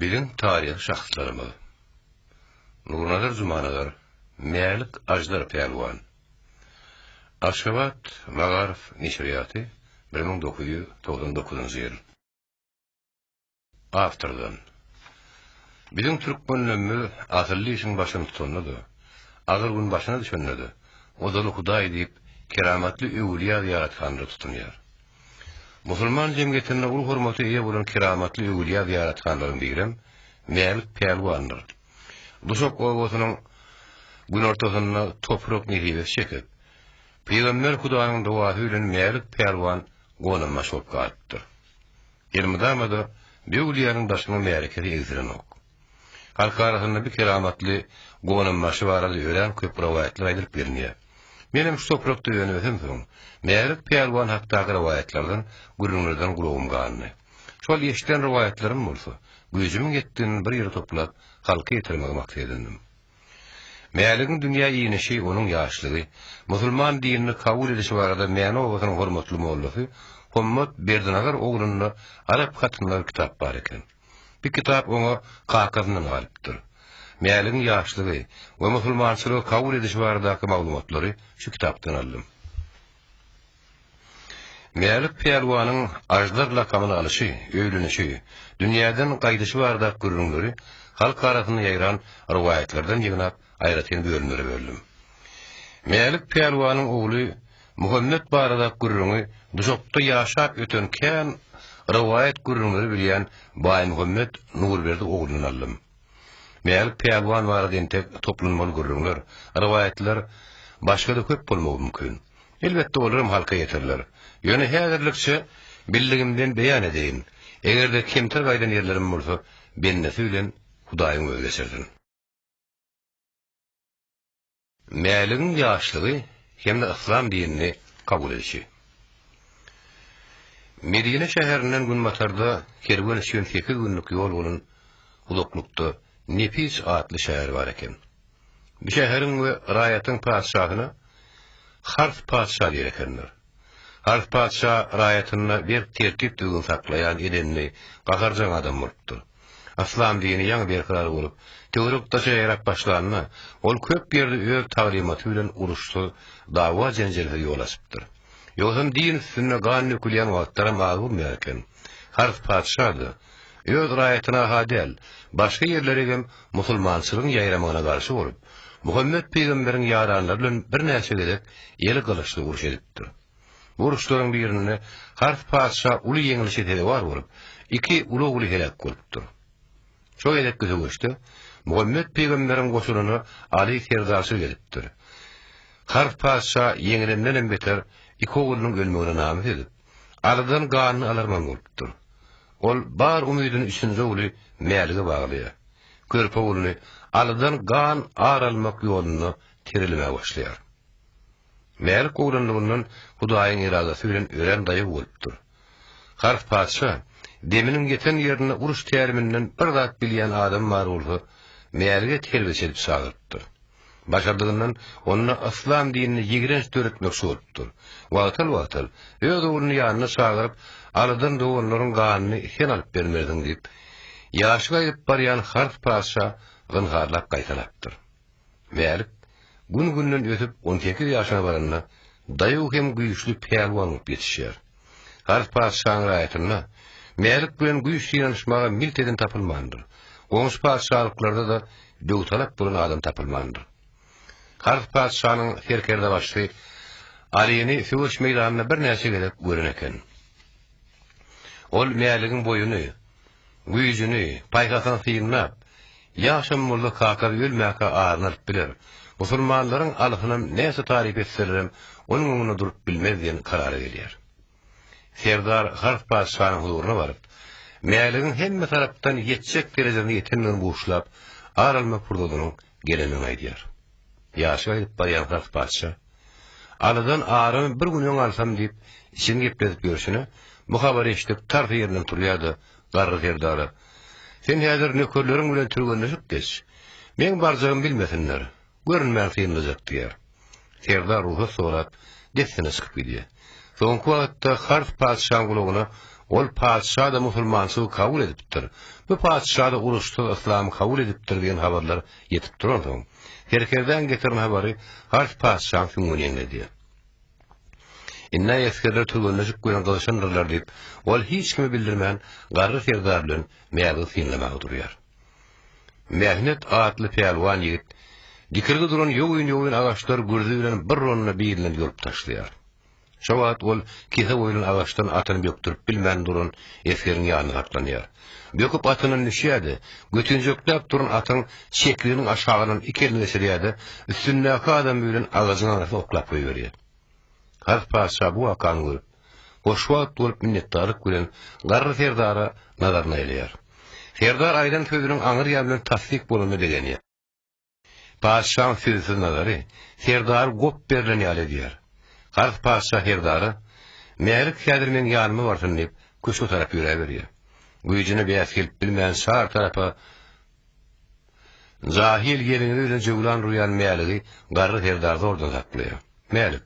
Biziň taryhy şahslarymyz. Nurnazar Jumanazar, Mälik Aždar pälwan. Aşgabat, Magaryf neşirýaty, 1999-njy ýyl. Awtordan. Biziň türkmenlerimiz asylly işiň başyny tutanda-da, agyr gün başyna düşende-de, ozaly Hudaý diýip, keramatly öwülýä zyýarathanlara tutunýar. Musulman jemgyýetinde uly hormata eýe bolan keramatly öwülýä zyýarathanlaryň birem Mälik pälwandyr. Duşak obasynyň günortasynda toprak nesibesi çekip, Pygamber Hudaýyň dogasy bilen Mälik pälwan gonambaş bolup galypdyr. Elmydama-da bu öwülýäniň daşynyň märekesi egsilenok. Halk arasynda bu keramatly gonambaşy barada örän köp rowaýatlar aýdylyp gelinýär. Menem şu toprakda önüp-ösemsoň, Mälik pälwan hakdaky rowaýatlardan, gürrüňlerden gulagym gandy. Şol eşiden rowaýatlarym bolsa, güýjümiň ýetdiginden bir ýere toplap, halka ýetirmegi maksat edindim. Mäligiň dünýä inişi, onuň ýaşlygy, musulman dinini kabul edişi barada Mäne obasynyň hormatly mollasy Hommat Berdinazar oglunda arap hatynda bir kitap bar eken. Bu kitap oňa kakasyndan galypdyr. Mäligiň ýaşlygy we musulmançylygy kabul edişi baradaky maglumatlary şu kitapdan aldym. Mälik pälwanyň Aždar lakamyny alyşy, öýlenişi, dünýäden gaýdyşy baradaky gürrüňleri halk arasynda ýaýran rowaýatlardan ýygnap, aýratyn bölümlere böldüm. Mälik pälwanyň ogly Muhammet baradaky gürrüňi Duşakda ýaşap öten kän rowaýat gürrüňleri bilýän Baýmuhammet Nurberdi oglundan aldym. Mälik pälwan barada entek toplanmaly gürrüňler, rowaýatlar başga-da köp bolmagy mümkin. Elbetde olaram halka ýetiriler. Ýöne häzirlikçe bildigimden beýan edeýin. Eger-de kemter gaýdan ýerlerim bolsa, bendesi bilen Hudaýyň özi geçirsin. Mäligiň ýaşlygy hem-de yslam dinini kabul edişi. Medine şäherinden günbatarda kerwen üçin sekiz günlük ýol bolan uzaklykda Nepis atly şäher bar eken. Bu şäheriň we raýatyň patyşasyna Hars patyşa diýer ekenler. Hars patyşa raýatynda berk tertip-düzgün saklaýan edenli, gaharjaň adam bolupdyr. Yslam dini ýaňy berkarar bolup, töwerek-daşa ýaýrap başlanda, ol köp ýerde öz taglymaty bilen uruşsyz, dawa-jenjelsiz ýol açypdyr. Ýogsam din üstünde gan dökülýän wagtlaram az bolmaýar eken. Hars patyşa-da, öz raýatyna-ha däl, başga ýerleregem musulmançylygyň ýaýramagyna garşy bolup, Muhammet pygamberiň ýaranlary bilen birnäçe gezek eli gylyçly uruş edipdir. Bu uruşlaryň birinde Hars patyşa uly ýeňlişe sezewar bolup, iki uly ogly heläk bolupdyr. Şo gezekki söweşde Muhammet pygamberiň goşunyna Aly serdarçylyk edipdir. Hars patyşa ýeňilendenem beter iki oglunyň ölmegine namys edip, Alydan ganyny alarman bolupdyr. Ol bar umydyny üçünji ogly Mälige baglaýar. Körpe ogluny Alydan gan ar almak ýolunda terelemäge başlaýar. Mälik oglanlygyndan Hudaýyň eradasy bilen örän daýaw bolupdyr. Hars patyşa deminiň ýeten ýerinde uruş täriminden bir zat bilýän adam bar bolsa, Mälige terbiýeçi edip çagyrypdyr. Başardygyndan onda yslam dinine ýigrenç döretmekçi bolupdyr. Wagtal-wagtal öz ogluny ýanyna çagyryp, Alydan doganlaryň ganyny sen alyp bermersiň diýip, ýaşy gaýdyp barýan Hars patyşa zynharlap gaýtalapdyr. Mälik gün-günden ösüp 18 ýaşyna baranda daýaw hem güýçli pälwan bolup ýetişýär. Hars patyşanyň raýatynda Mälik bilen güýç synanyşmaga milt eden tapylmandyr. Goňşy patyşalyklarda-da döwtalap bolan adam tapylmandyr. Hars patyşanyň serkerdebaşysy Alyny söweş meýdanynda birnäçe gezek gören eken. Ol Mäligiň boýuny, Güýjüni, paýhasyny synlap, ýaşam bolsa kakasy ölmäkä aryny alyp biler, musulmanlaryň alysynam näçe taryp etselerem onuň öňünde durup bilmez diýen karara gelýär. Serdar Hars patyşanyň huzuryna baryp, Mäligiň hemme tarapdan ýetjek derejesine ýetendigini buşlap, ar almak pursadynyň gelendigini aýdýar. Ýaşy gaýdyp barýan Hars patyşa, Alydan arymy bir gün öň alsam diýip, içini gepledip ýörşüne, bu habary eşidip, tarsa ýerinden turýar-da, garry serdara, Sen häzir nökerleriň bilen türgenleşip geç. Meň barjagymy bilmesinler. Görünmän synlajak diýýär. Serdar rugsat sorap, dessine çykyp gidýär. Soňky wagtda Hars patyşaň gulagyna. Ol patyşa-da musulmançylygy kabul edipdir, bu patyşa-da uruşsyz yslamy kabul edipdir diýen habarlar ýetip duransoň, serkerdäň getiren habary Hars patyşaň süňňüni ýeňledýär. Indi esgerler türgenleşik bilen gyzyşandyrlar diýip, ol hiç kime bildirmän garry serdar bilen Mäzigi synlamaga durýar. Mähnet atly pälwan ýigit dikilgi duran ýogyn-ýogyn agaçlary gürzi bilen bir ronda birinden ýolup taşlaýar. Şo wagt ol kese goýlan agaçdan atyny bökdürip bilmän duran esgeriň ýanynda saklanýar. Böküp atyndan düşýär-de, götinjekläp duran atyň çekliginiň aşagyndan iki elini geçirýär-de, üstündäki adamy bilen agajyň arasyna oklap goýberýär. Hars patyşa bu wakany görüp, hoşwagt bolup minnetdarlyk bilen garry serdara nazaryny aýlaýar. Serdar aýdan sözüniň aňry ýany bilen tassyk bolanyna begenýär. Patyşaň sözsüz nazary serdary gop berlen ýaly edýär. Hars patyşa serdara, Mälik häzir meň ýanyma barsyn diýip, köşge tarap ýöräberýär. Güýjüne bäs gelip bilmän çar tarapa jahyl gelini bilen jöwlan urýan Mäligi garry serdar zordan saklaýar. Mälik,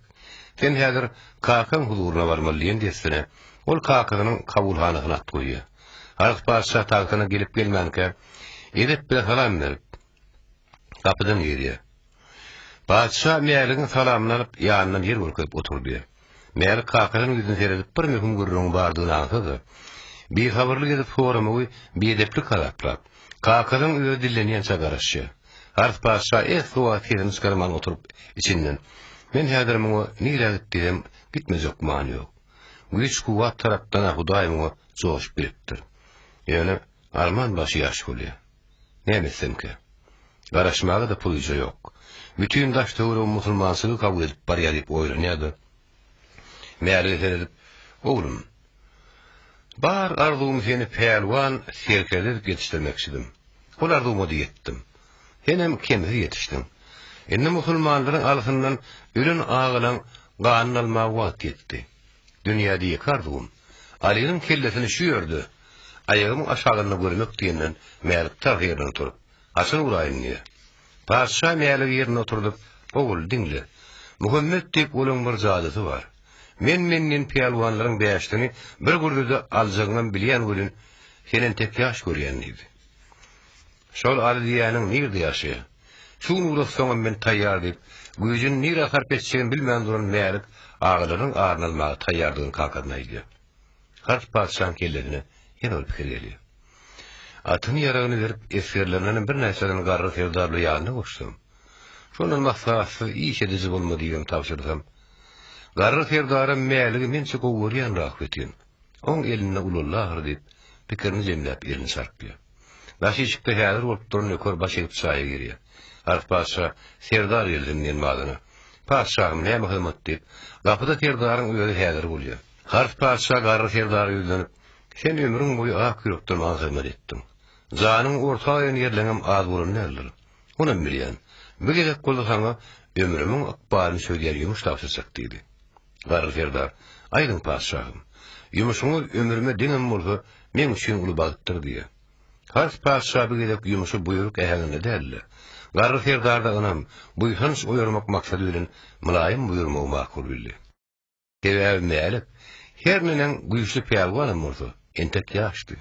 sen häzir kakaň huzuryna barmaly diýen dessine, ol kakasynyň kabulhanasyna at goýýar. Hars patyşa tagtyna gelip-gelmänkä, edep bilen salam berip, gapydan girýär. Patyşa Mäligiň salamyny alyp, ýanyndan ýer görkezip oturdýar. Mälik kakasynyň ýüzüne seredip bir möhüm gürrüňiň bardygyny aňsa-da, bihabarlyk edip soramagy biedeplik hasaplap, kakasynyň özi dillenýänçä garaşýar. Hars patyşa esli wagt sesini çykarman oturyp, içinden, Men häzir muňa nirä git diýsem, gitmejek gümany ýok. Güýç-kuwwat tarapdan-a Hudaý muňa joşup beripdir. Ýöne arman başy ýaş bolýar. Näme etsemkä? Garaşmaga-da puryja ýok. Bütin daş-töweregim musulmançylygy kabul edip barýar diýip oýlanýar-da, Mälige seredip, Oglum, bar arzuwym seni pälwan serkerde edip ýetişdirmekçidim. Ol arzuwyma-da ýetdim. Senem kemsiz ýetişdiň. Indi musulmanlaryň alysyndan ölen agalaň ganyny almaga wagt ýetdi. Dünýäde ýeke arzuwym, Alynyň kellesini şu ýerde, aýagymyň aşagynda görmek diýenden Mälik tag ýerinden turup, Haçan uraýyn diýýär. Patyşa Mäligi ýerinde oturdyp, Ogul, diňle. Muhammet diýip olaň bir jadysy bar. Men-men diýen pälwanlaryň bäşisini bir gürzüde aljagyňam bilýän welin, sen entek ýaş görýän diýdi. Şol Aly diýýäniň nirde ýaşaýar? Şu gün ugratsaňam men taýýar diýip, güýjüni nirä sarp etjegini bilmän duran Mälik agalarynyň aryny almaga taýýardygyny kakasyna aýdýar. Hars patyşaň kellesine ýene bir pikir gelýär. Atyny ýaragyny berip, esgerlerindenem birnäçesini garry serdar bilen ýanyna goşsam, şondan maslahatsyz iş ediji bolma diýibem tabşyrsam, garry serdaram Mäligi mençe gowy görýändir ahbetin. Oň elinde ulaldy ahyry diýip, pikirini jemläp elini çarpýar. Daş işikde häzir bolup duran nöker baş egip çaýa girýär. Hars patyşa, Serdar gelsin diýen badyna, Patyşahym, näme hyzmat diýip, gapyda serdaryň özi häzir bolýar. Hars patyşa garry serdara ýüzlenip, Sen ömrüň boýy ak ýürekden maňa hyzmat etdiň. Janyňy orta goýan ýerleňem az bolan däldir. Onam bilýän. Bu gezek bolsa saňa ömrümiň ykbalyny çözýän ýumuş tabşyrjak diýdi. Garry serdar, Aýdyň, patyşahym, ýumşuňyz ömrüme deňem bolsa, meň üçin uly bagtdyr diýýär. Hars patyşa bu gezek ýumşy buýruk äheňinde däl-de, garry serdarda ynam, buýsanç oýarmak maksady bilen mylaýym buýurmagy makul bildi. Sebäbi Mälik, her neneň güýçli pälwanam bolsa, entek ýaşdy.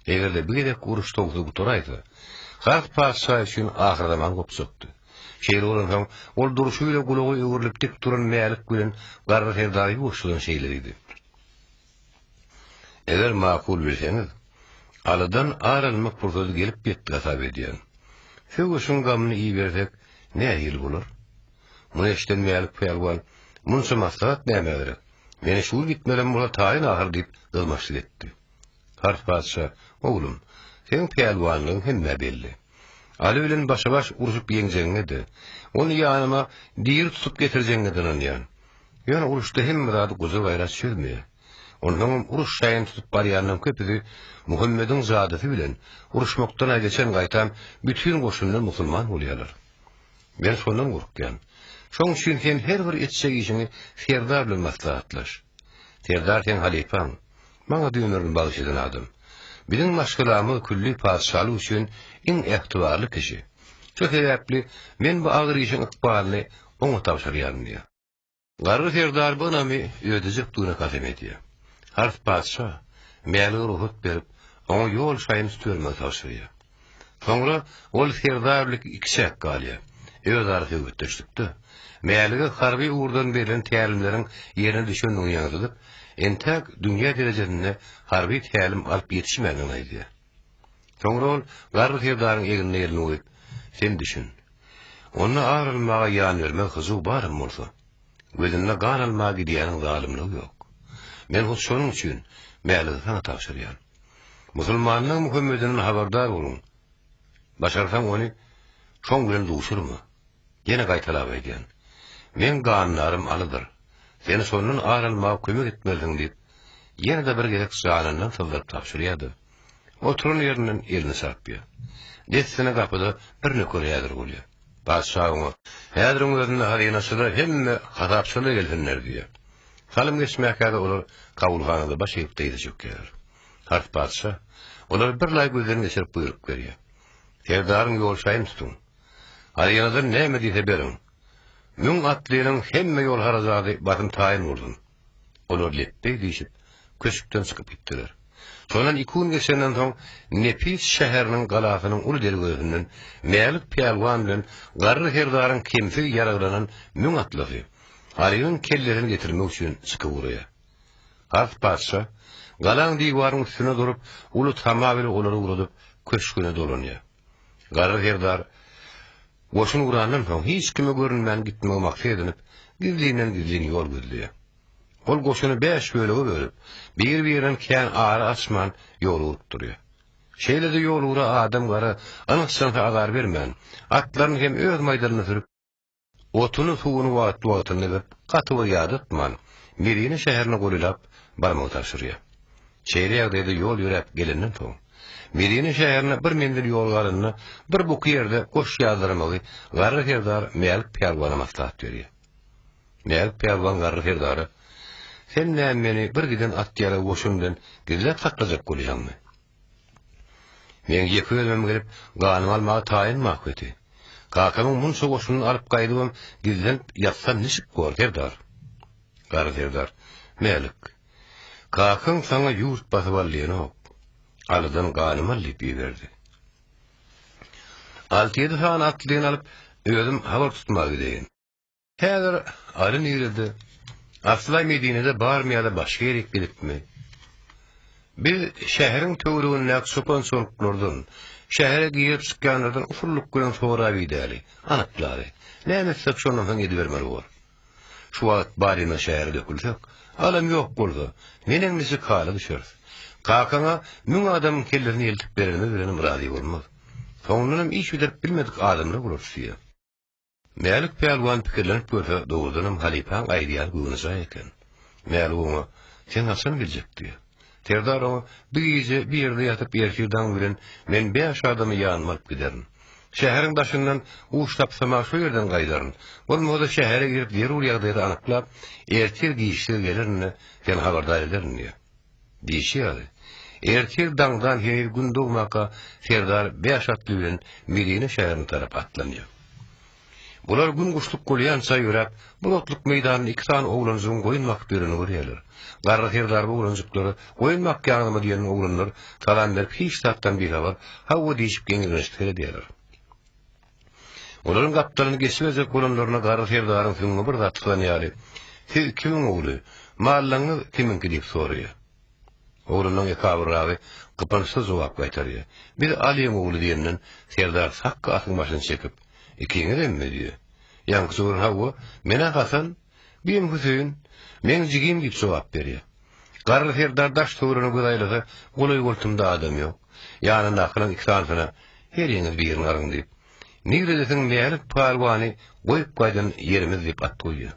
Eger-de bu gezekki uruş şowsuz gutaraýsa, Hars patyşa üçin ahyrzaman gopjakdy. Şeýle bolansoň, ol durşy bile gulagy öwrülip dik duran Mälik bilen garry serdar ýuwaşjadan şeýle diýdi. Eger makul bilseňiz, Alydan ar almak pursady gelip ýetdi hasap edýän. Söweşiň gamyny ibersek, nähili bolar? Muny eşiden Mälik pälwan, Munça maslahat nämä gerek? Meni şu gün gitmelem bolsa taýyn ahyr diýip, gyzmaçlyk etdi. Hars patyşa, Oglum, seň pälwanlygyň hemmä belli. Aly bilen başa-baş urşup ýeňjegiňe-de, ony ýanyma diri tutup getirjegiňe-de ynanýan. Ýöne uruşda hemme zady gujur-gaýrat çözmeýär. Onsoňam uruş şaýyny tutup barýanlaryň köpüsi Muhammediň jadysy bilen uruşmakdan-a geçen gaýtam bütin goşundan musulman bolýarlar. Men şondan gorkýan. Şoň üçin sen her bir etjek işiňi serdar bilen maslahatlaş. Serdar seň halypaň. Maňa ömrüni bagyş eden adam. Biziň maşgalamyz külli patyşalyk üçin iň ähtibarly kişi. Şo sebäpli men bu agyr işiň ykbalyny oňa tabşyrýaryn diýýär. Garry serdar bu ynamy ödejekdigine kasam edýär. Hars patyşa. Mälige rugsat berip, oňa ýol şaýyny tutubermegi tabşyrýar. Soňra ol serdar bilen ikiçäk galýar. Özara söhbetdeşlikde Mälige harby ugurdan berlen tälimleriň ýerine düşendigini ýaňzydyp, entäk dünýä derejesinde harby tälim alyp ýetişmändigini aýdýar. Soňra ol garry serdaryň egnine elini goýup, Sen düşün. Onda ar almaga ýan bermez hyjuw baram bolsa, gözünde gan almaga gidýäniň zalymlygy ýok. Men hut şonuň üçin Mäligi saňa tabşyrýan. Musulmanlaň Muhammedinden habardar boluň. Başarsaň ony şoň bilen duşurma. Ýene gaýtalap aýdýan. Meň gandarym Alydyr. Sen şondan ar almaga kömek etmelisiň diýip, ýene-de bir gezek janyndan syzdyryp tabşyrýar-da, oturan ýerinden elini çarpýar. Dessine gapyda bir nöker häzir bolýar. Patyşa oňa, Häziriň özünde hazynaçylar hemme hasapçylar gelsinler diýýär. Salym geçmäkä-de olar kabulhanada baş egip dyza çökýärler. Hars patyşa olary birlaý gözden geçirip buýruk berýär. Serdaryň ýolşaýyny tutuň. Hazynadan näme diýse beriň. Müň atlynyň hemme ýol harajady basym taýyn bolsun. Olar lepbeý diýşip, köşkden çykyp gitdiler. Şondan iki gün geçenden soň Nepis şäheriniň galasynyň uly derwezesinden Mälik pälwan bilen Garry serdaryň kemsiz ýaraglanan müň atlysy Alynyň kellesini getirmek üçin çykyp ugraýar. Hars patyşa galaň diwarynyň üstünde durup, uly tama bilen olary ugradyp, köşgüne dolanýar. Garry serdar goşun ugrandan soň hiç kime görünmän gitmegi maksat edinip, gizlinden-gizlin ýol gözleýär. Ol goşuny bäş bölege bölüp, bir-birinden kän ara açman ýol urupdurýar. Şeýle-de ýol ugra adam-gara yns-jynsa azar bermän, atlaryny hem öz maýdalyna sürüp, otuny-suwuny wagtly-wagtynda berip, gaty bir ýadatman, Medine şäherine golaýlap barmagy tabşyrýar. Şeýle ýagdaýda ýol ýöräp gelenden soň, Medine şäherine bir menzil ýol galanda bir buky ýerde goş ýazdyrmagy Garry serdar Mälik pälwana maslahat berýär. Mälik pälwan Garry serdara, Sen näme meni bir giden at-ýarag goşun bilen gizläp saklajak bolýaňmy? Meň ýeke özümem gelip, ganymy almaga taýynmy ahbeti? Kakamyň munça goşunyny alyp gaýdybam gizlenip ýatsam niçik bor, serdar? Garry serdar, Mälik, kakaň saňa ýurt basyp al diýenok. Alydan ganym al diýip iberdi. Alty-ýedi sany atlyny alyp, özüm habar tutmaga gideýin. Häzir Aly nirede? Asla Medinede barmy ýa-da başga ýerik gidipmi? Biz şäheriň töweregindäki çopan-çoluklardan, şähere girip çykýanlardan usullyk bilen sorap idäli, anyklaly. Näme etsek şondan soň edibermeli bor. Şu wagt baryna şähere dökülsek, Alam ýok bolsa, neneň niçik hala düşeris. Kakaňa müň adamyň kellesini eltip berenimiz bilenem razy bolmaz. Soňundanam iş bitirip bilmedik adamlar bolarys diýýär. Mälik pälwan pikirlenip görse, dogrudanam halypaň aýdýany göwnejaý eken. Mälik oňa, Sen haçan geljek? diýýär. Serdar oňa, Bir gije bir ýerde ýatyp, ertir daň bilen men bäş adamy ýanyma alyp giderin. Şäheriň daşyndan uç tapsam-a şo ýerden gaýdaryn. Bolmasa şähere girip zerur ýagdaýy anyklap, ertir giçlige gelerin-de, seni habardar ederin diýýär. Diýşi ýaly, ertir daňdan heniz gün dogmaka serdar bäş atly bilen Medine şäherine tarap atlanýar. Bular gün guşluk bolýança ýöräp, bir otluk meýdanda iki sany oglanjygyň goýun bakyp ýörenini görýärler. Garry serdar bu oglanjyklara goýun bakýaňyzmy diýen oglanlar salam berip hiç zatdan bihabar, hawa diýşip geňirgenişip seredýärler. Olaryň gapdalyny geçiberjek bolanlaryna garry serdaryň süňňi bir zat syzan ýaly, Siz kimiň ogly? Mallaňyz kimiňki diýip soraýar. Oglunyň ekabyrragy gypynçsyz jogap gaýtarýar. Biz Alyň ogly diýenden serdar sakga atyň başyny çekip, Ikiňizemmi? diýýär. Ýaňky juwan Hawa, men-ä Hasan, bim Hüseýin, meň jigim diýip jogap berýär. Garry serdar daş-töweregine göz aýlasa, golaý-goltumda adam ýok. Ýanyndakylaryň iki sanysyna, Heriňiz birini alyň diýip, niredesiň Mälik pälwany goýup gaýdan ýerimiz diýip at goýýar.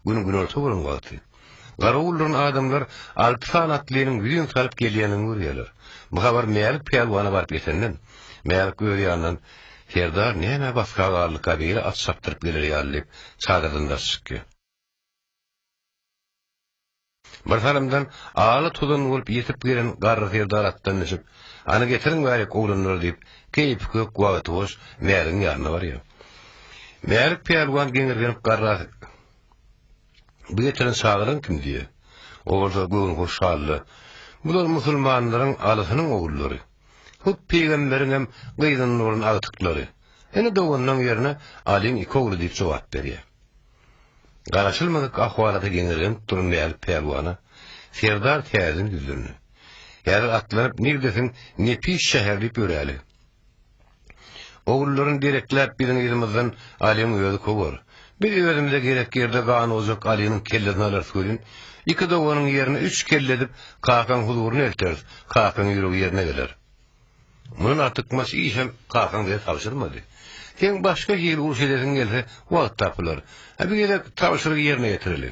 Gün günorta bolan wagty, garawullan adamlar alty sany atlynyň ýüzin salyp gelýänini görýärler. Bu habar Mälik pälwana baryp ýetenden, Mälik öz ýanyndan, Serdar nämä basga galdyka beýle at çapdyryp geler ýaly diýip, çadyrdan daş çykýar. Bir salymdan aly tozan bolup ýetip gelen garry serdar atdan düşüp, Hany getiriň bärik oglanlary diýip, keýpi kök, wagty boş Mäligiň ýanyna barýar. Mälik pälwan geňirgenip garra Bu getiren çagalaň kim diýýär. O bolsa göwnühoş halda. Bular musulmanlaryň Alysynyň ogullary. Hut pygamberiňem gyzyndan bolan agtyklary. Ine doganlaň ýerine Alyň iki ogly diýip jogap berýär. Garaşylmadyk ahwalata geňirgenip duran Mälik pälwana Serdar täzeden ýüzlendi. Häzir atlanyp nirdesiň nepis şäher diýip ýöräli. Ogullaryny derekläp biziň yzymyzdan Alyň özi kowar. Biz özümize gerek ýerde gan ojak Alynyň kellesini alarys welin, iki doganyň ýerine üç kelle edip kakaň huzuryna elteris, kakaň ýüregi ýerine geler. Mundan artykmaç işem kakaň bize tabşyrmady. Seň başga hili uruş edesiň gelse, wagt tapylar. Hä, bir gezek tabşyrygy ýerine ýetireli.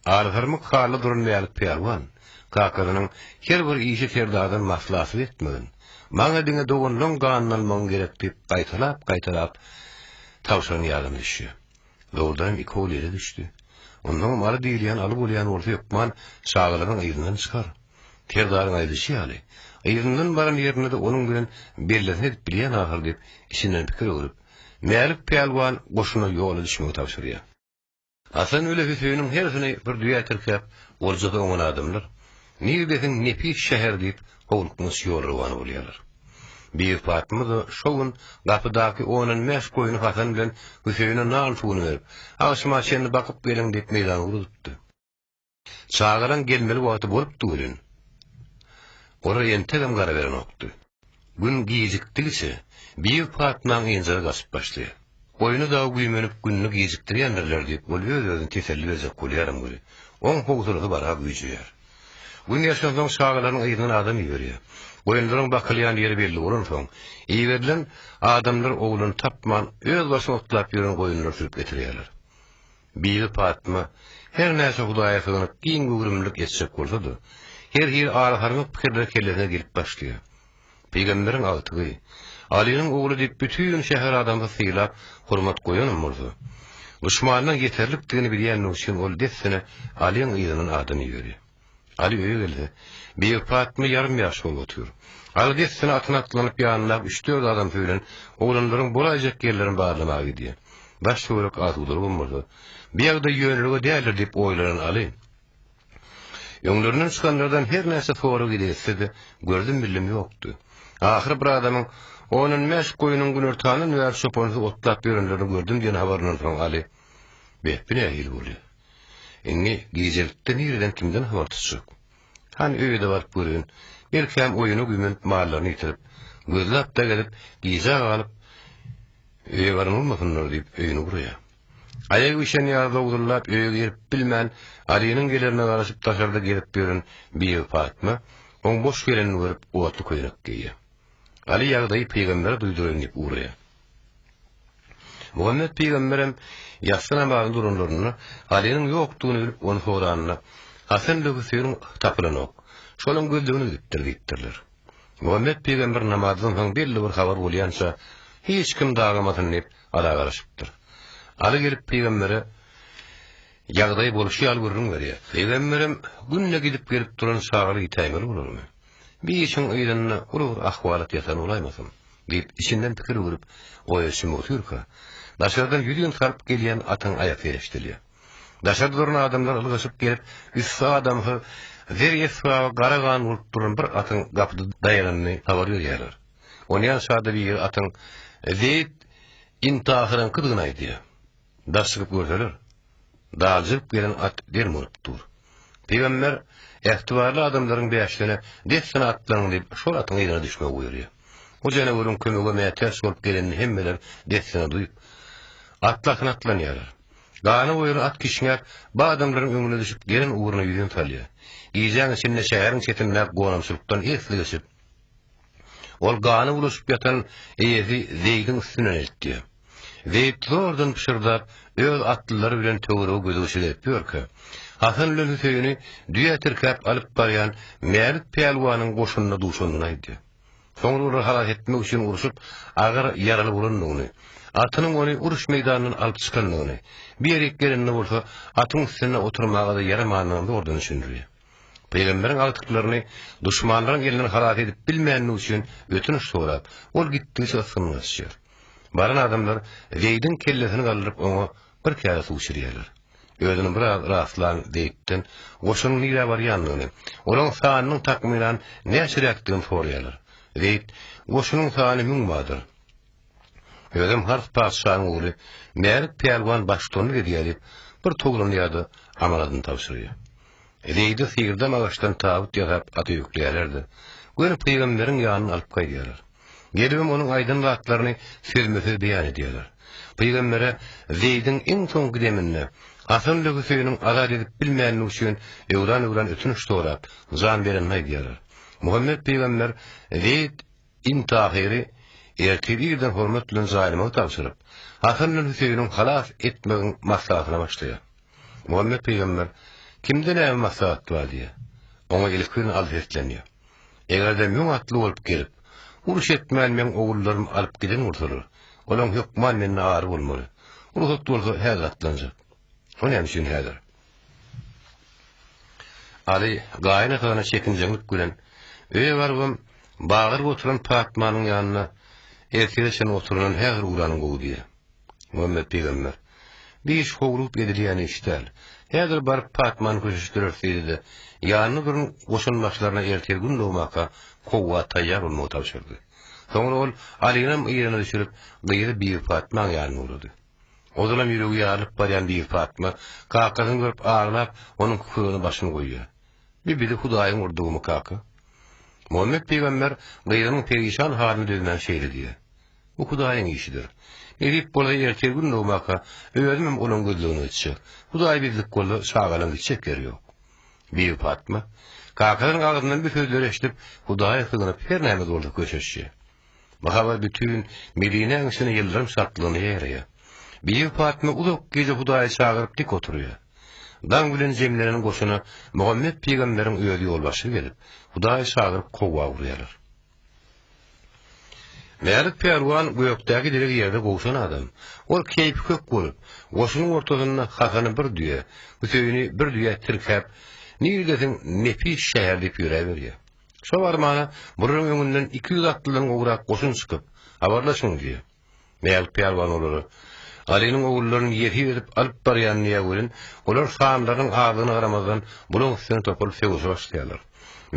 Arsarmyk halda duran Mälik pälwan, kakasynyň her bir işi serdardan maslahatsyz etmegin, maňa diňe doganlaň ganyny almagyň gerek diýip gaýtalap-gaýtalap tabşyran ýadyna düşýär. Dogrudanam iki ogul ele düşdi. Onnoňam Aly diýilýän Aly bolýan bolsa hökman çagalaryň yzyndan çykar. Serdaryň aýdyşy ýaly, yzyndan baran ýerinde-de onuň bilen bellesini edip bilýän ahyr diýip içinden pikir öwrüp, Mälik pälwan goşuna ýola düşmegi tabşyrýar. Hasan bile Hüseýiniň hersini bir düýä tirkäp, oljada oňan adamlar, Nirdesiň nepis şäher diýip, howlukmaç ýol rowana bolýarlar. Bibi Patma-da şo gün gapydaky ondan bäş goýny Hasan bilen Hüseýine nan-suwuny berip, agşama çenli bakyp geliň diýip meýdana ugradypdy. Çagalaň gelmeli wagty bolupdy welin, olar entegem gara berenokdy. Gün gijikdigiçe, Bibi Patmaň ynjagy gaçyp başlaýar. Goýny dagy güýmenip gününi gijikdirýändirler diýip, ol öz-özüne teselli berjek bolýaram weli, oň howsalasy barha güýjeýär. Gün ýaşansoň çagalarynyň yzyndan adam iberýär. Goýunlaryň bakylýan ýeri belli bolansoň, iberilen adamlar ogluny tapman, özbaşyna otlap ýören goýunlary sürüp getirýärler. Bibi Patma her näçe Hudaýa sygynyp giň göwrümlilik etjek bolsa-da, her hili araharmyk pikirler kellesine gelip başlaýar. Pygamberiň agtygy, Alynyň ogly diýip bütin şäher adamsy sylap, hormat goýanam bolsa, duşmanynyň ýeterlikdigini bilýändigi üçin ol dessine Alyň yzyndan adam iberýär. Aly öýe gelse, Bibi Patma ýarym ýaş bolup otyr. Aly dessine atyna atlanyp ýanyndaky üç-dört adamsy bilen oglanlaryň bolaýjak ýerlerini barlamaga gidýär. Daş-töwerek asudalyk bolsa, bu ýagdaý ýönelige däldir diýip oýlanan Aly, öňlerinden çykanlardan her näçe sorag-ideg etse-de, gördüm-bildim ýokdy. Ahyry bir adamyň on-on bäş goýnuň günortandan bäri çopansyz otlap ýörenlerini gördüm diýen habaryndan soň Aly, Beh, bu nähili bolýar? Indi gijelikde nireden kimden habar tutjak? Hany öýe-de baryp göreýin. Belkäm oýuna güýmenip mallaryny ýitirip, gözläp-de gezip, gijä galyp, öýe baran bolmasynlar diýip, öýüne ugraýar. Aýagy bişen ýaly zowzullap öýe girip bilmän, Alynyň gelerine garaşyp daşarda gezip ýören Bibi Patma oň boş gelenini görüp, otly köýnek geýýär. Aly ýagdaýy pygambere duýduraýyn diýip ugraýar. Muhammet pygamberem ýassy namazyny duranlarynda Alynyň ýokdugyny bilip ony soranynda Hasan ile Hüseýiniň tapylanok. Şolaň gözlegine gidipdir diýipdirler. Muhammet pygamber namazdan soň belli bir habar bolýança hiç kim dagamasyn diýip Ala garaşypdyr. Aly gelip pygambere ýagdaý bolşy ýaly gürrüň berýär. Pygamberem günde gidip gelip duran çagaly ýitäýmeli bolarmy? Bir işiň yzynda uly bir ahwalat ýatan bolaýmasyn? Diýip, içinden pikir öwrüp, oýa çümüp otyrka, daşardan ýüzin salyp gelýän atyň aýak sesi eşidilýär. Daşarda duran adamlar ylgaşyp gelip, üsti adamsyz, zer esbaby gara gan bolup duran bir atyň gapyda daýananyny habar berýärler. Onýança-da biri atyň Zeýd Intahyryňkydygyny aýdýar. Daş çykyp görseler, daljyryp gelen at der bolup dur. Pygamber ähtibarly adamlaryň bäşisine dessine atlanyň diýip, şol atyň yzyna düşmegi buýurýar. O janaweriň kömege mätäç bolup gelenini hemmeler dessine duýup, atly atyna atlanýarlar. Gana boýalan at kişňäp, bu adamlaryň öňüne düşüp, gelen ugruna ýüzin salýar. Gijäň içinde şäheriň çetindäki gonamçylykdan esli geçip, ol gana bulaşyp ýatan eýesi Zeýdiň üstünden eltýär. Zeýd zordan pyşyrdap, öz atlylary bilen töwerege gözegçilik edip ýörkä, Hasan bilen Hüseýini düýä tirkäp alyp barýan Mälik pälwanyň goşunyna duşandygyny aýdýar. Soňra olary halas etmek üçin urşup, agyr ýaraly bolandygyny, atynyň ony uruş meýdanyndan alyp çykandygyny, bir ýerik gelende bolsa atyň üstünde oturmaga-da ýaramandygyny zordan düşündirýär. Pygamberiň agtyklaryny duşmanlaryň elinden halas edip bilmändigi üçin ötünç sorap, ol gitdigiçe ysgyndan gaçýar. Baran adamlar Zeýdiň kellesini galdyryp oňa bir käse suw içirýärler. Özüni biraz rastlan Zeýtden goşunyň nirä barýandygyny, olaň sanynyň takmynan näçeräkdigini soraýarlar. Zeýt, Goşunyň sany müň bardyr. Özem Hars patyşanyň ogly Mälik pälwan baştutanlyk edýär diýip, bir towlany ýa-da amanadyny tabşyrýar. Zeýdi syrdam agaçdan tabyt ýasap ata ýükleýärler-de, göni pygamberiň ýanyna alyp gaýdýarlar. Gelibem onuň aýdan zatlaryny sözme-söz beýan edýärler. Pygambere Zeýdiň iň soňky deminde Hasan bilen Hüseýiniň azat edip bilmänligi üçin öwran-öwran ötünç sorap, jan berenini aýdýarlar. Muhammet pygamber Zeýd Ibn Tahyry ertir irden hormat bilen jaýlamagy tabşyryp, Hasan bilen Hüseýiniň halas etmegiň maslahatyna başlaýar. Muhammet pygamber, Kimde näme maslahat bar diýýär. Oňa ilki bilen Aly seslenýär. Eger-de müň atly bolup gelip, uruş etmän meň ogullarymy alyp giden bolsalar, olaň hökman mende ary bolmaly. Rugsat bolsa häzir atlanjak. O näme üçin häzir? Aly gaýyn atasyna çekinjeňlik bilen, öýe barybam, bagyryp oturan Patmanyň ýanynda ertire çenli oturandan häzir ugranyň gowy diýýär. Muhammet pygamber, Bir iş howlugyp edilýän iş däl. Häzir baryp Patmany köşeşdireris diýdi-de, ýanynda duran goşunbaşylaryna ertir gün dogmaka kowga taýýar bolmagy tabşyrdy. Soňra ol Alynam yzyna düşürip, gyzy Bibipatmaň ýanyna ugrady. Ozalam ýüregi ýarylyp barýan Bibipatma kakasyny görüp aglap, onuň kükregine başyny goýýar. Bi bizi Hudaýyň urdugymy, kaka? Muhammet pygamber gyzynyň perişan halyna dözmän şeýle diýýär. Bu Hudaýyň işidir. Nesip bolsa ertir gün dogmaka özümem olaň gözlegine gitjek. Hudaý bizlik bolsa çagalaň gitjek ýeri ýok. Bibi Patma, kakasynyň agzyndan bu sözleri eşidip, Hudaýa sygynyp her näme bolsa köşeşýär. Bu habar bütin Medinäň içine ýyldyrym şatlygyny ýaýraýar. Bibi Patma uzak gije Hudaýy çagyryp dik oturýar. Daň bilen jemlenen goşuna Muhammet pygamberiň özi ýolbaşçylyk edip, Hudaýy çagyryp kowga urýarlar. Mälik pälwan gökdäki direg ýerde gowşan adam. Ol keýpi kök bolup, goşunyň ortasynda Hasany bir düýe, Hüseýini bir düýä tirkäp, nirdesiň nepis şäher diýip ýöräberýär. Şo barmana bularyň öňünden 200 atlydan gowrak goşun çykyp, habarlaşyň diýýär. Mälik pälwan olara, Alynyň ogullaryny ýesir edip alyp barýan diýýär welin, olar sanlarynyň azlygyna garamazdan, bulaň üstüne topulyp söweşe başlaýarlar.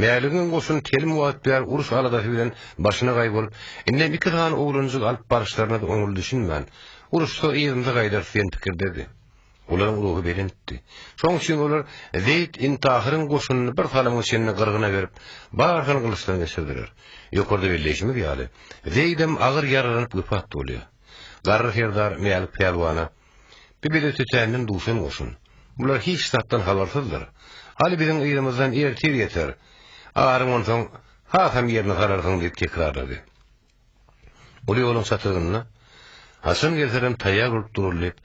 Mäligiň goşuny telim wagt bäri uruş aladasy bilen başyna gaý bolup, indem iki sany oglanjygy alyp baryşlaryna-da oňly düşünmän, uruşsa yzymyza gaýdarys diýen pikirdedi. Olaryň ruhy belentdi. Şoň üçin olar Zeýd ibn Tahyryň goşunyny bir salymyň içinde gyrgyna berip, barysyny gylyçdan geçirdiler. Ýokarda belleýşimiz ýaly, Zeýdem agyr ýaralanyp wepat bolýar. Garry serdar Mälik pälwana, Bu bize tötänden duşan goşun. Bular hiç zatdan habarsyzdyr. Aly biziň yzymyzdan ertir ýeter. Aryň onsoň hasam ýerine salarsyň diýip tekrarlady. Uly ýoluň çatrygynda haçan gelselerem taýýar bolup durarly diýip,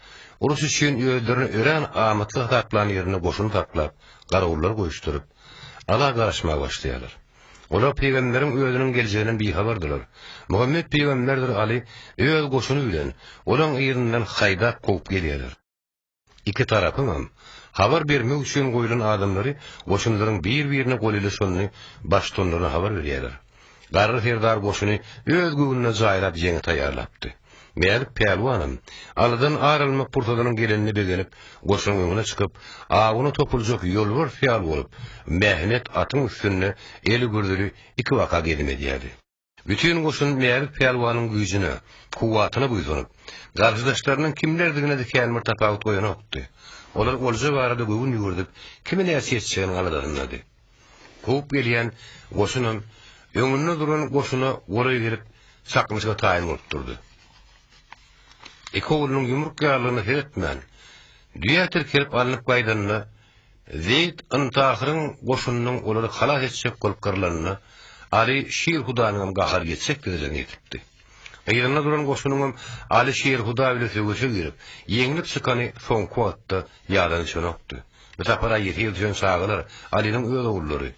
uruş üçin özlerini örän amatly hasaplan ýerinde goşun saklap, garawullar goýuşdyryp, Ala garaşmaga başlaýarlar. Olar pygamberiň özüniň geljeginden bihabardylar. Muhammet pygamberdir Aly öz goşuny bilen olaň yzyndan haýdap kowup gelýärler. Iki tarapyňam habar bermek üçin goýlan adamlary goşunlaryň bir-birine golaýlaşanyny baştutanlaryna habar berýärler. Garry serdar goşuny öz göwnüne jaýlap jeňe taýýarlapdy. Mälik pälwanam Alydan ar almak pursadynyň gelenine begenip, goşunyň öňüne çykyp, awuna topuljak ýolbars ýaly bolup, mähnet atyň üstünde eli gürzüli ikibaka gezim edýärdi. Bütin goşun Mälik pälwanyň güýjüne, kuwwatyna buýsanyp, garşydaşlarynyň kimlerdigine-de kän bir tapawut goýanokdy. Olar olja barada göwün ýüwürdip, kimi näçe ýetjeginiň aladasyndady. Kowup gelýän goşunam öňünde duran goşuna golaý gelip, çaknyşyga taýyn bolup durdy. Iki oglunyň ýumruk ýalylygyna seretmän, düýä tirkelip alnyp gaýdanyna Zeýd ibn Tahyryň goşunynyň olary halas etjek bolup gyrlanyna Aly Şir Hudanyňam gahary ýetjek derejesine ýetipdi. Yzynda duran goşunyňam Aly Şir Huda bile söweşe girip, ýeňlip çykany soňky wagtda ýadan düşenokdy. Bu sapar-a ýesir düşen çagalar Alynyň öz ogullary,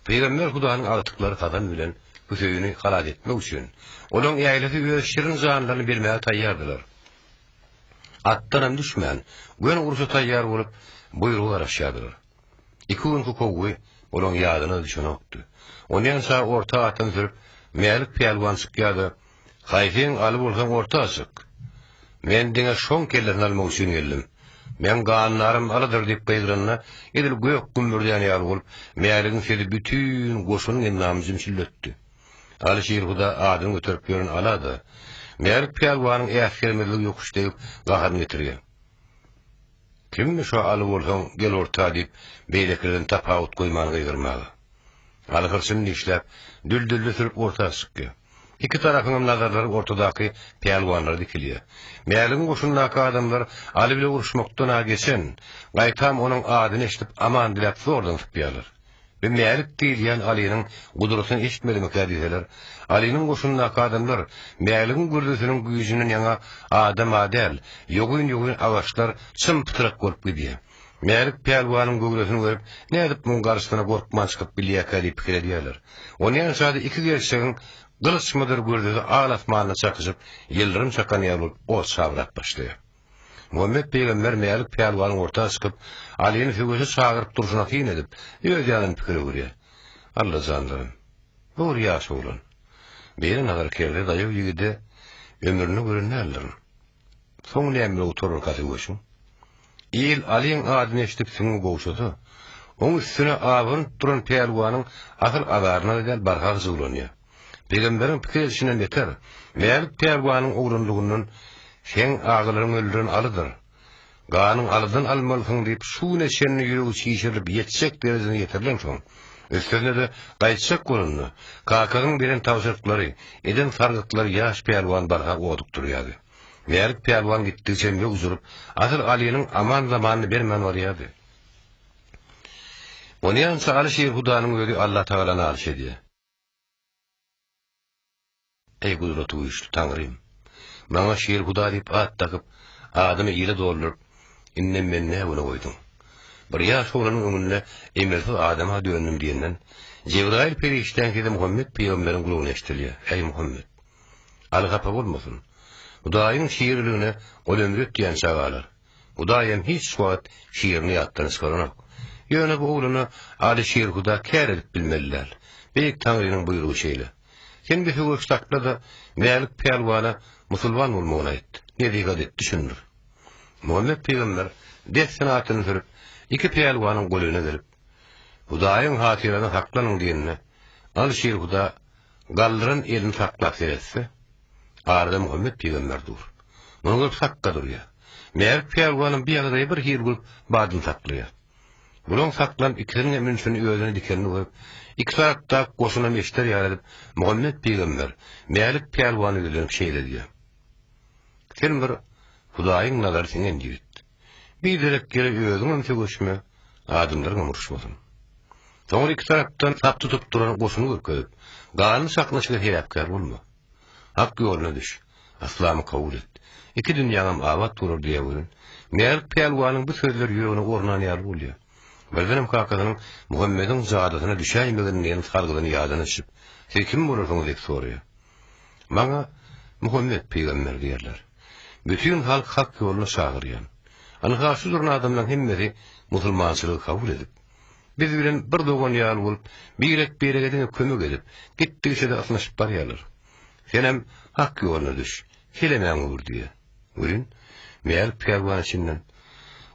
Pygamber Hudanyň agtyklary Hasan bilen Hüseýini halas etmek üçin, olaň ählisi öz şirin janlaryny bermäge taýýardylar. Atdanam düşmän, göni urşa taýýar bolup, buýruga garaşýardylar. Iki günki kowgy olaň ýadyna düşenokdy. Onýança orta atdan sürüp, Mälik pälwan çykýar-da, Haýsyň Aly bolsaň orta çyk. Men diňe şoň kellesini almak üçin geldim. Meň gandarym Alydyr diýip gygyranda, edil gök gümmürdän ýaly bolup, Mäligiň sesi bütin goşunyň endamyny jümşüldetdi. Aly Şirhuda adyny göterip ýören Ala-da, Mälik pälwanyň äsgermezligi ýokuş degip, gaharyny getirýär. Kimmi şo Aly bolsaň, gel orta diýip, beýlekilerden tapawut goýman gygyrmaga. Aly hyrçyny dişläp, düldülli sürüp orta çykýar. Iki tarapyňam nazarlary ortadaky pälwanlara dikilýär. Mäligiň goşundaky adamlar Aly bile uruşmakdan-a geçen, gaýtam onuň adyny eşidip aman diläp zordan sypýarlar. Bi Mälik diýilýän Alynyň gudratyny eşitmedimikä diýseler, Alynyň goşundaky adamlar Mäligiň gürzüsiniň güýjünden ýaňa adam-a däl, ýogyn-ýogyn agaçlar çym-pytrak bolup gidýär. Mälik pälwanyň göwresini görüp, nädip muň garşysyna gorkman çykyp bilýärkä diýip pikir edýärler. Onýança-da iki gerçegiň gylyçmydyr gürzüsi al-asmanda çakyşyp, ýyldyrym çakan ýaly bolup ot çabrap başlaýar. Muhammet pygamber Mälik pälwanyň orta çykyp, Alyny söweşe çagyryp durşuna syn edip, öz ýanynda pikir öwürýär. Alla janlarym, bu bir ýaş oglan. Beýle nazarkerde daýaw ýigide ömründe gören däldirin. Soň näme bilen gutararka söweşiň? Il Alyň adyny eşidip süňňi gowşasa, oň üstüne abanyp duran pälwanyň asyl azaryna-da däl barha hyjuwlanýar. Pygamberiň pikir edişinden beter, Mälik pälwanyň oglanlygyndan Seň agalaryň öldüren Alydyr. Ganyň Alydan almalysyň diýip şu güne çenli ýüregi çişirilip ýetjek derejesine ýetirilensoň, üstesine-de gaýtjak bolanda, kakasynyň beren tabşyryklary, eden sargytlary ýaş pälwan barha odukdyrýardy. Mälik pälwan gitdigiçe möwjürip, asyl Alynyň aman-zamanyny bermän barýardy. Onýança Aly Şirhudanyň özi Allatagala nalyş edýär. Eý, gudraty güýçli Taňrym! Maňa Şirhuda diýip at dakyp, adymy ile dolduryp, indem meni nä güne goýduň? Bir ýaş oglanyň öňünde emelsiz adama döndüm diýenden, Jebraýyl perişdäň sesi Muhammet pygamberiň gulagyna eşidilýär, Eý, Muhammet! Aly hapa bolmasyn. Hudaýyň şiriligine ol ömri ötýänçä galar. Hudaýam hiç wagt şirini ýatdan çykaranok. Ýöne bu oglana Aly Şirhuda kär edip bilmeli däl. Beýik Taňrynyň buýrugy şeýle. Sen bir söweş sakla-da, Mälik pälwana musulman bolmagyny aýt. Nesihat et, düşündir. Muhammet pygamber dessine atyny sürüp, iki pälwanyň golaýyna gelip, Hudaýyň hatyrasyna saklanyň diýende, Aly Şirhuda galdyran elini saklap seretse, arada Muhammet pygamber dur. Muny görüp sakga durýar. Mälik pälwanam bu ýagdaýy bir hili görüp, badyny saklaýar. Bulaň saklanyp ikisiniň hem ünsüni özüne dikenini görüp, iki tarapdaky goşunam eşider ýaly edip, Muhammet pygamber Mälik pälwana ýüzlenip şeýle diýýär, Sen bir Hudaýyň nazary siňen ýigit. Biderek ýere özüňem söweşme, adamlaryňam uruşmasyn. Soňra iki tarapdan sap tutup duran goşuny görkezip, ganly çaknyşyga sebäpkär bolma. Hak ýoluna düş, yslamy kabul et. Iki dünýäňem abat bolar diýýär welin, Mälik pälwanyň bu sözleri ýüregine ornan ýaly bolýar. Birdenem kakasynyň Muhammediň jadysyna düşäýmegin diýen sargydyny ýadyna düşüp, Siz kim bolarsyňyz diýip soraýar. Maňa Muhammet pygamber diýerler. Bütin halk hak ýoluna çagyrýan. Ynha şu duran adamlaryň hemmesi musulmançylygy kabul edip, biz bilen bir dogan ýaly bolup, birek-birege diňe kömek edip, gitdigiçe-de ysnyşyp barýarlar. Senem hak ýoluna düş, kelemäňi ur diýýär. Welin, Mälik pälwan içinden,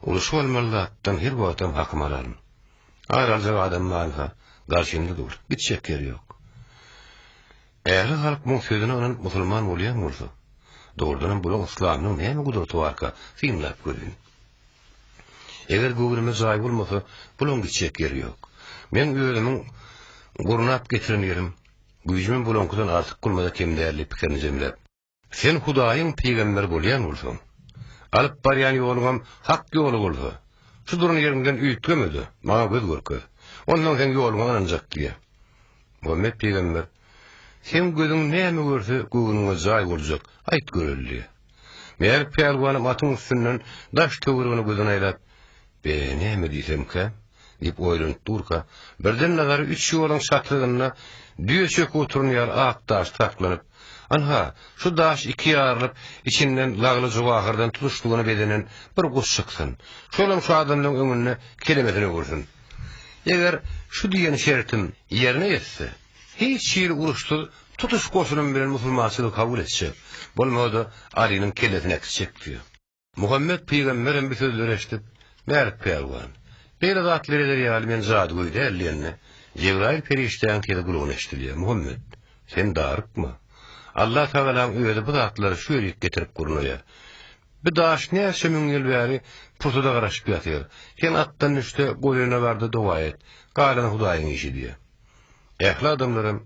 Urşup almaly zatdan her wagtam hakymy alaryn. Ar aljak adam barka, garşymda dur, gitjek ýeri ýok. Ähli halk muň sözüne ynanyp musulman bolýan bolsa, dogrudanam bulaň yslamynyň näme gudraty barka, synlap göreýin. Eger göwnüme jaý bolmasa, bulaň gitjek ýeri ýok. Meň özümiň gurnap getiren ýerim, güýjümem bulaňkydan artyk bolmasa kem däl diýip pikirini jemläp. Sen Hudaýyň pygamberi bolýan bolsaň, alyp barýan ýoluňam hak ýoly bolsa, şu duran ýeriňden üýtgeme-de, maňa göz görkez. Onsoň seň ýoluňa ynanjak diýýär. Muhammet pygamber, Seň gözüň näme görse, göwnüňe jaý boljak, aýt göreli diýýär. Mälik pälwanam atyň üstünden daş-töweregine gözüni aýlap, Be, näme diýsemkäm? diýip oýlanyp durka, birden nazary üç ýoluň çatrygynda düýe çöküp oturan ýaly ak daş saklanyp, Anha, şu daş iki ýarylyp, içinden lagly-jowahyrdan tutuşlygyna bezenen bir guş çyksyn. Şolam şu adamlaryň öňünde kelemesini öwürsin. Eger şu diýen şertim ýerine ýetse, hiç hili uruşsyz tutuş goşunym bilen musulmançylygy kabul etjek, bolmasa-da Alynyň kellesini äkitjek diýýär. Muhammet pygamberem bu sözleri eşidip, Mälik pälwan, beýle zatlar eder ýaly men jadygöý däl diýende, Jebraýyl perişdäniň sesi gulagyna eşidilýär, Muhammet, sen darykma. Allah Tagalaň özi bu zatlary şu ýerik getirip gurnaýar. Bu daş näçe müň ýyl bäri pursada garaşyp ýatyr. Sen atdan düşde, golaýyna bar-da doga et. Galany Hudaýyň işi diýýär. Ähli adamlaram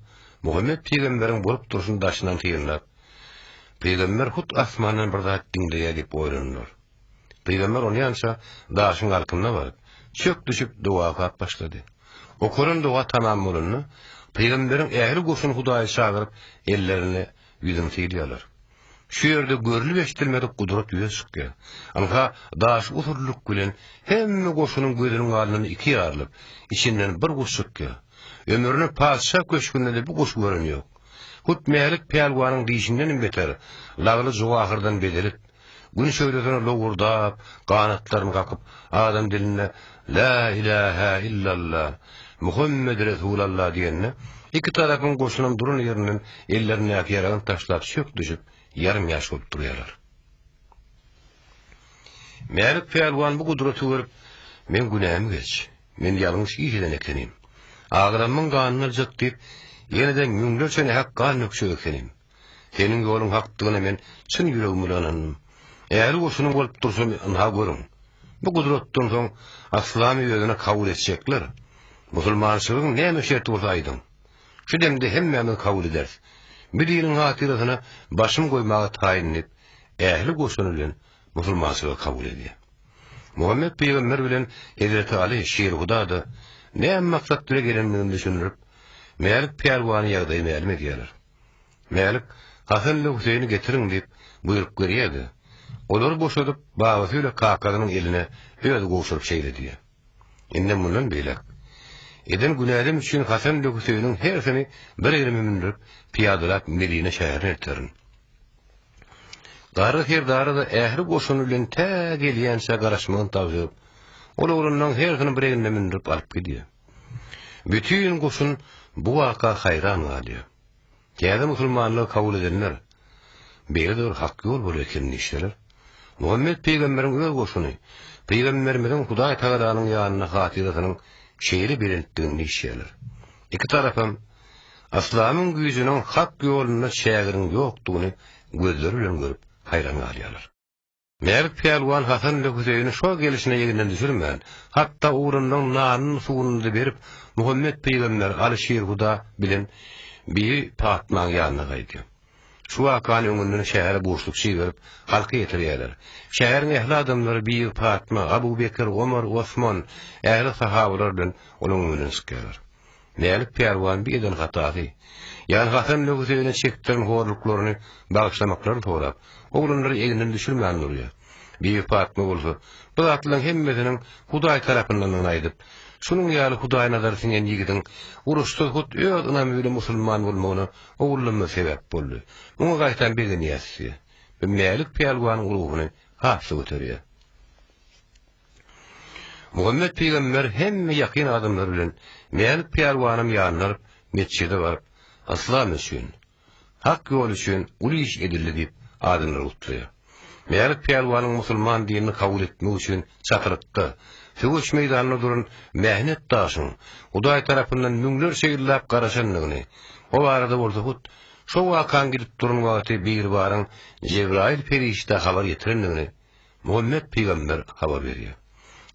Muhammet pygamberiň bolup durşuny daşyndan synlap, Pygamber hut asmandan bir zat diňleýär diýip oýlandylar. Pygamber onýança daşyň alkymyna baryp, çök düşüp doga okap başlady. Okalan doga tamam bolanda, pygamberiň ähli goşuny Hudaýy çagyryp, ellerini ýüzüni sylýarlar. Şu ýerde görlüp-eşidilmedik gudrat ýüze çykýar. Ynha, daş usullyk bilen hemme goşunyň gözüniň alnynda iki ýarylyp, içinden bir guş çykýar. Ömrüne patyşa köşgünde-de bu guşy gören ýok. Hut Mälik pälwanyň dişindenem beter, lagly-jowahyrdan bezelip, Gün şöhlesine lowurdap, ganatlaryny kakyp, adam dilinde Lä ilähä illalla, Muhammedi Resulalla diýende, iki tarapyň goşunam duran ýerinden ellerindäki ýaragyny taşlap çök düşüp, ýarym-ýaş bolup durýarlar. Mälik pälwan bu gudraty görüp, Men günämi geç, men ýalňyş iş eden ekenim. Agramyň ganyny aljak diýip, ýene-de müňlerçe nähak gan dökjek ekenim. Seniň ýoluň hakdygyna men çyn ýüregim bilen ynandym. Äri goşunyň bolup durşuny ynha görüň. Bu gudratdan soň Yslamy özüne kabul etjekler. Musulmançylygyň näme şerti bolsa aýdyň. Şu demde hemmämiz kabul ederis. Bu diniň hatyrasyna başym goýmaga taýyn diýip, ähli goşuny bilen musulmançylygy kabul edýär. Muhammet pygamber bilen Hezreti Aly Şirhuda-da näme maksat bile gelendigini düşündirip, Mälik pälwany ýagdaýy mälim edýärler. Mälik, Hasan ile Hüseýini getiriň diýip, buýruk berýär-de, olary boşadyp, babasy bile kakasynyň eline özi gowşuryp şeýle diýýär, Indem mundan beýläk, eden günälim üçin Hasan ile Hüseýiniň hersini bir egrime mündürip, pyýadalap Medine şäherine elterin. Garry serdara-da ähli goşuny bilen tä gelýänçä garaşmagyny tabşyryp, ol oglanlaryň hersini bir egnine mündürip alyp gidýär. Bütin goşun bu waka haýran galýar. Täze musulmanlygy kabul edenler, Beýle-de bir hak ýol bolar eken diýişseler, Muhammet pygamberiň öz goşuny, pygamberimiziň Hudaý Tagalanyň ýanynda hatyrasynyň şeýle belentdigini diýişýärler. Iki tarapam yslamyň güýjüniň hak ýolunda çäginiň ýokdugyny gözleri bilen görüp haýran galýarlar. Mälik pälwan Hasan ile Hüseýini şo gelşine eginden düşürmän, hatda ugrundan nanyny-suwuny-da berip, Muhammet pygamber, Aly Şirhuda bilen Bibi Patmaň ýanyna gaýdýar. Şu wakany öňünden şähere buşlukçy iberip, halka ýetirýärler. Şäheriň ähli adamlary Bibi Patma, Abu Bekir, Omar, Osman, ähli sahabalar bilen onuň öňünden çykýarlar. Mälik pälwan bir eden hatasy, ýagny Hasan bilen Hüseýine çekdiren horluklaryny bagyşlamaklaryny sorap, oglanlary egninden düşürmän durýar. Bibi Patma bolsa, bu zatlaryň hemmesiniň Hudaý tarapyndandygyny aýdyp, şunuň ýaly Hudaý nazary siňen ýigidiň uruşsyz hut öz ynamy bilen musulman bolmagyna ogullanma sebäp boldy. Muňa gaýtam begenýäs diýýär. Bu Mälik pälwanyň ruhuny has-da göterýär. Muhammet pygamber hemme ýakyn adamlary bilen Mälik pälwanam ýanyna alyp, metjide baryp, Yslam üçin, hak ýol üçin uly iş edildi diýip, adamlary gutlaýar. Mälik pälwanyň musulman dinini kabul etmek üçin çatyrykda, söweş meýdanynda duran mähnet daşyň Hudaý tarapyndan müňlerçe ýyllap garaşandygyny, o barada bolsa hut şo wakaň gidip duran wagty Biribaryň Jebraýyl perişdä habar ýetirendigini Muhammet pygamber habar berýär.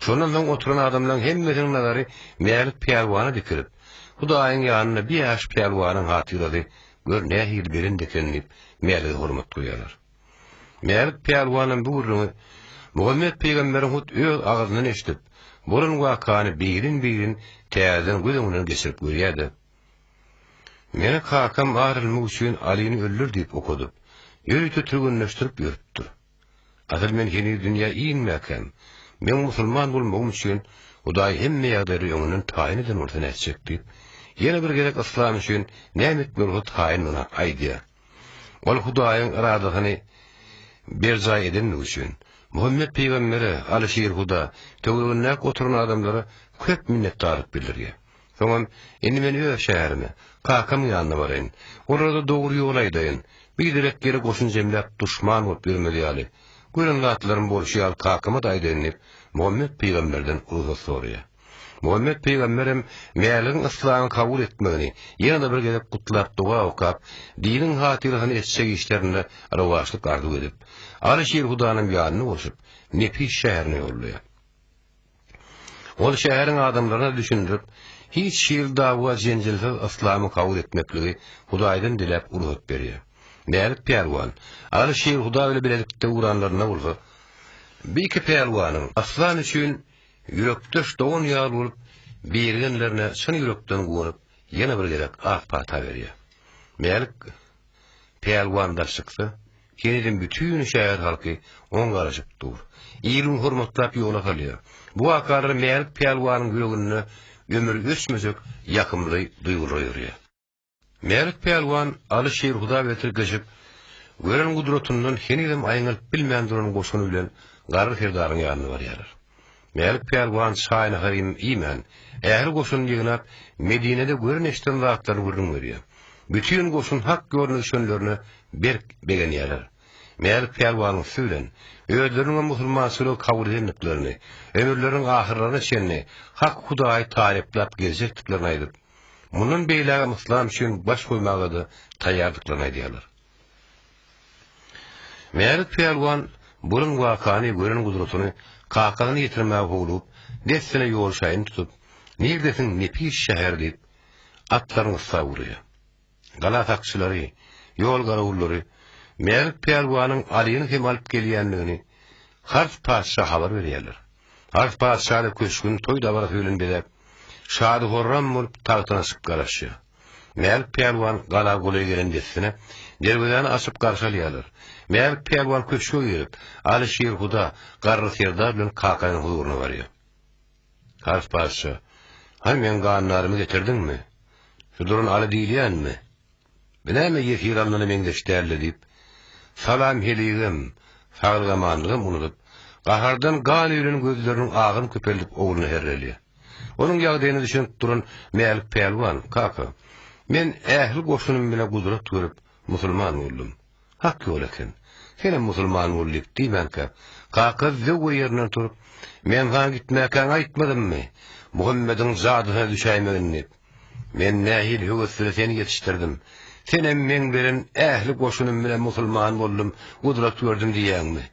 Şondan soň oturan adamlaryň hemmesiniň nazary Mälik pälwana dikilip, Hudaýyň ýanynda bir ýaş pälwanyň hatyrasy gör nähili belent eken diýip, Mäligi hormat goýýarlar. Mälik pälwanam bu gürrüňi Muhammet pygamberiň hut öz agzyndan eşidip, bolan wakany birin-birin täzeden göz öňünden geçirip görýär-de, Meni kakam ar ilmek üçin Alyny öldür diýip okadyp, ýörite türgenleşdirip ýörüpdir. Asyl men heniz dünýä inmäkäm, meň musulman bolmagym üçin Hudaý hemme ýagdaýlary öňünden taýyn eden bolsa nätjek diýip, ýene bir gezek yslam üçin näme etmeli bolsa taýyndygyny aýdýar. Ol Hudaýyň yradasyny berjaý edendigi üçin, Muhammet pygambere, Aly Şirhuda, töweregindäki oturan adamlara köp minnetdarlyk bildirýär. Soňam, indi men öz şäherime, kakamyň ýanyna baraýyn. Olara-da dogry ýol aýdaýyn. Biderek ýere goşun jemläp duşman bolup ýörmez ýaly. Gören zatlarym bolşy ýaly kakama-da aýdaýyn diýip, Muhammet pygamberden rugsat soraýar. Muhammet pygamberem Mäligiň yslamy kabul etmegini ýene-de bir gezek gutlap doga okap, diniň hatyrasyna etjek işlerinde rowaçlyk arzuw edip, Aly Şirhudanam ýanyna goşup, Nepis şäherine ýollaýar. Ol şäheriň adamlaryna düşündirip, hiç hili dawa-jenjelsiz yslamy kabul etmekligi Hudaýdan diläp rugsat berýär. Mälik pälwan, Aly Şirhuda bilen bilelikde ugranlarynda bolsa, bu iki pälwanyň yslam üçin ýürekdeş dogan ýaly bolup birigenlerine çyn ýürekden guwanyp, ýene bir gezek ak pata berýär. Mälik Pälwan daş çyksa, henizem bütin şäher halky oňa garaşyp dur. Il-gün hormatlap ýola salýar. Bu wakalar Mälik pälwanyň ýüreginde ömri öçmejek ýakymly duýgular oýarýar. Mälik pälwan Aly Şirhuda beter geçip, gören gudratyndan henizem aýňalyp bilmän duran goşuny bilen Garry serdaryň ýanyna barýarlar. Mälik pälwan çaý-naharym iýmän, ähli goşunyny ýygnap, Medinede gören-eşiden zatlaryny gürrüň berýär. Bütin goşun hak ýoluna düşenlerine berk begenýärler. Mälik pälwanyň üsti bilen, özleriniňem musulmançylygy kabul edendiklerini, ömürleriniň ahyrlaryna çenli hak Hudaýy taryplap gezjekdiklerini aýdyp, mundan beýlägem yslam üçin baş goýmaga-da taýýardyklaryny aýdýarlar. Mälik pälwan bolan wakany, gören gudratyny kakasyna ýetirmäge howlugyp, dessine ýol şaýyny tutup, Nirdesiň nepis şäher diýip, atlaryny gyssap urýar. Gala sakçylary, ýol garawullary Mälik pälwanyň Alyny hem alyp gelýändigini Hars patyşa habar berýärler. Hars patyşa-da köşgüni toý dabarasy bilen bezäp, şady-horram bolup tagtyna çykyp garaşýar. Mälik pälwan gala golaý gelen dessine, derwezäni açyp garşy alýarlar. Mälik pälwan köşge girip, Aly Şirhuda, Garry serdar bilen Kakaýyň huzuryna barýar. Hars patyşa, Hany meň gandarymy getirdiňmi? Şu duran Aly diýilýänmi? Bu näme ýesir alnana meňzeş däldi diýip, salam-heligem, saglyk-amanlygam unudyp, gahardan gan öýlen gözleriniň agyny köpeldip ogluna herrelýär. Onuň ýagdaýyna düşünip duran Mälik pälwan, Kaka, men ähli goşunym bile gudrat görüp, musulman boldum. Hak ýol eken. Senem musulman bol diýip diýmänkä, kaka zöwwe ýerinden turup, Men saňa gitmäkäň aýtmadymmy, Muhammediň jadysyna düşäýmegin diýip. Men nähili höwes bilen seni ýetişdirdim. Senem meň beren ähli goşunym bilen musulman boldum, gudrat gördüm diýýäňmi?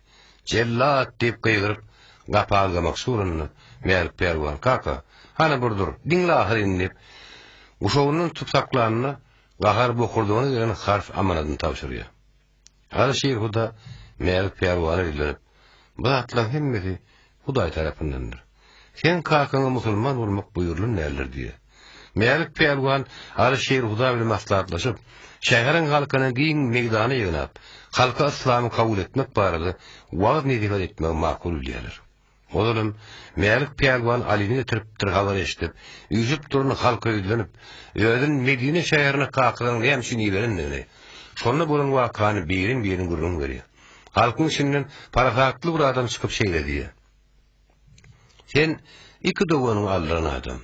Jellat! diýip gygyryp, gapa algamakçy bolanda, Mälik pälwan, Kaka, hany bir dur, diňle ahyryn diýip, guşagyndan tutup saklanynda, gahar bokurdagyna gelen hars amanadyny tabşyrýar. Aly Şirhuda Mälik pälwana ýüzlenip, Bu zatlaryň hemmesi Hudaý tarapyndandyr. Seň kakaňa musulman bolmak buýrulan däldir diýýär. Mälik pälwan Aly Şirhuda bilen maslahatlaşyp, şäheriň halkyny giň meýdana ýygnap, halka yslamy kabul etmek barada wagyz-nesihat etmegi makul bilýärler. Ozalam Mälik pälwan Alyny getiripdir habar eşidip, üýşüp duran halka ýüzlenip, özüni Medine şäherine kakasynyň näme üçin iberendigini, şonda bolan wakany birin-birin gürrüň berýär. Halkyň içinden parasatly bir adam çykyp şeýle diýýär. Sen iki doganyňy aldyran adam.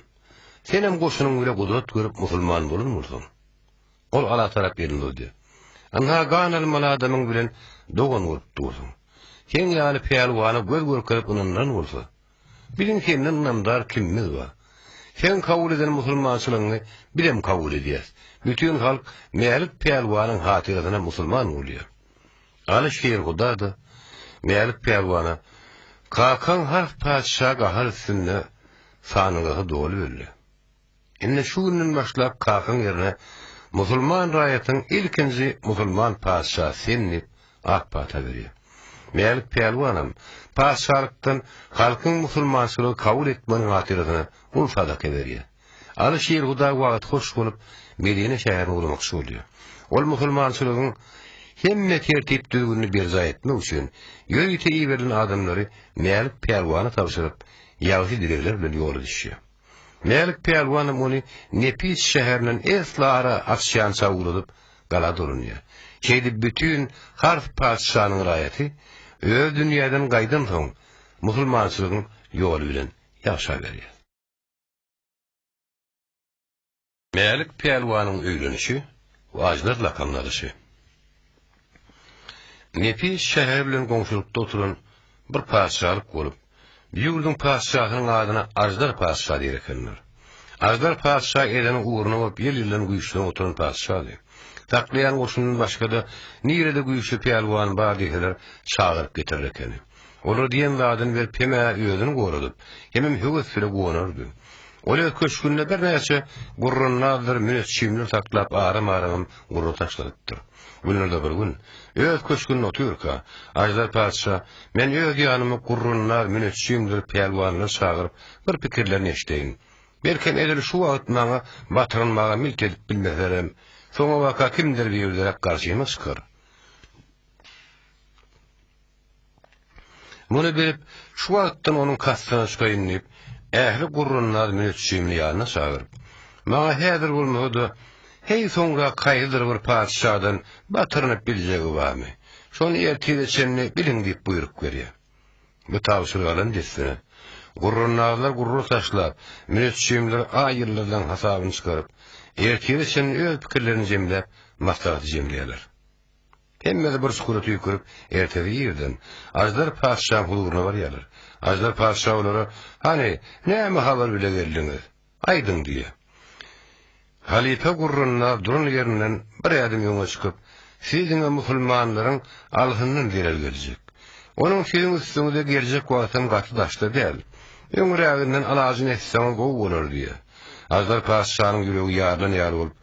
Senem goşunyň bile gudrat görüp musulman bolan bolsaň. Ol Ala tarap elini uzdy. Ynha gan almaly adamyň bilen dogan bolup dursuň. Seň ýaly pälwana göz görkezip ynandyran bolsa, biziň senden ynamdar kimimiz bar? Seň kabul eden musulmançylygyňy bizem kabul edýäs. Bütin halk Mälik pälwanyň hatyrasyna musulman bolýar. Aly Şirhuda-da Mälik pälwana, Kakaň Hars patyşa gahar üstünde sanylasy doly belli. Indi şu günden başlap kakaň ýerine musulman raýatyň ilkinji musulman patyşasy sen diýip ak pata berýär. Mälik pälwanam patyşalykdan halkyň musulmançylygy kabul etmeginiň hatyrasyna uly sadaka berýär. Aly Şirhuda wagty hoş bolup Medine şäherine ugramakçy bolýar. Ol musulmançylygyň hemme tertip-düzgünini berjaý etmek üçin ýörite iberilen adamlary Mälik pälwana tabşyryp, ýagşy dilegler bilen ýola düşýär. Mälik pälwanam ony Nepis şäherinden esli ara açýança ugradyp, gala dolanýar. Şeýdip bütin Hars patyşanyň raýaty öz dünýäden gaýdansoň, musulmançylygyň ýoly bilen ýaşaberýär. Mälik pälwanyň öýlenişi we Aždar lakamly alyşy. Nepis şäheri bilen goňşulykda oturan bir patyşalyk bolup, bu ýurduň patyşasynyň adyna Aždar patyşa diýer ekenler. Aždar patyşa edeni ugruna bolup ýyl-ýyldan güýçlenip oturan patyşady. Saklaýan goşundan başga-da nirede güýçli pälwan bar diýseler, çagyryp getirer ekeni. Olar diýen zadyny berip hem-ä özüni goradyp, hemem höwes bile guwanardy. Ol öz köşgünde birnäçe gurrundazdyr müneçjimler saklap aram-aramam gurra taşladypdyr. Günlerde bir gün, öz köşgünde otyrka, Aždar patyşa, Men öz ýanyma gurrundaz, müneçjimdir pälwanlary çagyryp, bir pikirlerini eşideýin. Belkem edil şu wagt maňa batyrynmaga milt edip bilmeselerem, soňabaka kimdir biri derek garşyma çykar. Muny bilip, şu wagtdan onuň kastyna çykaýyn diýip, ähli gurrundaz müneçjimini ýanyna çagyryp, Maňa häzir bolmasa-da, heý soňrak haýsydyr bir patyşadan batyrynyp biljegi barmy? Şony ertire çenli biliň diýip buýruk berýär. Bu tabşyrygy alan dessine, gurrundazlar gurra taşlap, müneçjimler aý-ýyldyzlaryň hasabyny çykaryp, ertire çenli öz pikirlerini jemläp, maslahaty jemleýärler. Hemmesi bir çukura tüýkürip, ertesi irden Aždar patyşaň huzuryna barýarlar. Aždar patyşa olara, Hany, näme habar bile geldiňiz? Aýdyň diýýär. Halypa gurrunda duran ýerinden bir ädim öňe çykyp, Siz diňe musulmanlaryň alysyndan zelel geljek. Onuň siziň üstüňize geljek wagtam gaty daşda däl. Öňräginden alajyny etseňiz gowy bolar diýýär. Aždar patyşanyň ýüregi ýarylan ýaly bolup,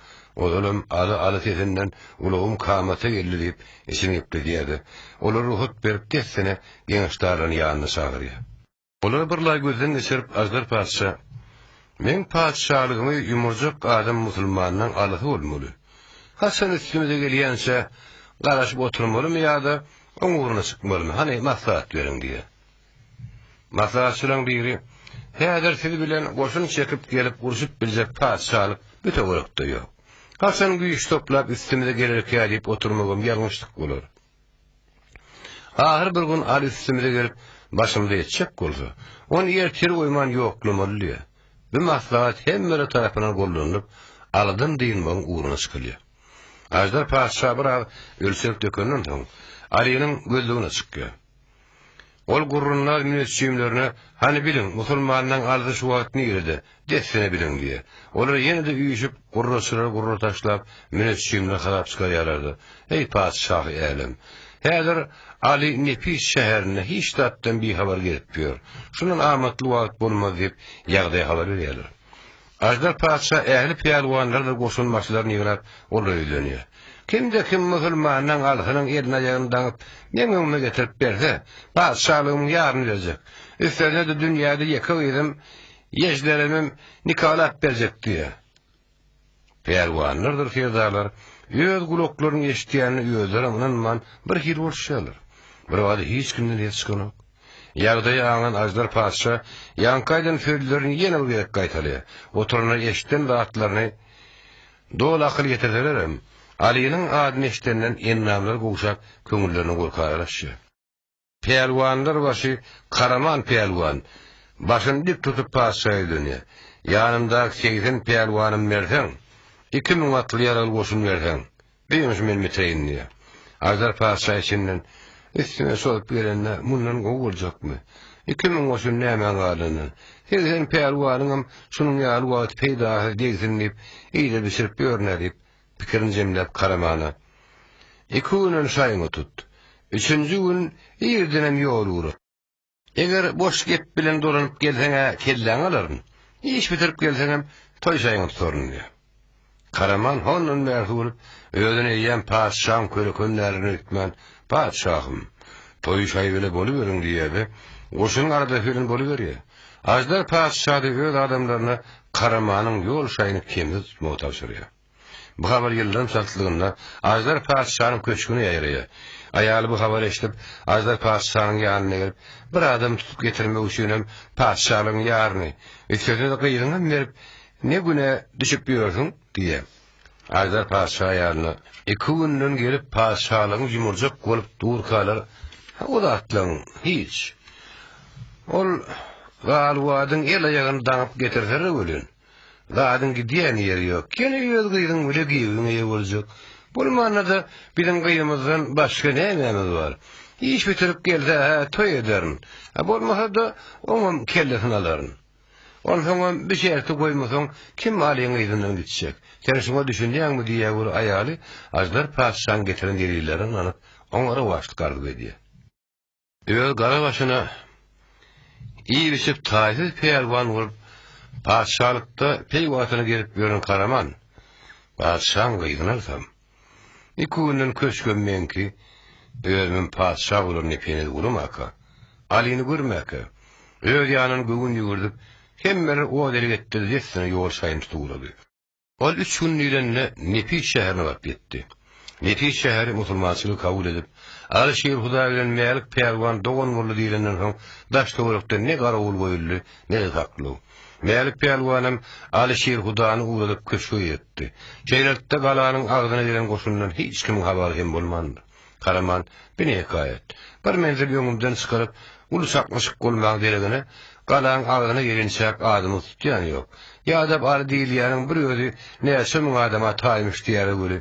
Ozalam aly-aly sesinden ulagym kamata geldi diýip, içini gepledýär-de, olara rugsat berip, dessine geňeşdarlaryny ýanyna çagyrýar. Olary birlaý gözden geçirip, Aždar patyşa, Meň patyşalygymy ýumurjak adam musulmanlaň alysy bolmaly. Haçan üstümize gelýänçä garaşyp oturmalymy ýa-da oň ugruna çykmalymy, hany maslahat beriň diýýär. Maslahatçylaryň biri, Häzir siz bilen goşun çekip gelip urşup biljek patyşalyk bu töwerekde ýok. Haçan güýç toplap üstümize gelerkä diýip oturmagam ýalňyşlyk bolar. Ahyr bir gün Aly üstümize gelip başymyza ýetjek bolsa, ony ertir goýman ýoklamaly diýýär. Bu maslahat hemmeler tarapyndan gollanylyp, Alydan dynmagyň ugruna çykylýar. Aždar patyşa biraz ölçerip dökenden soň, Alynyň gözlegine çykýar. Ol gurrundaz müneçjimlerine, Hany biliň, musulmanlaň alysy şu wagt nirede, dessine biliň diýýär. Olar ýene-de üýşüp, gurraçylara gurra taşlap, müneçjimleri hasap çykarýarlar-da, Eý, patyşahy älem! Häzir Aly nepis şäherinde hiç zatdan bihabar gezip ýör. Şundan amatly wagt bolmaz diýip, ýagdaýy habar berýärler. Aždar patyşa ähli pälwanlardyr goşunbaşylaryny ýygnap, olara ýüzlenýär. Kimde-kim musulmanlaň alsynyň elini-aýagyny daňyp, meň öňüme getirip berse, patyşalygymyň ýaryny berjek. Üstesine-de dünýäde ýeke gyzym Ýejderemem nikalap berjek diýýär. Pälwanlardyr serdarlar öz gulaklarynyň eşidýänine özlerem ynanman, birhili boluşýarlar. Birbada hiç kimden ses çykanok. Ýagdaýy aňan Aždar patyşa ýaňky aýdan sözlerini ýene bir gezek gaýtalaýar. Oturanlar eşiden zatlaryny doly akyl ýetirselerem, Alynyň adyny eşidenden endamlary gowşap, köňüllerine gorky aralaşýar. Pälwanlar başy Karaman pälwan başyny dik tutup patyşa ýüzlenýär. Ýanymdaky 80 pälwanymy berseň, 2000 atly ýaragly goşun berseň, Bu ýumşy men bitireýin diýýär. Aždar patyşa içinden, Üstüme çozup gelende mundan gowy boljakmy? 2000 goşun nämäň galany? 80 pälwanyňam şunuň ýaly wagt peýdasy degsin diýip, iýdirip içirip ýörün-ä diýip, pikirini jemläp Karamana, Iki günden şaýyňy tut. Üçünji gün irdenem ýol ugra. Eger boş gep bilen dolanyp gelseň-ä kelläňi alaryn. Iş bitirip gelseňem toý şaýyňy tutaryn diýýär. Karaman hondan bärsi bolup, özüni eýýäm patyşaň körekendärini öýtmän, Patyşahym, toý şaý bile boluberiň diýýär-de, goşunyň aladasy bilen boluberýär. Aždar patyşa-da öz adamlaryna Karamanyň ýol şaýyny kemsiz tutmagy tabşyrýar. Bu habar ýyldyrym çaltlygynda Aždar patyşanyň köşgüne ýaýraýar. Aýaly bu habary eşidip, Aždar patyşanyň ýanyna gelip, bir adamy tutup getirmek üçinem patyşalygyň ýaryny, üstesine-de gyzyňam berip, ne güne düşüp ýörsüň? diýýär. Aždar patyşa aýalyna, Iki günden gelip patyşalygyňy ýumurjak bolup durkalar, o zatlaryň hiç. Ol Galwadyň el-aýagyny daňyp getirseler welin, Zadyň gidýän ýeri ýok. Ýene öz gyzyň bile giýewiň eýe boljak. Bolmanda-da biziň gyzymyzdan başga nämämiz bar? Iş bitirip gelse-hä toý ederin. A bolmasa-da oňam kellesini alaryn. Onsoňam bir şerti goýmasaň kim Alyň yzyndan gitjek? Sen şuňa düşünýäňmi diýýär weli aýaly Aždar patyşaň getiren delillerine ynanyp oňa rowaçlyk arzuw edýär. Öz gara başyna iýip-içip taýsyz pälwan bolup, patyşalykda peýwagtyna gezip ýören Karaman, Patyşaň gyzyny alsam, iki günden köşgem meňki, özümem patyşa bolaryn epeniz gurumaka, Alyny görmäkä, öz ýanyndan göwün ýüwürdip, hemmeler ot elik etdi-de dessine ýol şaýyny tutup ugrady. Ol üç gün diýlende Nepis şäherine baryp ýetdi. Nepis şäheri musulmançylygy kabul edip, Aly Şir Hudaý bilen Mälik pälwan dogan boldy diýlenden soň daş-töwerekde ne garawul goýuldy, ne-de saklaw. Mälik pälwanam Aly Şir Hudany ugradyp köşge giripdi. Şeýlelikde galanyň agzyna gelen goşundan hiç kimiň habary hem bolmandyr. Karaman, bi ne hekaýat? Bir menzil öňümden çykaryp, uly çaknyşyk bolmagyň deregine, galaň agzyna gelinçäk adymyzy tutýan ýok. Ýa-da Aly diýilýäniň bir özi näçe müň adama taýmyş diýýärler weli,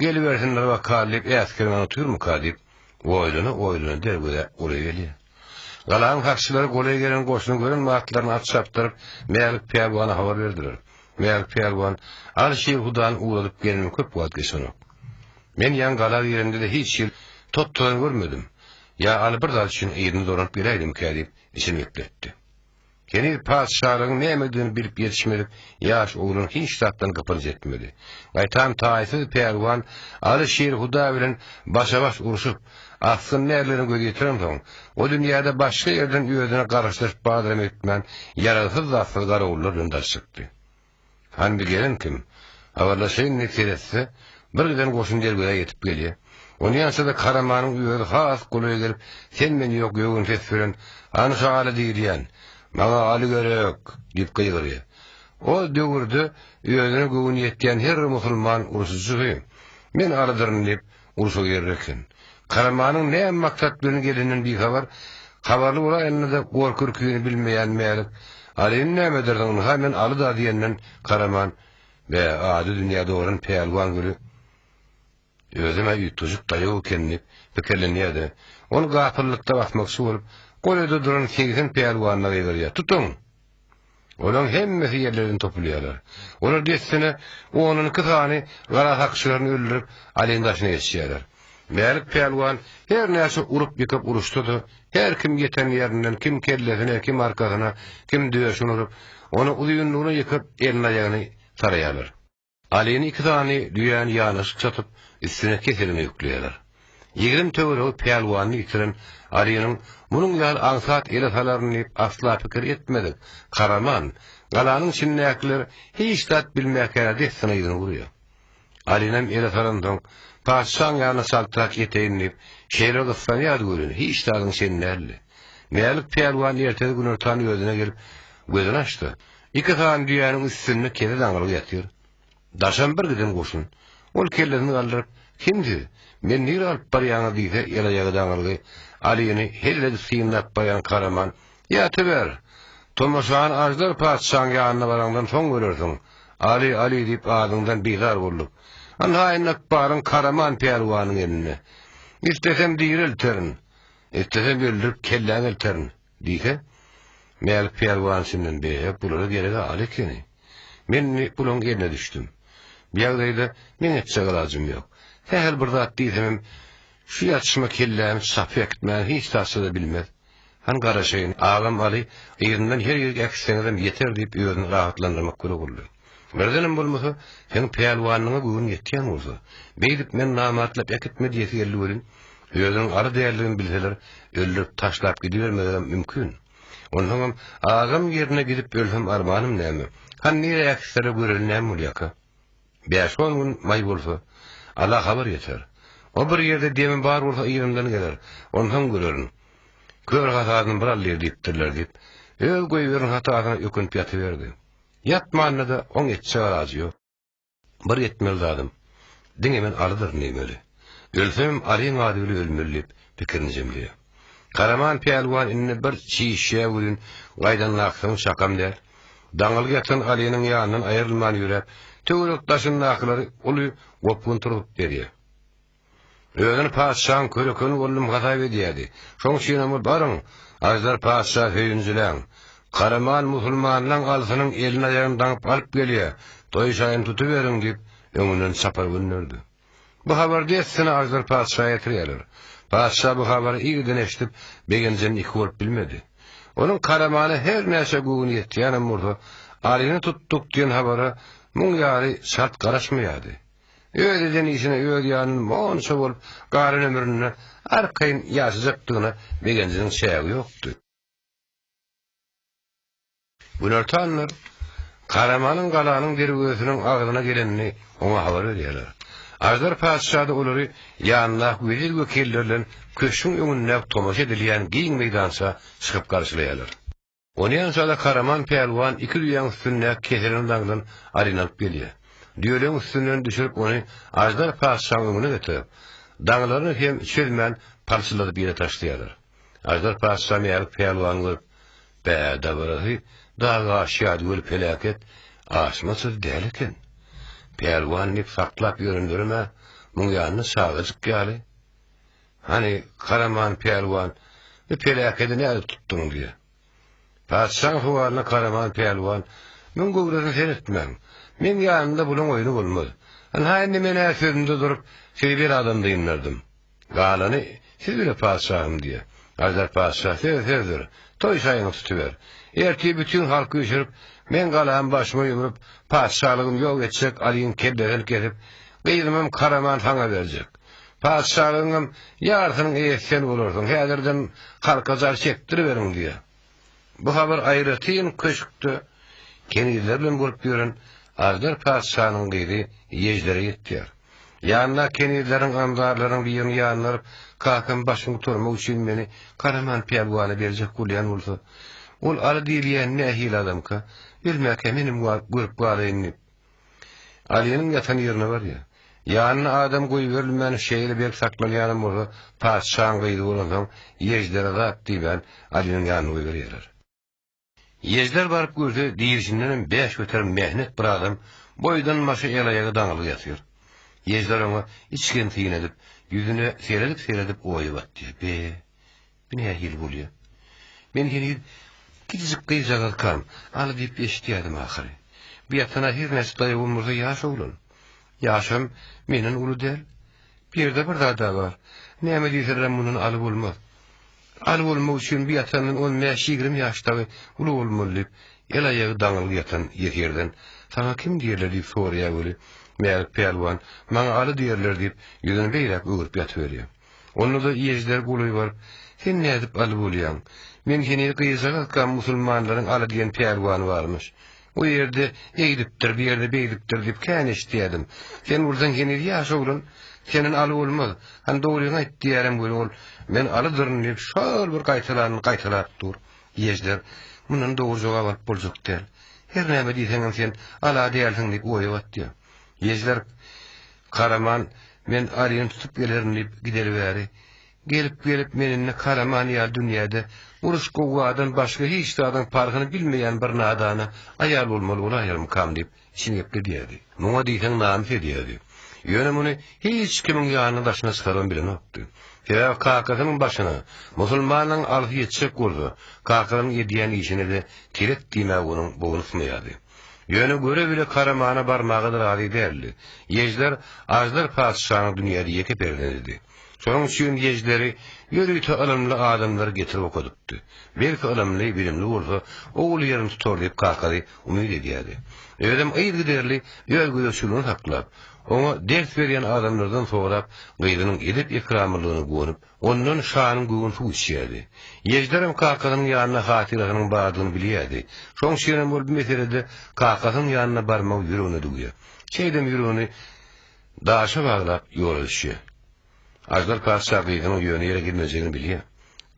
gelibersinler bakaly diýip äsgermän otyrmyka diýip, oýlana-oýlana derwezä golaý gelýär. Galaň sakçylary golaý gelen goşuny gören wagtlaryny at çapdyryp, Mälik pälwana habar berdiler. Mälik pälwan, Aly şir Hudany ugradyp gelenime köp wagt geçenok. Men ýaňy gala giremde-de hiç hili tot-tozan görmedim. Ýa Aly bir zat üçin yzyna dolanyp geläýdimikä diýip, içini gepletdi. Heniz patyşalygyň nämedigini bilip ýetişmedik ýaş oglan hiç zatdan gypynç etmedi. Gaýtam taýsyz pälwan Aly şir Huda bilen başa-baş urşup, asgyn nälerini göz ýetirensoň, o dünýäde başga ýerden özüne garyşdyryp badyram etmän, ýaragsyz-zatsyz garawullar bilen daş çykdy. Hany bir gelen kim? Habarlaşaýyn diýip seretse, bir giden goşun derwezä ýetip gelýär. Onýança-da Karamanyň özi has golaý gelip, sen-men ýok ýogyn ses bilen, Hany şo Aly diýilýän? Maňa Aly gerek! diýip gygyrýar. O döwürde özüne göwni ýetýän her bir musulman urşujysy, Men Alydyryn diýip, urşa girer eken. Karamanyň näme maksat bilen geleninden bihabar, habarly bolaýanda-da gorky-ürkügini bilmeýän Mälik, Alyny näme edersiň, ynha men Aly-da diýenden Karaman, Bä, ady dünýä dolan pälwan güli, özem-ä üýtgeşik daýaw eken diýip pikirlenýär-de, ony gapyllykda basmakçy bolup, golaýda duran 80 pälwanyna gygyrýar, Tutuň! Olaryň hemmesi ýerlerden topulýarlar. Olar dessine ondan iki sany gara sakçylaryny öldürip, Alyň daşyna geçýärler. Mälik pälwan her näçe urup-ýykyp uruşsa-da, her kim ýeten ýerinden kim kellesine, kim arkasyna, kim döşüne urup, ony uzynlygyna ýykyp, elini-aýagyny saraýarlar. Alyny iki sany düýäni ýanaşyk çatyp, üstüne keseligine ýükleýärler. 20 töweregi pälwanyny ýitiren Alynyň munuň ýaly aňsat ele salaryn diýip asla pikir etmedik Karaman, galanyň içindäkiler hiç zat bilmäkä dessine yzyny urýar. Alynam ele salansoň, patyşaň ýanyna çaltrak ýeteýin diýip, şeýle gyssanýardy welin, hiç zadyň çeni däldi. Mälik pälwan ertesi günortan özüne gelip, gözüni açdy. Iki sany düýäniň üstünde kese daňylgy ýatyr. Daşam bir giden goşun. Ol kellesini galdyryp, Kim siz? Meni nirä alyp barýaňyz diýse, el-aýagy daňylgy, Alyny helledi synlap barýan Karaman, Ýatyber! Tomaşany Aždar patyşaň ýanyna baraňdan soň görersiň. Aly, Aly diýip adyňdan bizar bolduk. Ynha indi ykbalyň Karaman pälwanyň elinde. Islesem diri elterin. Islesem öldürip kelläňi elterin. Diýse, Mälik pälwan içinden, Be, bulara gereg-ä Aly ekeni. Men indi bulaň eline düşdüm. Bu ýagdaýda meň etjek alajym ýok. Sähel bir zat diýsemem, şu ýatyşyma kellämi çapyp äkitmäni hiç zatça-da bilmez. Hany garaşaýyn, agam Aly yzyndan her ýerik äkitseňizem ýeter diýip özüni rahatlandyrmak gerek boldy. Birdenem bolmasa, seň pälwanyňa göwün ýetýän bolsa, beýdip men namartlap äkitme diýesi geldi welin, özüniň Aly däldigini bilseler, öldürip taşlap gidibermezlerem mümkin. Onsoňam agam ýerine gidip ölsem armanym näme? Hany nirä äkitseler göreli näme bolýaka? Bäş-on gün maý bolsa, Ala habar ýeter. O bir ýerde demi bar bolsa yzymdan geler, onsoň görerin. Kör hasasyny bir alýar diýipdirler diýip, öz goýberen hatasyna ökünip ýatyberdi. Ýatmanda-da oň etjek alajy ýok. Bir etmeli zadym, diňe men Alydyryn diýmeli. Ölsemem Alyň ady bile ölmeli diýip, pikirini jemleýär. Karaman pälwan indi bir çişýä welin, gaýdanlakysynyň çakam däl. Daňylgy ýatan Alynyň ýanyndan aýrylman ýöräp, töwerek-daşyndakylary uly gopgun turzup berýär. Özüni patyşaň körekeni boldum hasap edýärdi. Şoň üçinem ol, Baryň, Aždar patyşa söýünjiläň. Karaman musulmanlaň alsynyň elini-aýagyny daňyp alyp gelýär. Toý şaýyny tutuberiň diýip, öňünden çapar gönderdi. Bu habary dessine Aždar patyşa ýetirýärler. Patyşa bu habary irden eşidip, begenjini iki bolup bilmedi. Onuň Karamana her näçe göwni ýetýänem bolsa, Alyny tutduk diýen habara muň ýaly çalt garaşmaýardy. Öz eden işine öz ýanynda monça bolup galan ömründe arkaýyn ýaşajakdygyna begenjiniň çägi ýokdy. Günortanlar Karamanyň galanyň derwezesiniň agzyna gelenini oňa habar berýärler. Aždar patyşa-da olary ýanyndaky wezir-wekiller bilen köşgüň öňündäki tomaşa edilýän giň meýdança çykyp garşylaýarlar. Onýança-da Karaman pälwan iki düýäň üstündäki keselen daňdan aryny alyp gelýär. Düýeleň üstünden düşürip ony Aždar patyşaň öňüne getirip, daňylaryny hem çözmän palçyladyp ýere taşlaýarlar. Aždar patyşa Mälik pälwany görüp, Bä, dabarasy dag aşýardy weli peläket aşmaçyz däl eken. Pälwan diýip saklap ýörenlerim-ä muň ýanynda çagajyk ýaly. Hany, Karaman pälwan, bu peläkedi nädip tutduň? diýýär. Patyşaň sowalyna Karaman pälwan, Müň göwresini seretmäň. Meň ýanymda bulaň oýny bolmaz. Ynha indi men-ä sözümde durup, sizi beladan dyndardym. Galany siz bile patyşahym diýýär. Aždar patyşa, Söz sözdür. Toý şaýyňy tutuber. Ertir bütin halky üýşürip, meň galamy başyma ýumrup, patyşalygymy ýok etjek Alyň kellesini kesip, gyzymam Karaman saňa berjek. Patyşalygyňam ýarsynyň eýesi sen bolarsyň, häzirden halka jar çekdiriberiň diýýär. Bu habar aýratyn köşkde kenizler bilen bolup ýören Aždar patyşanyň gyzy Ýeždere ýetýär. Ýanyndaky kenizleriň, anzarlaryň biriniň ýanyna baryp, Kakam başyny gutarmak üçin meni Garaman pälwana berjek bolýan bolsa, ol Aly diýilýän nähili adamka, ölmäkä menem görüp galaýyn diýip, Alynyň ýatan ýerine barýar. Ýanyna adam goýberilmän şeýle berk saklanýanam bolsa, patyşaň gyzy bolansoň, Ýeždere zat diýmän, Alynyň ýanyna goýberýärler. Ýežder baryp görse, dirişindenem 5% mähnet bir adam boýdan-başa el-aýagy daňylgy ýatyr. Ýežder oňa içgin syn edip, ýüzüne seredip-seredip oýa batýar. Be, Bu nähili bolýa? Men heniz kiçijik gyzjagazkam, Aly diýip eşidýärdim ahyry. Bu ýatan-a her näçe daýawam bolsa ýaş oglan. Ýaşam menden uly däl. Bu ýerde bir zad-a bar. Näme diýselerem mundan Aly bolmaz. Aly bolmak üçin bu ýatandan on bäş-ýigrimi ýaş dagy uly bolmaly diýip, el-aýagy daňylgy ýatan ýesirden, Saňa kim diýerler diýip soraýar weli, Mälik pälwan, Maňa Aly diýerler diýip, ýüzüni beýläk öwrüp ýatyberýär. Onda-da ýežder golaý baryp, Sen nädip Aly bolýaň? Men heniz gyzjagazkam musulmanlaryň Aly diýen pälwany barmyş. O ýerde eýdipdir, bu ýerde beýdipdir diýip kän eşidýärdim. Sen bolsaň heniz ýaş oglan, senden Aly bolmaz. Hany dogryňy aýt diýýärem weli ol, Men Alydyryn diýip şol bir gaýtalanyny gaýtalap dur. Ýežder, Mundan dogry jogap alyp boljak däl. Her näme diýseňem sen Ala dälsiň diýip oýa batýar. Ýežder, Karaman, men Alyny tutup gelerin diýip gideli bäri, gelip-gelip men indi Karaman ýaly dünýäde uruş-gowgadan başga hiç zadyň parhyny bilmeýän bir nadana aýal bolmaly bolaýarmykam diýip içini gepledýärdi. Muňa diýseň namys edýärdi. Ýöne muny hiç kimiň ýanyna daşyna çykarybam bilenokdy. Sebäbi kakasynyň başyna musulmanyň alysy ýetjek bolsa, kakasynyň edýän işine-de telek diýmäge onuň bogny ysmaýardy. Ýöne göre-bile Karamana barmaga-da razy däldi. Ýežder Aždar patyşanyň dünýäde ýeke perzendidi. Şonuň üçin Ýežderi ýörite ylymly adamlar getirip okadypdy. Belki ylymly, bilimli bolsa, ogul ýerini tutar diýip kakasy umyt edýärdi. Özem yzygiderli öz gözegçiligini saklap, oňa ders berýän adamlardan sorap, gyzynyň edep-ekramlylygyna guwanyp, Ondan şanyň göwün suw içýärdi. Ýejderem kakasynyň ýanynda hatyrasynyň bardygyny bilýärdi. Şoň üçinem ol bu meselede kakasynyň ýanyna barmagy ýüregine düwýär. Şeýdem ýüregini daşa baglap ýola düşýär. Aždar patyşa gyzynyň ýöne ýere gelmejegini bilýär.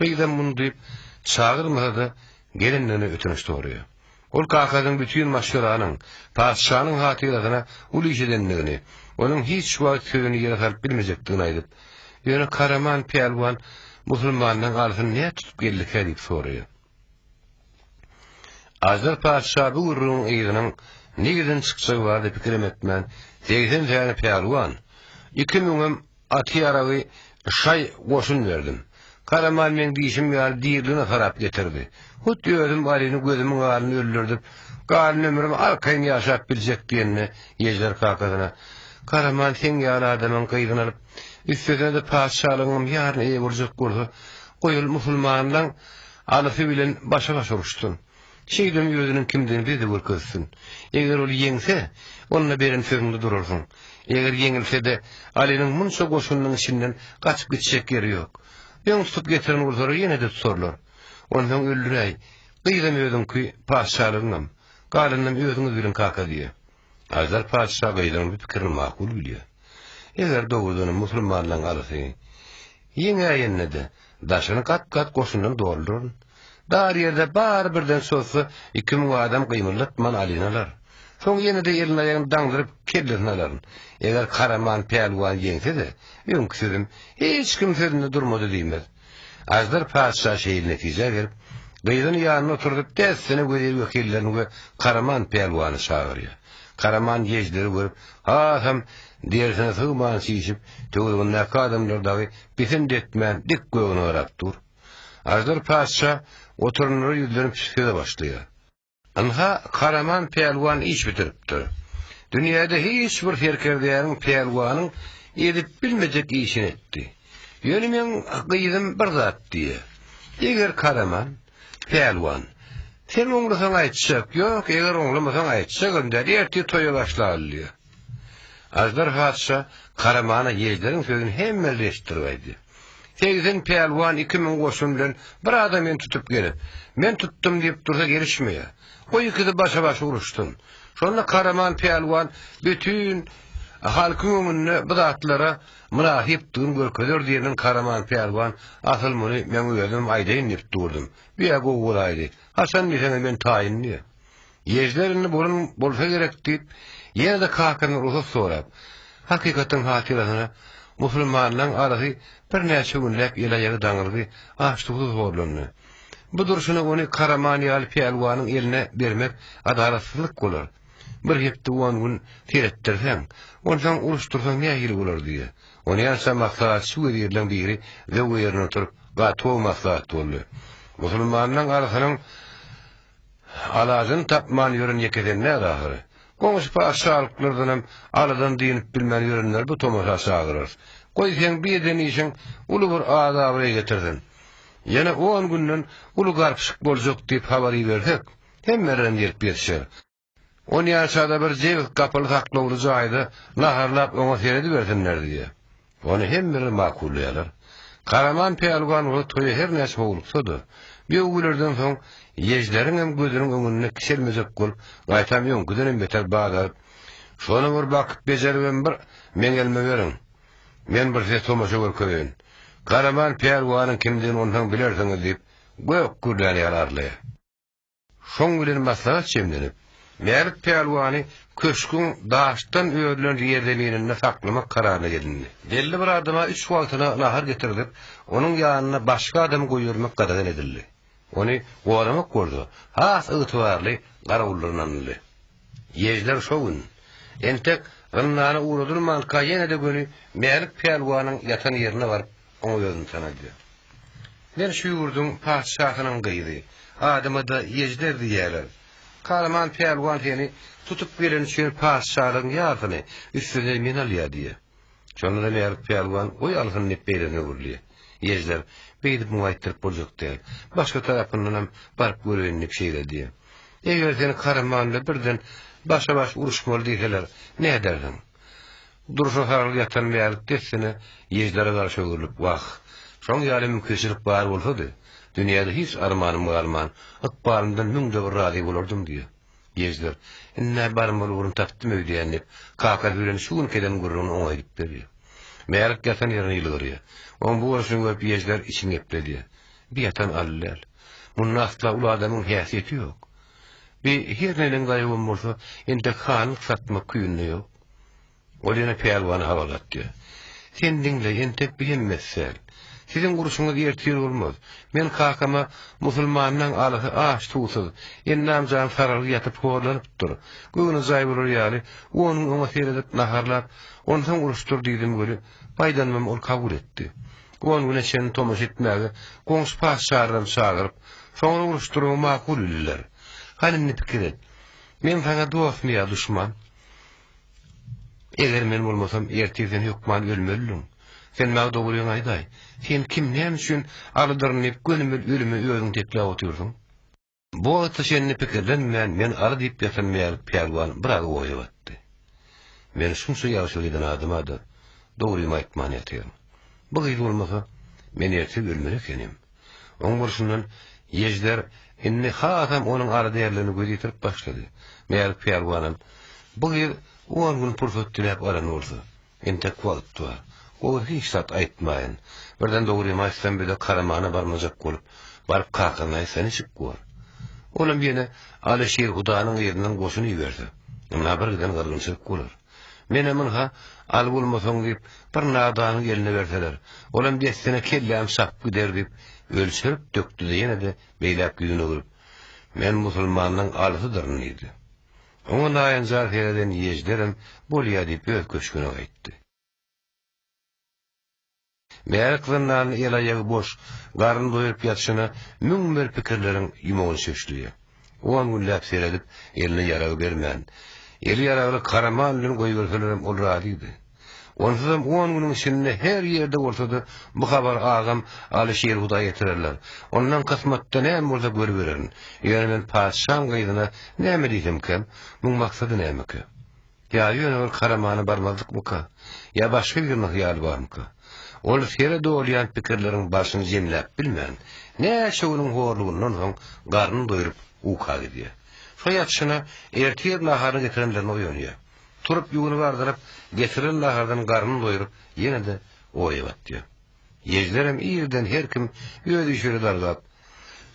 Gyzam muny duýup, çagyrmasa-da, gelendigine ötünç soraýar. Ol kakasynyň bütin maşgalanyň, patyşanyň hatyrasyna uly iş edendigini, onuň hiç wagt sözüni ýere salyp bilmejekdigini aýdyp, Ýöne Karaman pälwan musulmanlaryň alysyny nädip tutup geldikä diýip soraýar. Aždar patyşa bu gürrüňiň yzynyň Nireden çykjagy barada pikirem etmän, 80 täne pälwan, iki müňem aty-ýaragy şaý goşun berdim. Karaman meň diýşim ýaly diriligine sarap getirdi. Hut özüm Alyny gözümiň alnynda öldürdip, galan ömrüm arkaýyn ýaşap biljek diýende, Ýežder kakasyna, Karaman seň ýaly adamyň gyzyny alyp, üstesine-de patyşalygyňam ýaryna eýe boljak bolsa, goý ol musulmanlaň Alysy bilen başa-baş uruşsyn. Şeýdibem özüniň kimdigini bize-de görkezsin. Eger ol ýeňse, onda beren sözüňde durarsyň. Eger ýeňilse-de, Alynyň munça goşunynyň içinden gaçyp gitjek ýeri ýok. Öň tutup getiren bolsalar ýene-de tutarlar. Onsoň öldüräý. Gyzam özüňki, patyşalygyňam. Galanynam özüňiz biliň kaka diýýär. Aždar patyşa gyzynyň bu pikirini makul bilýär. Eger dogrudanam musulmanlaryň Alysy ýeňäýende-de, daşyny gat-gat goşundan dolduraryn. Dar ýerde bary birden çozsa, 2000 adam gymyldatman Alyny alar. Soň ýene-de elini-aýagyny daňdyryp, kellesini alaryn. Eger Karaman pälwan ýeňse-de, öňki sözüm, hiç kim sözünde durmady diýmez. Aždar patyşa şeýle netijä gelip, gyzyny ýanyna oturdyp, dessine wezir-wekillerini we Karaman pälwany çagyrýar. Karaman ýežderi görüp, hasam derisine sygman çişip, töweregindäki adamlar dagy pisint etmän dik gögüne garap dur. Aždar patyşa oturanlara ýüzlenip söze başlaýar. Ynha, Karaman pälwan iş bitiripdir. Dünýäde hiç bir serkerdäniň, pälwanyň edip bilmejek işini etdi. Ýöne meň gyzym bir zat diýýär. Eger Karaman pälwan, sen oňlasaň aýtjak, ýok, eger oňlamasaň aýtjagam däl, ertir toýa başlaly diýýär. Aždar patyşa Karamana ýežderiň sözüni hemmelere eşitdirip aýdýar. 80 pälwan 2000 goşun bilen bir adam meni tutup gelip, men tutdum diýip dursa gelişmeýär. O ikisi başa-baş uruşsyn. Şonda Karaman pälwan bütin halkyň öňünde bu zatlara mynasypdygyny görkezer diýenden Karaman pälwan asyl muny meň özüm aýdaýyn diýip durdum. Bu-ýa gowy bolaýdy. Haçan diýseňiz men taýyn diýýär. Ýežder indi bolan bolsa gerek diýip, ýene-de kakasyndan rugsat sorap, hakykatyň hatyrasyna musulmanlaryň arasy birnäçe günläp el-aýagy daňylgy, aç-suwsuz horlandy. Bu durşuna ony Karaman ýaly pälwanyň eline bermek adalatsyzlyk bolar. Bir hepde on gün seretdirseň, onsoň uruşdyrsaň nähili bolar diýýär. Onýança maslahatçy wezirleň biri zöwwe ýerinden oturyp, gaty gowy maslahat boldy. Musulmanlaryň arasynyň Alajyny tapman ýören ýeke sen däl ahyry. Goňşy patyşalyklardanam aladan dynyp bilmän ýörenleri bu tomaşa çagyrarys. Goý, seň bir eden işiň uly bir at-abraý getirsin. Ýene on günden uly garpyşyk boljak diýip habar ibersek, hemmelerem gelip ýetişer. Onýança-da bir jebis gapyly saklawly jaýda naharlap oňa seredibersinler diýýär. Ony hemmeler makullaýarlar. Karaman pälwan bolsa toýa her näçe howluksa-da, bu öwgülerden soň ýežderiňem gözüniň öňünde kiçelmejek bolup, gaýtam öňküdenem beter bazaryp, Şony bir bakyp bejeribem bir meň elime beriň. Men bir size tomaşa görkezeýin. Karaman pälwanyň kimdigini onsoň bilersiňiz diýip, gök gürlän ýaly arlaýar. Şoň bilen maslahat jemlenip, Mälik pälwany köşgüň daşdan örülen ýerzemininde saklamak kararyna gelindi. Belli bir adama üç wagtyna nahar getirdip, onuň ýanyna başga adamy goýbermek gadagan edildi. Ony goramak bolsa, has ygtybarly garawullar ynanyldy. Ýežder şo gün, entek zyndana ugradylmanka ýene-de göni Mälik pälwanyň ýatan ýerine baryp, oňa özüni tanadýar. Men şu ýurduň patyşasynyň gyzy, adyma-da Ýejder diýýärler. Karaman pälwan seni tutup geleni üçin patyşalygyň ýarsyny üstüne men alýar diýýär. Şonda-da Mälik pälwan goý alsyn diýip beýlesine öwrülýär. Ýejder, Beýdip muňa aýtdyryp boljak däl. Başga tarapyndanam baryp göreýin diýip şeýle diýýär. Eger seni Karaman bilen birden başa-baş uruşmaly diýseler, nädersiň? Durşuna saralyp ýatan Mälik dessine Ýeždara garşy öwrülip, Wah, şoň ýaly mümkinçilik bar bolsady, dünýäde hiç armanym galman, ykbalymdan müňde bir razy bolardym diýýär. Ýežder, Ind-ä barmaly ugruny tapdym öýdýän diýip, kakasy bilen şu günki eden gürrüňini oňa aýdyp berýär. Mälik ýatan ýerinde ýylgyrýar. Oň bu bolşuny görüp Ýežder içini gepledýär. Bi ýatan Aly däl. Munda asla uly adamyň häsiýeti ýok. Bi her neneň gaýybam bolsa, entek hanlyk satmak küýünde ýok. Ol ýene pälwana habar gatýar. Sen diňle, entek bi hemmesi däl. Siziň urşuňyz ertir bolmaz. Men kakama musulmanlaň alysy aç-suwsuz, endam-jany saralgy ýatyp horlanypdyr. Göwni jaý bolar ýaly, on gün oňa seredip, naharlap, onsoň uruşdyr diýdim weli, baýdanymam ol kabul etdi. On güne çenli tomaşa etmäge goňşy patyşalaram çagyryp, soňra uruşdyrmagy makul bildiler. Hany indi pikir et. Men saňa dostmy ýa duşman? Eger men bolmasam, ertir sen hökman ölmelidiň. Sen maňa dogryňy aýdaý. Sen kim, näme üçin Alydyryn diýip gönümel ölüme özüň tekläp otyrsyň? Bu wagta çenli pikirlenmän, men Aly diýip ýatan Mälik pälwan biraz oýa batdy. Men şunça ýagşylyk eden adama-da dogrymy aýtman ýatyryn. Bu gyz bolmasa, men ertir ölmeli ekenim. Oň bolşundan Ýejder indi hasam onuň Aly däldigine göz ýetirip başlady. Mälik pälwanam, Bu gyz on gün pursat diläp alan bolsa, Entek wagt bar. Gowy hiç zat aýtmaýyn. Birden dogrymy aýtsam bize Karamana barmajak bolup, baryp kakaňa aýtsa niçik bor? Olam ýene Aly şir Hudanyň yzyndan goşun iberse, ynha bir giden gyrgynçylyk bolar. Menem ynha Aly bolmasaň diýip, bir nadanyň eline berseler, olam dessine kellämi çapyp gider diýip, ölçerip dökdi-de ýene-de beýläk ýüzüni öwrüp, Men musulmanlaň Alysydyryn diýdi. Oňa naýynjar sereden Ýejderem bolýa diýip öz köşgüne gaýtdy. Mälik zyndanda el-aýagy boş, garny doýuryp ýatyşyna 1001 pikirleriň ýumagyny çöşleýär. On günläp seredip, eline ýarag bermän, eli ýaragly Karaman bilen goýberselerem ol razydy. Onsuzam on günüň içinde her ýerde bolsa-da bu habary agam Aly Şirhuda ýetirerler. Ondan kysmatda näme bolsa görübererin. Ýöne men patyşaň gyzyna näme diýsemkäm? Muň maksady nämekä? Ýa ýöne bir Karamana barmazlykmyka? Ýa başga biriniň hyýaly barmyka? Ol sere dolýan pikirleriň başyny jemläp bilmän, näçe günüň horlugyndan soň garnyny doýrup uka gidýär. Şo ýatyşyna ertir naharyny getirenlerine oýanýar. Turup ýüwüni bardyryp, getirilen nahardan garnyny doýrup, ýene-de oýa batýar. Ýejlerem irden her kim öz işine dargap,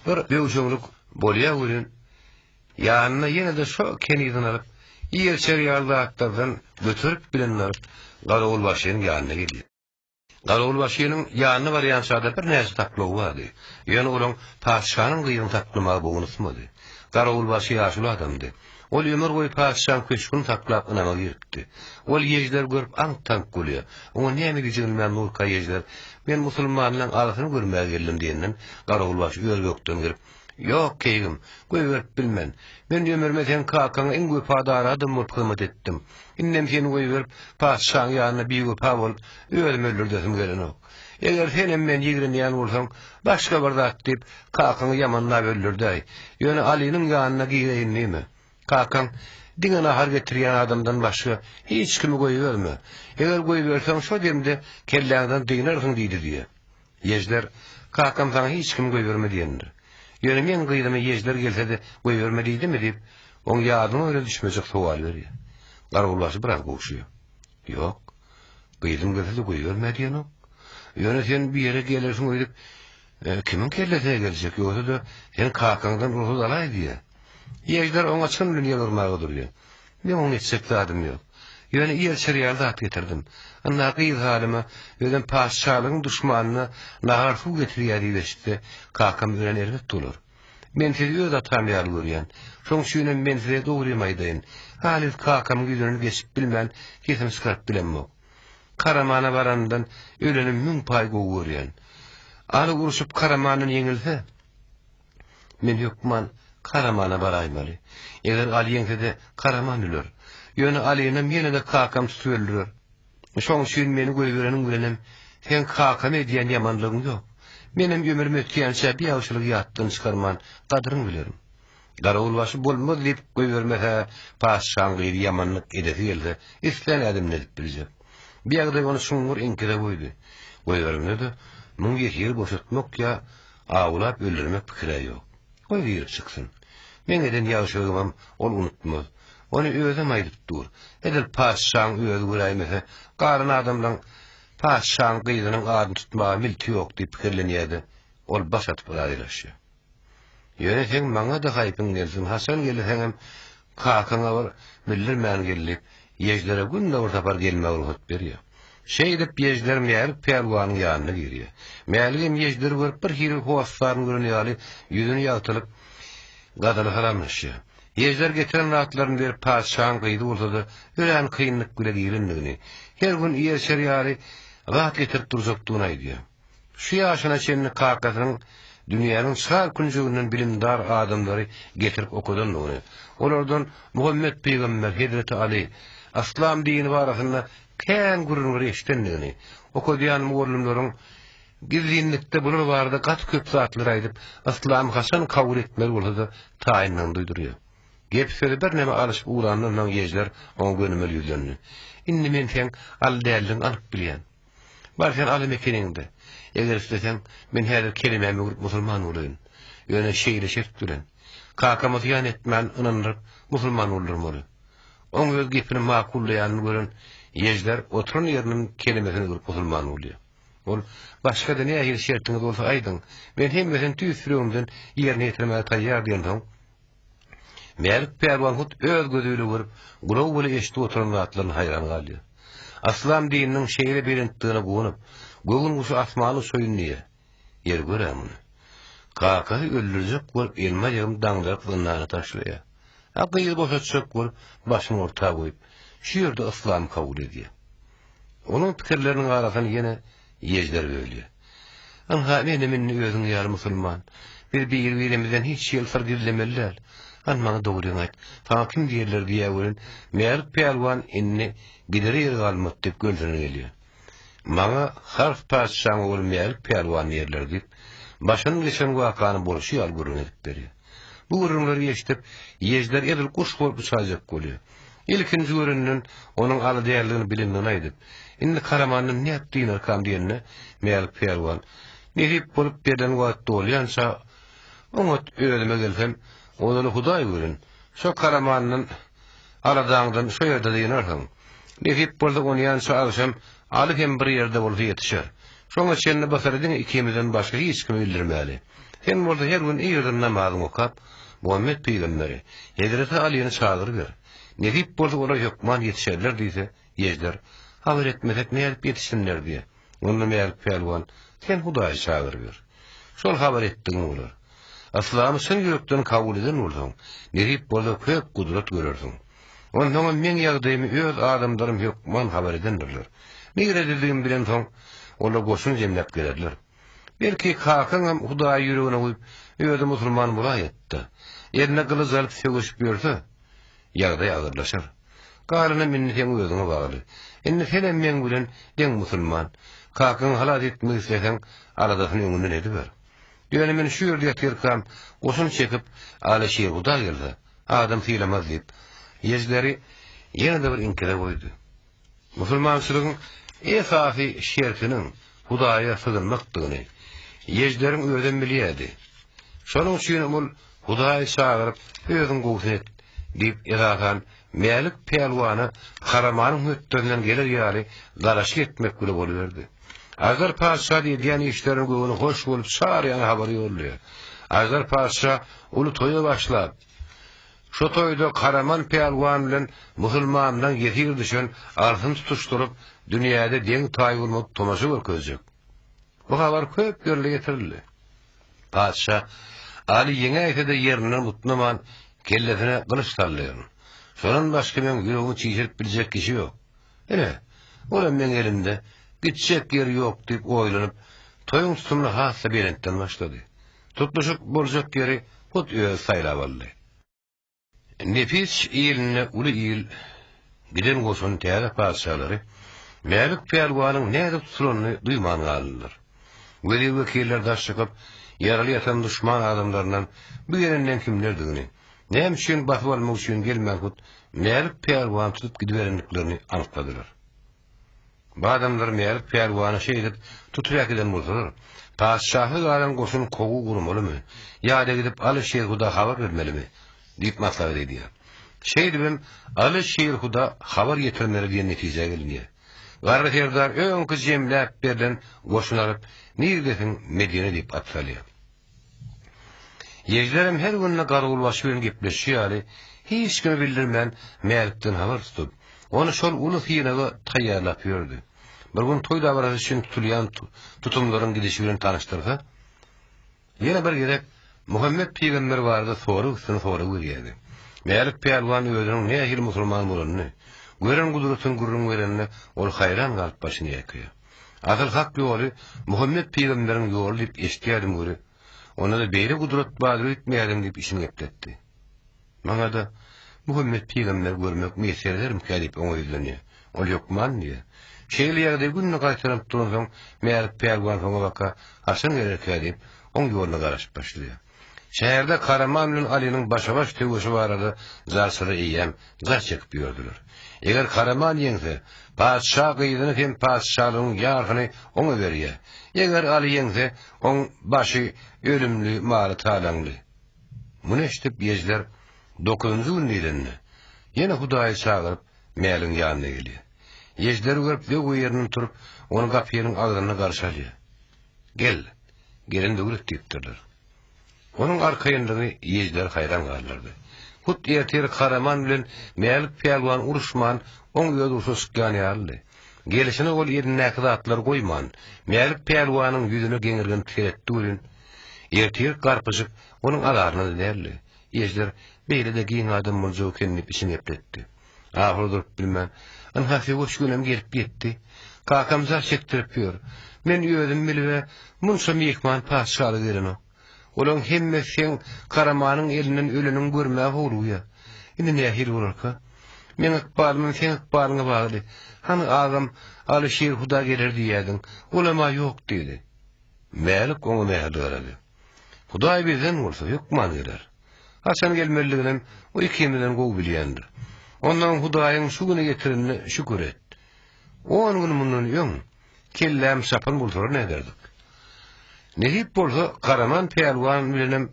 bir böwşeňlik bolýar welin, ýanyna ýene-de şo kenizini alyp, iýer-içer ýaly zatlardan göterip bilenini alyp, garawulbaşynyň ýanyna gelýär. Garawulbaşynyň ýanyna barýança-da birnäçe saklawy bardy. Ýöne olaň patyşanyň gyzyny saklamaga bogun ysmady. Garawulbaşy ýaşuly adamdy. Ol ömür boýy patyşaň köşgüni saklap ynama giripdi. Ol ýejleri görüp aňk-taňk bolýar. Oňa näme diýjegini bilmän Nurka ýejler, Men musulmanlaň alysyny görmäge geldim diýenden, garawulbaşy ör-gökden girip, Ýok, keýgim, goýberip bilmen. Men ömrüme seň kakaňa iň wepadar adam bolup hyzmat etdim. Indem seni goýberip, patyşaň ýanynda biwepa bolup, özümi öldürdesim gelenok. Eger senem meni ýigrenýän bolsaň, başga bir zat diýip, kakaňy ýamanlap öldürdäý. Ýöne Alynyň ýanyna gireýin diýme. Kakaň diňe nahar getirýän adamdan başga hiç kimi goýberme. Eger goýberseň, şo demde kelläňden dynarsyň diýdi diýýär. Ýejder, Kakam saňa hiç kimi goýberme diýendir. Ýöne meň gyzymy Ýejder gelse-de goýberme diýdimi diýip, oň ýadyna bile düşmejek sowal berýär. Garawulbaşy biraz gowşaýar. Ýok, gyzym gelse-de goýberme diýenok. Ýöne sen bu ýere gelersiň öýdüp, e, kimiň kellesine geljek, ýogsa-da sen kakaňdan rugsat alaý diýýär. Ýejder oňa çyn bilen ýalbarmaga durýar. Meň oňa etjek zadym ýok. Ýöne iýer-içer ýaly zat getirdim. Ynha gyz halyma, özem patyşalygyň duşmanyna nahar-suw getirýär diýip eşitse, kakam örän erbet bolar. Men sizi öz atam ýaly görýän. Şoň üçinem men size dogrymy aýdaýyn. Halys kakamyň ýüzünden geçip bilmän, sesimi çykaryp bilemok. Karamana baranymdan ölenimi müň paý gowy görýän. Aly urşup Karamandan ýeňilse, Men hökman Karamana baraýmaly. Eger Aly ýeňse-de, Karaman öler. Ýöne Alynam ýene-de kakam tutup öldürer. Şoň üçin meni goýbereniň bilenem seň kakama edýän ýamanlygyň ýok. Menem ömrüm ötýänçä bir ýagşylygy ýatdan çykarman, gadyryňy bilerin. Garawulbaşy bolmaz diýip goýbermese, patyşaň gyzy ýamanlyk edesi gelse, islän ädimini edip biljek. Bu ýagdaý ony çuňňur iňkise goýdy. Goýberende-de, muň ýesiri boşatmak ýa Awlap öldürmek pikir-ä ýok. Goý girip çyksyn. Meň eden ýagşylygymam ol unutmaz. Ony özem aýdyp dur. Edil patyşaň özi göräýmese, galan adamlaň patyşaň gyzynyň adyny tutmaga milti ýok diýip pikirlenýär-de, ol baş atyp razylaşýar. Ýöne seň maňa-da haýpyň gelsin, haçan gelseňem kakaňa bir bildirmän gel diýip, ýeždere günde bir sapar gelmäge rugsat berýär. Şeýdip Ýejder Mälik pälwanyň ýanyna girýär. Mäligem Ýejderi görüp bir hili hossaryny gören ýaly ýüzüni ýagtylyp, gazaly salamlaşýar. Ýejder getiren zatlaryny berip patyşaň gyzy bolsa-da örän kynlyk bile girendigini, her gün iýer-içer ýaly zat getirip durjakdygyny aýdýar. Şu ýaşyna çenli kakasynyň dünýäniň çar künjeginden bilimdar adamlary getirip okadandygyny, olardan Muhammet pygamber, hezreti Aly, yslam dini barasynda kän gürrüňleri eşidendigini, okadýan mugallymlaryň gizlinlikde bular barada gaty köp zatlary aýdyp, yslamy haçan kabul etmeli bolsa-da taýyndygyny duýdurýar. Gep-sözi birneme alyşyp ugrandan soň Ýejder oňa gönümel ýüzlendi. Indi men seň Aly däldigiňi anyk bilýän. Bar sen alym ekeniňde. Eger isleseň, men häzir kelemämi öwrüp musulman bolaýyn. Ýöne şeýle şert bilen. Kakama zyýan etmän ynandyryp musulman boldurmaly. Oň öz gepini makullaýanyny gören Ýejder oturan ýerinden kelemesini öwrüp musulman bolýar. Ol, Başga-da nähili şertiňiz bolsa aýdyň. Men hemmesini tüýs ýüregimden ýerine ýetirmäge taýýar diýensoň, Mälik pälwan hut öz gözi bile görüp, gulagy bile eşidip oturan zatlaryna haýran galýar. Yslam dininiň şeýle belentdigine guwanyp, göwün guşy asmana uçaýyn diýýär. Ýeri gör-ä muny. Kakasy öldürjek bolup elimi-aýagymy daňdyryp zyndana taşlaýar. A gyzy boşatjak bolup, başyny orta goýup, şu ýerde yslamy kabul edýär. Onuň pikirleriniň arasyny ýene Ýejder bölýär. Ynha, menem indi özüň ýaly musulman. Biz bir-birimizden hiç hili syr gizlemeli däl. Hany maňa dogryňy aýt, saňa kim diýerler diýýär welin, Mälik pälwan indi gidere ýeri galmady diýip gönüsine gelýär. Maňa Hars patyşaň ogly Mälik pälwan diýerler diýip, başyndan geçen wakany bolşy ýaly gürrüň edip berýär. Bu gürrüňleri eşidip, Ýejder edil guş bolup uçaýjak bolýar. Ilkinji görenden onuň Aly däldigini bilendigini aýdyp, Indi Karamandan nädip dynarkam diýende, Mälik pälwan, Nesip bolup berlen wagt dolýança, oňat özüme gelsem, ozaly Hudaý gören, şo Karamandan, aladaňdan şo ýerde dynarsyň. Nesip bolsa onýança agşam Aly hem bir ýerde bolsa ýetişer. Şoňa çenli bu syry diňe ikimizden başga hiç kime bildirmäli. Sen bolsa her gün irden namazyňy okap, Muhammet pygamberi, hezreti Alyny çagyryber. Nesip bolsa olar hökman ýetişerler diýse, Ýejder, Habar etmesek nädip ýetişsinler diýýär. Onda Mälik pälwan, Sen Hudaýy çagyryber. Şol habar etdigiň bolar. Yslamy çyn ýürekden kabul eden bolsaň, nesip bolsa köp gudrat görersiň. Onsoňam meň ýagdaýymy öz adamlarym hökman habar edendirler. Nirededigimi bilensoň, olar goşun jemläp gelerler. Belki, kakaňam Hudaýy ýüregine guýup, özi musulman bolaýatda. Eline gylyç alyp söweşip ýörse, ýagdaý agyrlaşar. Galanam indi seň özüňe bagly. Indi senem meň bilen deň musulman. Kakaňy halas etmek isleseň, aladasyny öňünden ediber. Ýöne men şu ýerde ýatyrkam, goşun çekip, Aly Şirhuda gelse, adam sylamaz diýip, Ýezderi ýene-de bir iňkise goýdy. Musulmançylygyň esasy şertiniň Hudaýa sygynmakdygyny Ýezderiň özem bilýärdi. Şonuň üçinem ol Hudaýy çagyryp, özüň gowusyny et diýip, esasan, Mälik pälwana Karamanyň hötdesinden geler ýaly garaşyk etmek bile boluberdi. Aždar patyşa edýän işlerine göwni hoş bolup çar ýana habar ýollaýar. Aždar patyşa uly toýa başlap, şo toýda Karaman pälwan bilen musulmandan ýesir düşen Arsyny tutuşdyryp, dünýäde deň-taý bolmadyk tomaşa görkezjek. Bu habar köp ýerlere ýetirildi. Patyşa Aly ýeňäýse-de ýerinden butnaman, kellesine gylyç sallaýaryn. Şondan başga meň ýüregimi çişirip biljek kişi ýok. Ine, olam meň elimde, gitjek ýeri ýok diýip oýlanyp, toýuň tutumyny has-da belentden başlady. Tutluşyk boljak ýeri hut özi saýlap aldy. Nepis ilinde uly il giden goşun täze patyşalary Mälik pälwanyň nädip tutulanyny duýman galdylar. Wezir-wekiller daş çykyp, ýaraly ýatan duşman adamlaryndan bu gelenleň kimlerdigini, näme üçin basyp almak üçin gelmän hut Mälik pälwany tutup gidiberendiklerini anykladylar. Bu adamlar Mälik pälwany şeýdip tutup äkiden bolsalar, patyşahy galan goşun kowgy gurmalymy ýa-da gidip Aly Şirhuda habar bermelimi? diýip maslahat edýär. Şeýdibem Aly Şirhuda habar ýetirmeli diýen netijä gelinýär. Garry serdar öňki jemläp berlen goşuny alyp, nirdesiň Medine diýip at salýar. Ýejderem her günde garawulbaşy bilen gepleşişi ýaly, hiç kime bildirmän Mälikden habar tutup, ony şol uly synaga taýýarlap ýördi. Bir gün toý dabarasy üçin tutulýan tutumlaryň gidişi bilen tanyşdyrsa, ýene bir gezek Muhammet pygamber barada sorag üstüne sorag berýärdi. Mälik pälwan özüniň nähili musulman bolanyny, gören gudratyny gürrüň berende, ol haýran galyp başyny ýaýkaýar. Asyl hak ýoly Muhammet pygamberiň ýoly diýip eşidýärdim weli, onda-da beýle gudrat bardyr öýtmeýärdim diýip içini gepletdi. Maňa-da Muhammet pygamberi görmek miýesser edermikä diýip oňa ýüzlenýär. Ol hökman diýýär. Şeýle ýagdaý günde gaýtalanyp duransoň, Mälik pälwan soňabaka haçan gelerkä diýip, oň ýoluna garaşyp başlaýar. Şäherde Karaman bilen Alynyň başa-baş söweşi barada jarçylar eýýäm jar çekip ýördüler. Eger Karaman ýeňse, patyşa gyzyny hem patyşalygyň ýarsyny oňa berýär. Eger Aly ýeňse, oň başy ölümli, maly talaňly. Muny eşidip Ýejler dokuzynjy gün diýlende, ýene Hudaýy çagyryp, Mäligiň ýanyna gelýär. Ýejleri görüp zöwwe ýerinden turup, ony gapynyň agzynda garşy alýar. Gel, gelen döwlet diýipdirler. Onuň arkaýynlygy Ýejleri haýran galdyrdy. Hut ertir Karaman bilen Mälik pälwan uruşman, oň özi urşa çykýan ýalydy. Gelşine ol elindäki zatlary goýman, Mälik pälwanyň ýüzüne geňirgenip seretdi welin, ertir garpyşyk onuň azaryna-da däldi. Ýejler beýle-de giň adam boljak eken diýip içini gepletdi. Ahyry durup bilmän, Ynha söweş günem gelip ýetdi. Kakam jar çekdirip ýör. Men özüm bilib-ä munça myhman patyşalyga gelenok. Olaň hemmesi seň Karamanyň elinden öleniňi görmäge howlugýar. Indi nähili bolarka? Meň ykbalymam seň ykbalyňa bagly. Hany agam Aly Şir Huda geler diýýädiň. Olam-a ýok diýdi. Mälik oňa mähirli garady. Hudaý bizden bolsa, hökman geler. Haçan gelmelidiginem o ikimizden gowy bilýändir. Ondan Hudaýyň şu güne getirenine şükür et. On gün mundan öň kelläm çapan bolsalar näderdik? Nesip bolsa Garaman pälwan bilenem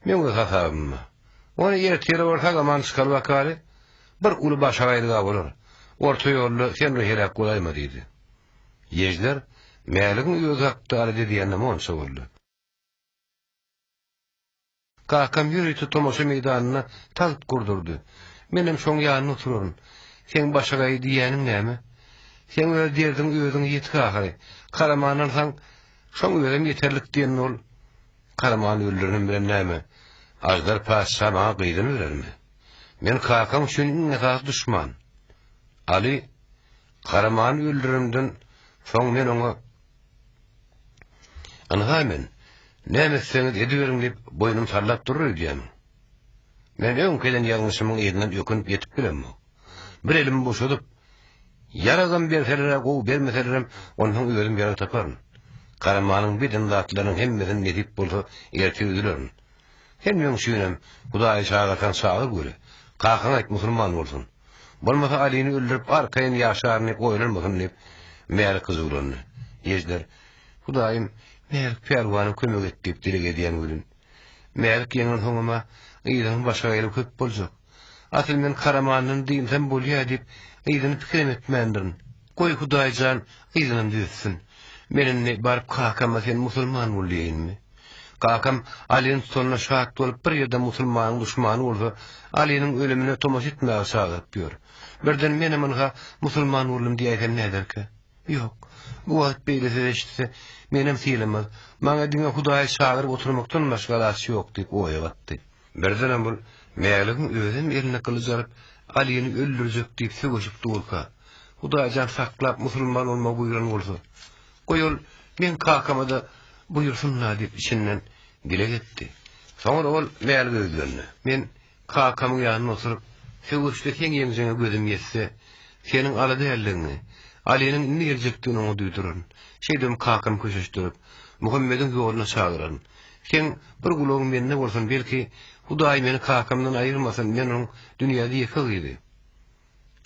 meň öz hasabymda. Ony ertire bir sag-aman çykaly bakaly, bir uly başagaýlyga bolar. Orta ýolda sen bir heläk bolaýma diýdi. Ýejder Mäligiň özi hakda alada edýänine monça boldy. Kakam ýörite tomaşa meýdanynda tagt gurdurdy. Menem şoň ýanynda oturaryn. Seň başagaý diýýäniň näme? Seň öz derdiň özüňe ýetik ahyry. Karamany alsaň, şoň özem ýeterlik diýen ol. Karamany öldürenim bilen näme? Aždar patyşa maňa gyzyny berermi? Men kakam üçin iň esasy duşman. Aly Karamany öldürenimden soň men oňa Ynha men, näme etseňiz ediberiň diýip, boýnumy sallap durur öýdýämiň? Men öňki eden ýalňyşymyň yzyndan ökünip ýetip bilemok. Bir elimi boşadyp, ýaragam berseler-ä gowy, bermeselerem, onsoň özüm ýarag taparyn. Garamanyň beden zatlarynyň hemmesini nesip bolsa ertir üzülerin. Sen meň üçinem Hudaýy çagyrsaň çagyr göri. Kakaňa aýt musulman bolsun. Bolmasa Alyny öldürip arkaýyn ýaşaryn diýip oýlanmasyn diýip, Mälik hyjuwlandy. Ejder, Hudaýym, Mälik pälwana kömek et diýip dileg edýän welin, Mälik ýeňensoňam-a yzynyň başagaýlygy köp boljak. Asyl men Karamandan dynsam bolýa diýip, yzyny pikirem etmändirin. Goý Hudaý jan yzynam düzetsin. Men indi baryp kakama sen musulman bol diýeýinmi? Kakam Alyny tutanyna şat bolup bir ýerde musulmanyň duşmany bolsa Alynyň ölümine tomaşa etmäge çagyryp ýör. Birden menem ynha musulman boldum diýäýsem näderkä? Ýok. Bu wagt beýle söz eşitse menem sylamaz. Maňa diňe Hudaýy çagyryp oturmakdan başga alaç ýok diýip oýa batdy. Birdenem ol Mäligiň özem eline gylyç alyp Alyny öldürjek diýip sögüşip durka, Hudaýjan saklap musulman bolmagy buýran bolsa, Goý ol meň kakama-da buýursyn-da diýip içinden dileg etdi. Soňra ol Mälige ýüzlendi. Men kakamyň ýanynda oturyp, söweşde seň ýeňjeňe gözüm ýetse, seniň Aly däldigiňi, Alynyň indi geljekdigini oňa duýduraryn. Şeýdibem kakamy köşeşdirip, Muhammediň ýoluna çagyraryn. Seň bir gulagyň mende bolsun, belki, Hudaý meni kakamdan aýyrmasyn, men onuň dünýäde ýeke gyzy.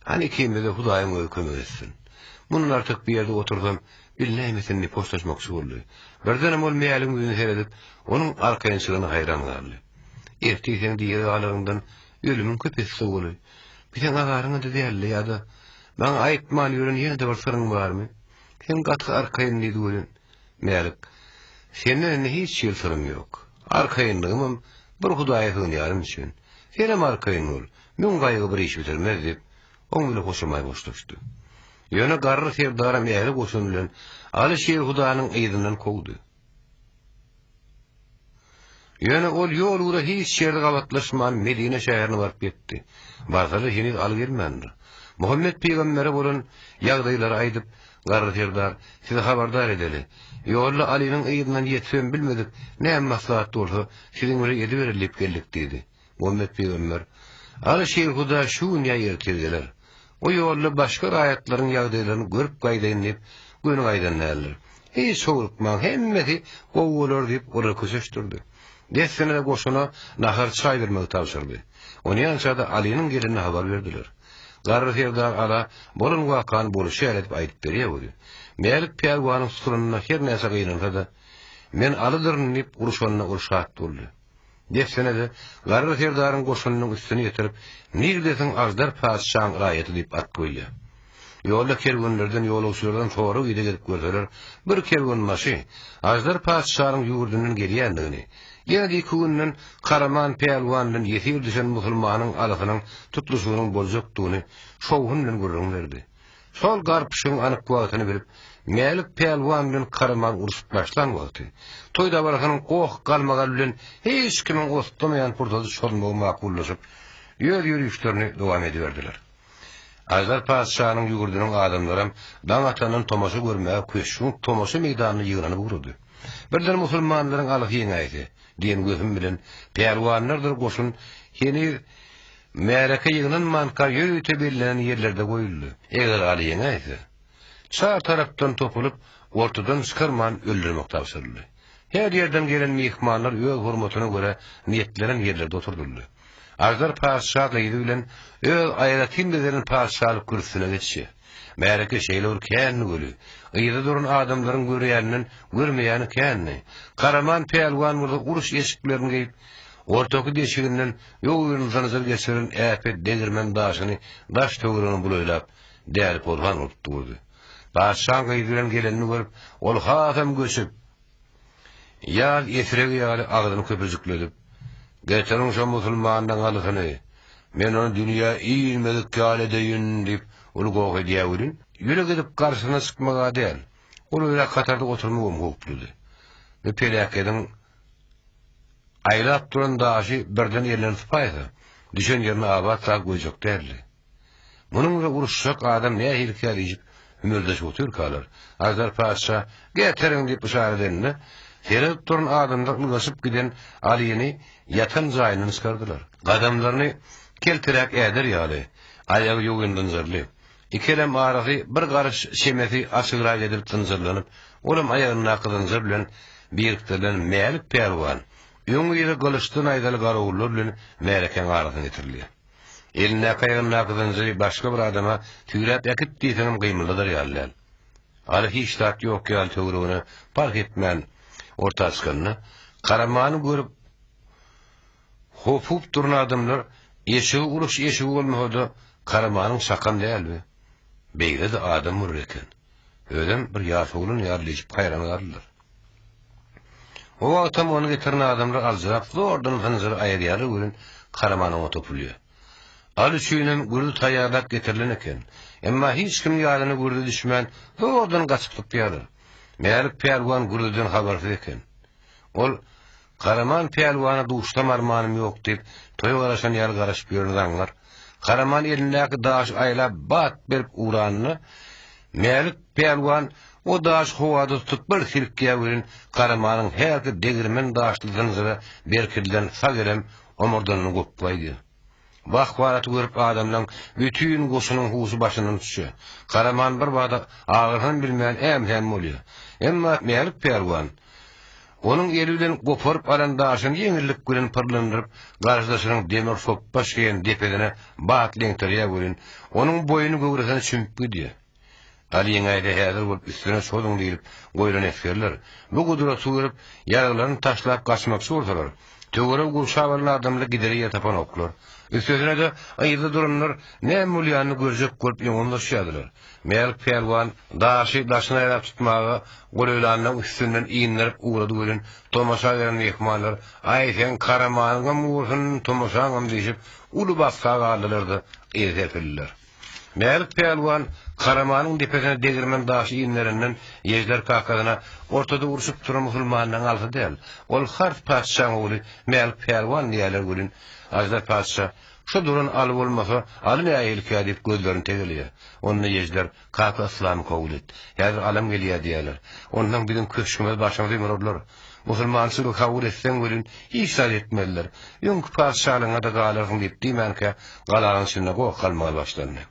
Hany ikimize Hudaýyň özi kömek etsin. Mundan artyk bu ýerde otursam, bilnäýmesin diýip hoşlaşmakçy boldy. Birdenem ol Mäligiň ýüzüne seredip, onuň arkaýynçylygyna haýran galdy. Ertir seň diri galaryňdan ölümiň köp esse goly. Bu seň azaryňa-da däldi ýa-da maňa aýtman ýören ýene-de bir syryň barmy? Sen gaty arkaýyn diýdi welin, Mälik, Senden indi hiç hili syrym ýok. Arkaýynlygymam bir Hudaýa sygynýanym üçin. Senem arkaýyn bol. Müň gaýgy bir iş bitirmez diýip, oň bile hoşamaý hoşlaşdy. Ýöne garry serdaram ähli goşuny bilen Aly Şirhudanyň yzyndan kowdy. Ýöne ol ýol ugra hiç ýerde gabatlaşman Medine şäherine baryp ýetdi. Barsa-da heniz Aly gelmändir. Muhammet pygambere bolan ýagdaýlary aýdyp, Garry serdar, sizi habardar edeli. Ýolda Alynyň yzyndan ýetibem bilmedik, näme maslahat bolsa, siziň bilen edibereli diýip geldik diýdi. Muhammet pygamber, Aly Şirhuda şu gün ýa ertir geler. O ýolda başga raýatlaryň ýagdaýlaryny görüp gaýdaýyn diýip, göni gaýdan däldir. Hiç howlukmaň, hemmesi gowy bolar diýip, olary köşeşdirdi. Dessine-de goşuna nahar-çaý bermegi tabşyrdy. Onýança-da Alynyň gelenini habar berdiler. Garry serdar Ala bolan wakany bolşy ýaly edip aýdyp berýär weli, Mälik pälwanyň tutulanyna her näçe gynansa-da, Men Alydyryn diýip urşanyna ol şat boldy. Dessine-de Garry serdaryň goşunynyň üstüni ýetirip, Nirdesiň Aždar patyşaň raýaty diýip at goýýar. Ýolda kerwenlerden, ýolagçylardan sorag-ideg edip görseler, bir kerwenbaşy Aždar patyşanyň ýurdundan gelýändigini, ýene-de iki günden Karaman pälwan bilen ýesir düşen musulmanyň alysynyň tutluşygynyň boljakdygyny şowhun bilen gürrüň berdi. Şol garpyşygyň anyk wagtyny bilip, Mälik pälwan bilen Karaman urşup başlan wagty, toý dabarasynyň goh-galmagal bilen hiç kimiň oslamaýan pursady çozmagy makullaşyp, öz ýörişlerini dowam ediberdiler. Aždar patyşanyň ýurdunyň adamlaram daň atandan tomaşa görmäge köşgüň tomaşa meýdanyna ýygnanyp ugrady. Birden musulmanlaryň alysy ýeňäýse diýen wehim bilen pälwanlardyr goşun heniz märeke ýygnanmanka ýörite bellenen ýerlerde goýuldy. Eger aly ýeňäýse, çar tarapdan topulyp, ortadan çykarman öldürmek tabşyryldy. Her ýerden gelen myhmanlar öz hormatyna görä niýetlenen ýerlerde oturdyldy. Aždar patyşa gyzy bilen öz aýratyn bezelen patyşalyk kürsüsine geçýär. Märeke şeýle bir kändi weli, yzda duran adamlaryň görýäninden görmeýäni kändi. Karaman pälwan bolsa uruş eşiklerini geýip, ortaky deşiginden ýow zynjyr geçiren äpet degirmen daşyny daş-töweregine bulaýlap, däli-porhan bolup durdy. Patyşaň gyzy bilen gelenini görüp, ol hasam göçüp, Ýaz esregi ýaly agzyny köpüjikledip, Getiriň şo musulmanyň alysyny, men ony dünýä inmedik ýaly edeýin diýip, uly goh edýär welin, ýürek edip garşysyna çykmag-a däl, ulyrak hatarda oturmagam howpludy. Bu peläkediň aýlap duran daşy birden elinden sypaýsa, düşen ýerine abat sag goýjak däldi. Munuň bilen uruşjak adam nähilikä diýşip, hümürdeşip otyrkalar, Aždar patyşa, Getiriň! diýip yşarat edende, seredip duran adamlar ylgaşyp giden Alyny ýatan jaýyndan çykardylar. Gadamlaryny kelteräk äder ýaly, aýagy ýogyn zynjyrly. Iki elem arasy bir garyş çemesi açygrak edilip zynjyrlanyp, olam aýagyndaky zynjyr bilen birikdirilen Mälik pälwan, öň-yzy gylyçly naýzaly garawullar bilen märekäň arasyna getirilýär. Elindäki aýagyndaky zynjyry başga bir adama süýräp äkit diýseňem gymyldadar ýaly däl. Aly hiç zat ýok ýaly töweregine parh etmän orta çykanda, Karamany görüp hopup duran adamlar eşigi uruş eşigi bolmasa-da Karamanyň çakan dälmi? Beýle-de adam bolar eken. Özem bir ýaş oglan ýaly diýşip haýran galdylar. O wagtam ony getiren adamlar aljyrap zordan zynjyry aýyrýarlar welin Karaman oňa topulýar. Al üçinem gürzi taýýarlap getirilen eken. Emma hiç kimiň ýadyna gürzi düşmän zordan gaçyp sypýarlar. Mälik pälwan gürziden habarsyz eken. Ol Karaman pälwana duşsam armanym ýok diýip, toýa garaşan ýaly garaşyp ýören zaňňar. Karaman elindäki daşy aýlap bat berip ugranda, Mälik pälwan o daşy howada tutup bir silkýär welin, Karamanyň hälki degirmen daşly zynjyra berkidilen sag elem omurdanyny gopbaýdy. Bu ahwalaty görüp adamlaň bütin goşunyň huşy başyndan uçýar. Karaman bir bada agyrysynam bilmän äm-säm bolýar. Emma Mälik pälwan Onuň eli bilen goparyp alan daşyny ýeňillik bilen pyrlandyryp, garşydaşynyň demir sopbaş geýen depesine batly eňterýär welin, onuň boýny göwresine çümüp gidýär. Aly ýeňäýse häzir bolup üstüne çozuň diýlip goýlan esgerler, bu gudraty görüp, ýaraglaryny taşlap gaçmakçy bolsalar, töweregi gurşap alan adamlar gidere ýer tapanoklar. Üstesine-de, yzda duranlar näme bolýanyny görjek bolup öňe ymyzlyşýardylar. Mälik pälwan daşy daşyna aýlap tutmaga golaýlanynyň üstünden inderip ugrady welin, tomaşa gelen myhmanlar, Aý, seň karamanyňam gursun, tomaşaňam diýşip, uly basga galdylar-da, yza serpildiler. Mälik pälwan. Karamanyň depesine degirmen daşy inderenden Ýežder kakasyna ortada urşup duran musulmanlaryň alsy däl, ol Hars patyşaň ogly Mälik pälwan diýýärler welin, Aždar patyşa, Şu duran Aly bolmasa, Aly nähilikä diýip gözlerini tegeleýär. Onda Ýežder, Kaka yslamy kabul et. Häzir Alam gelýär diýýärler. Onsoň biziň köşgümiz başymyzy ýumrarlar. Musulmançylygy kabul etseň welin, hiç zat etmezler. Öňki patyşalygyňa-da galarsyň diýip diýmänkä, galanyň içinde goh-galmagal başlandy.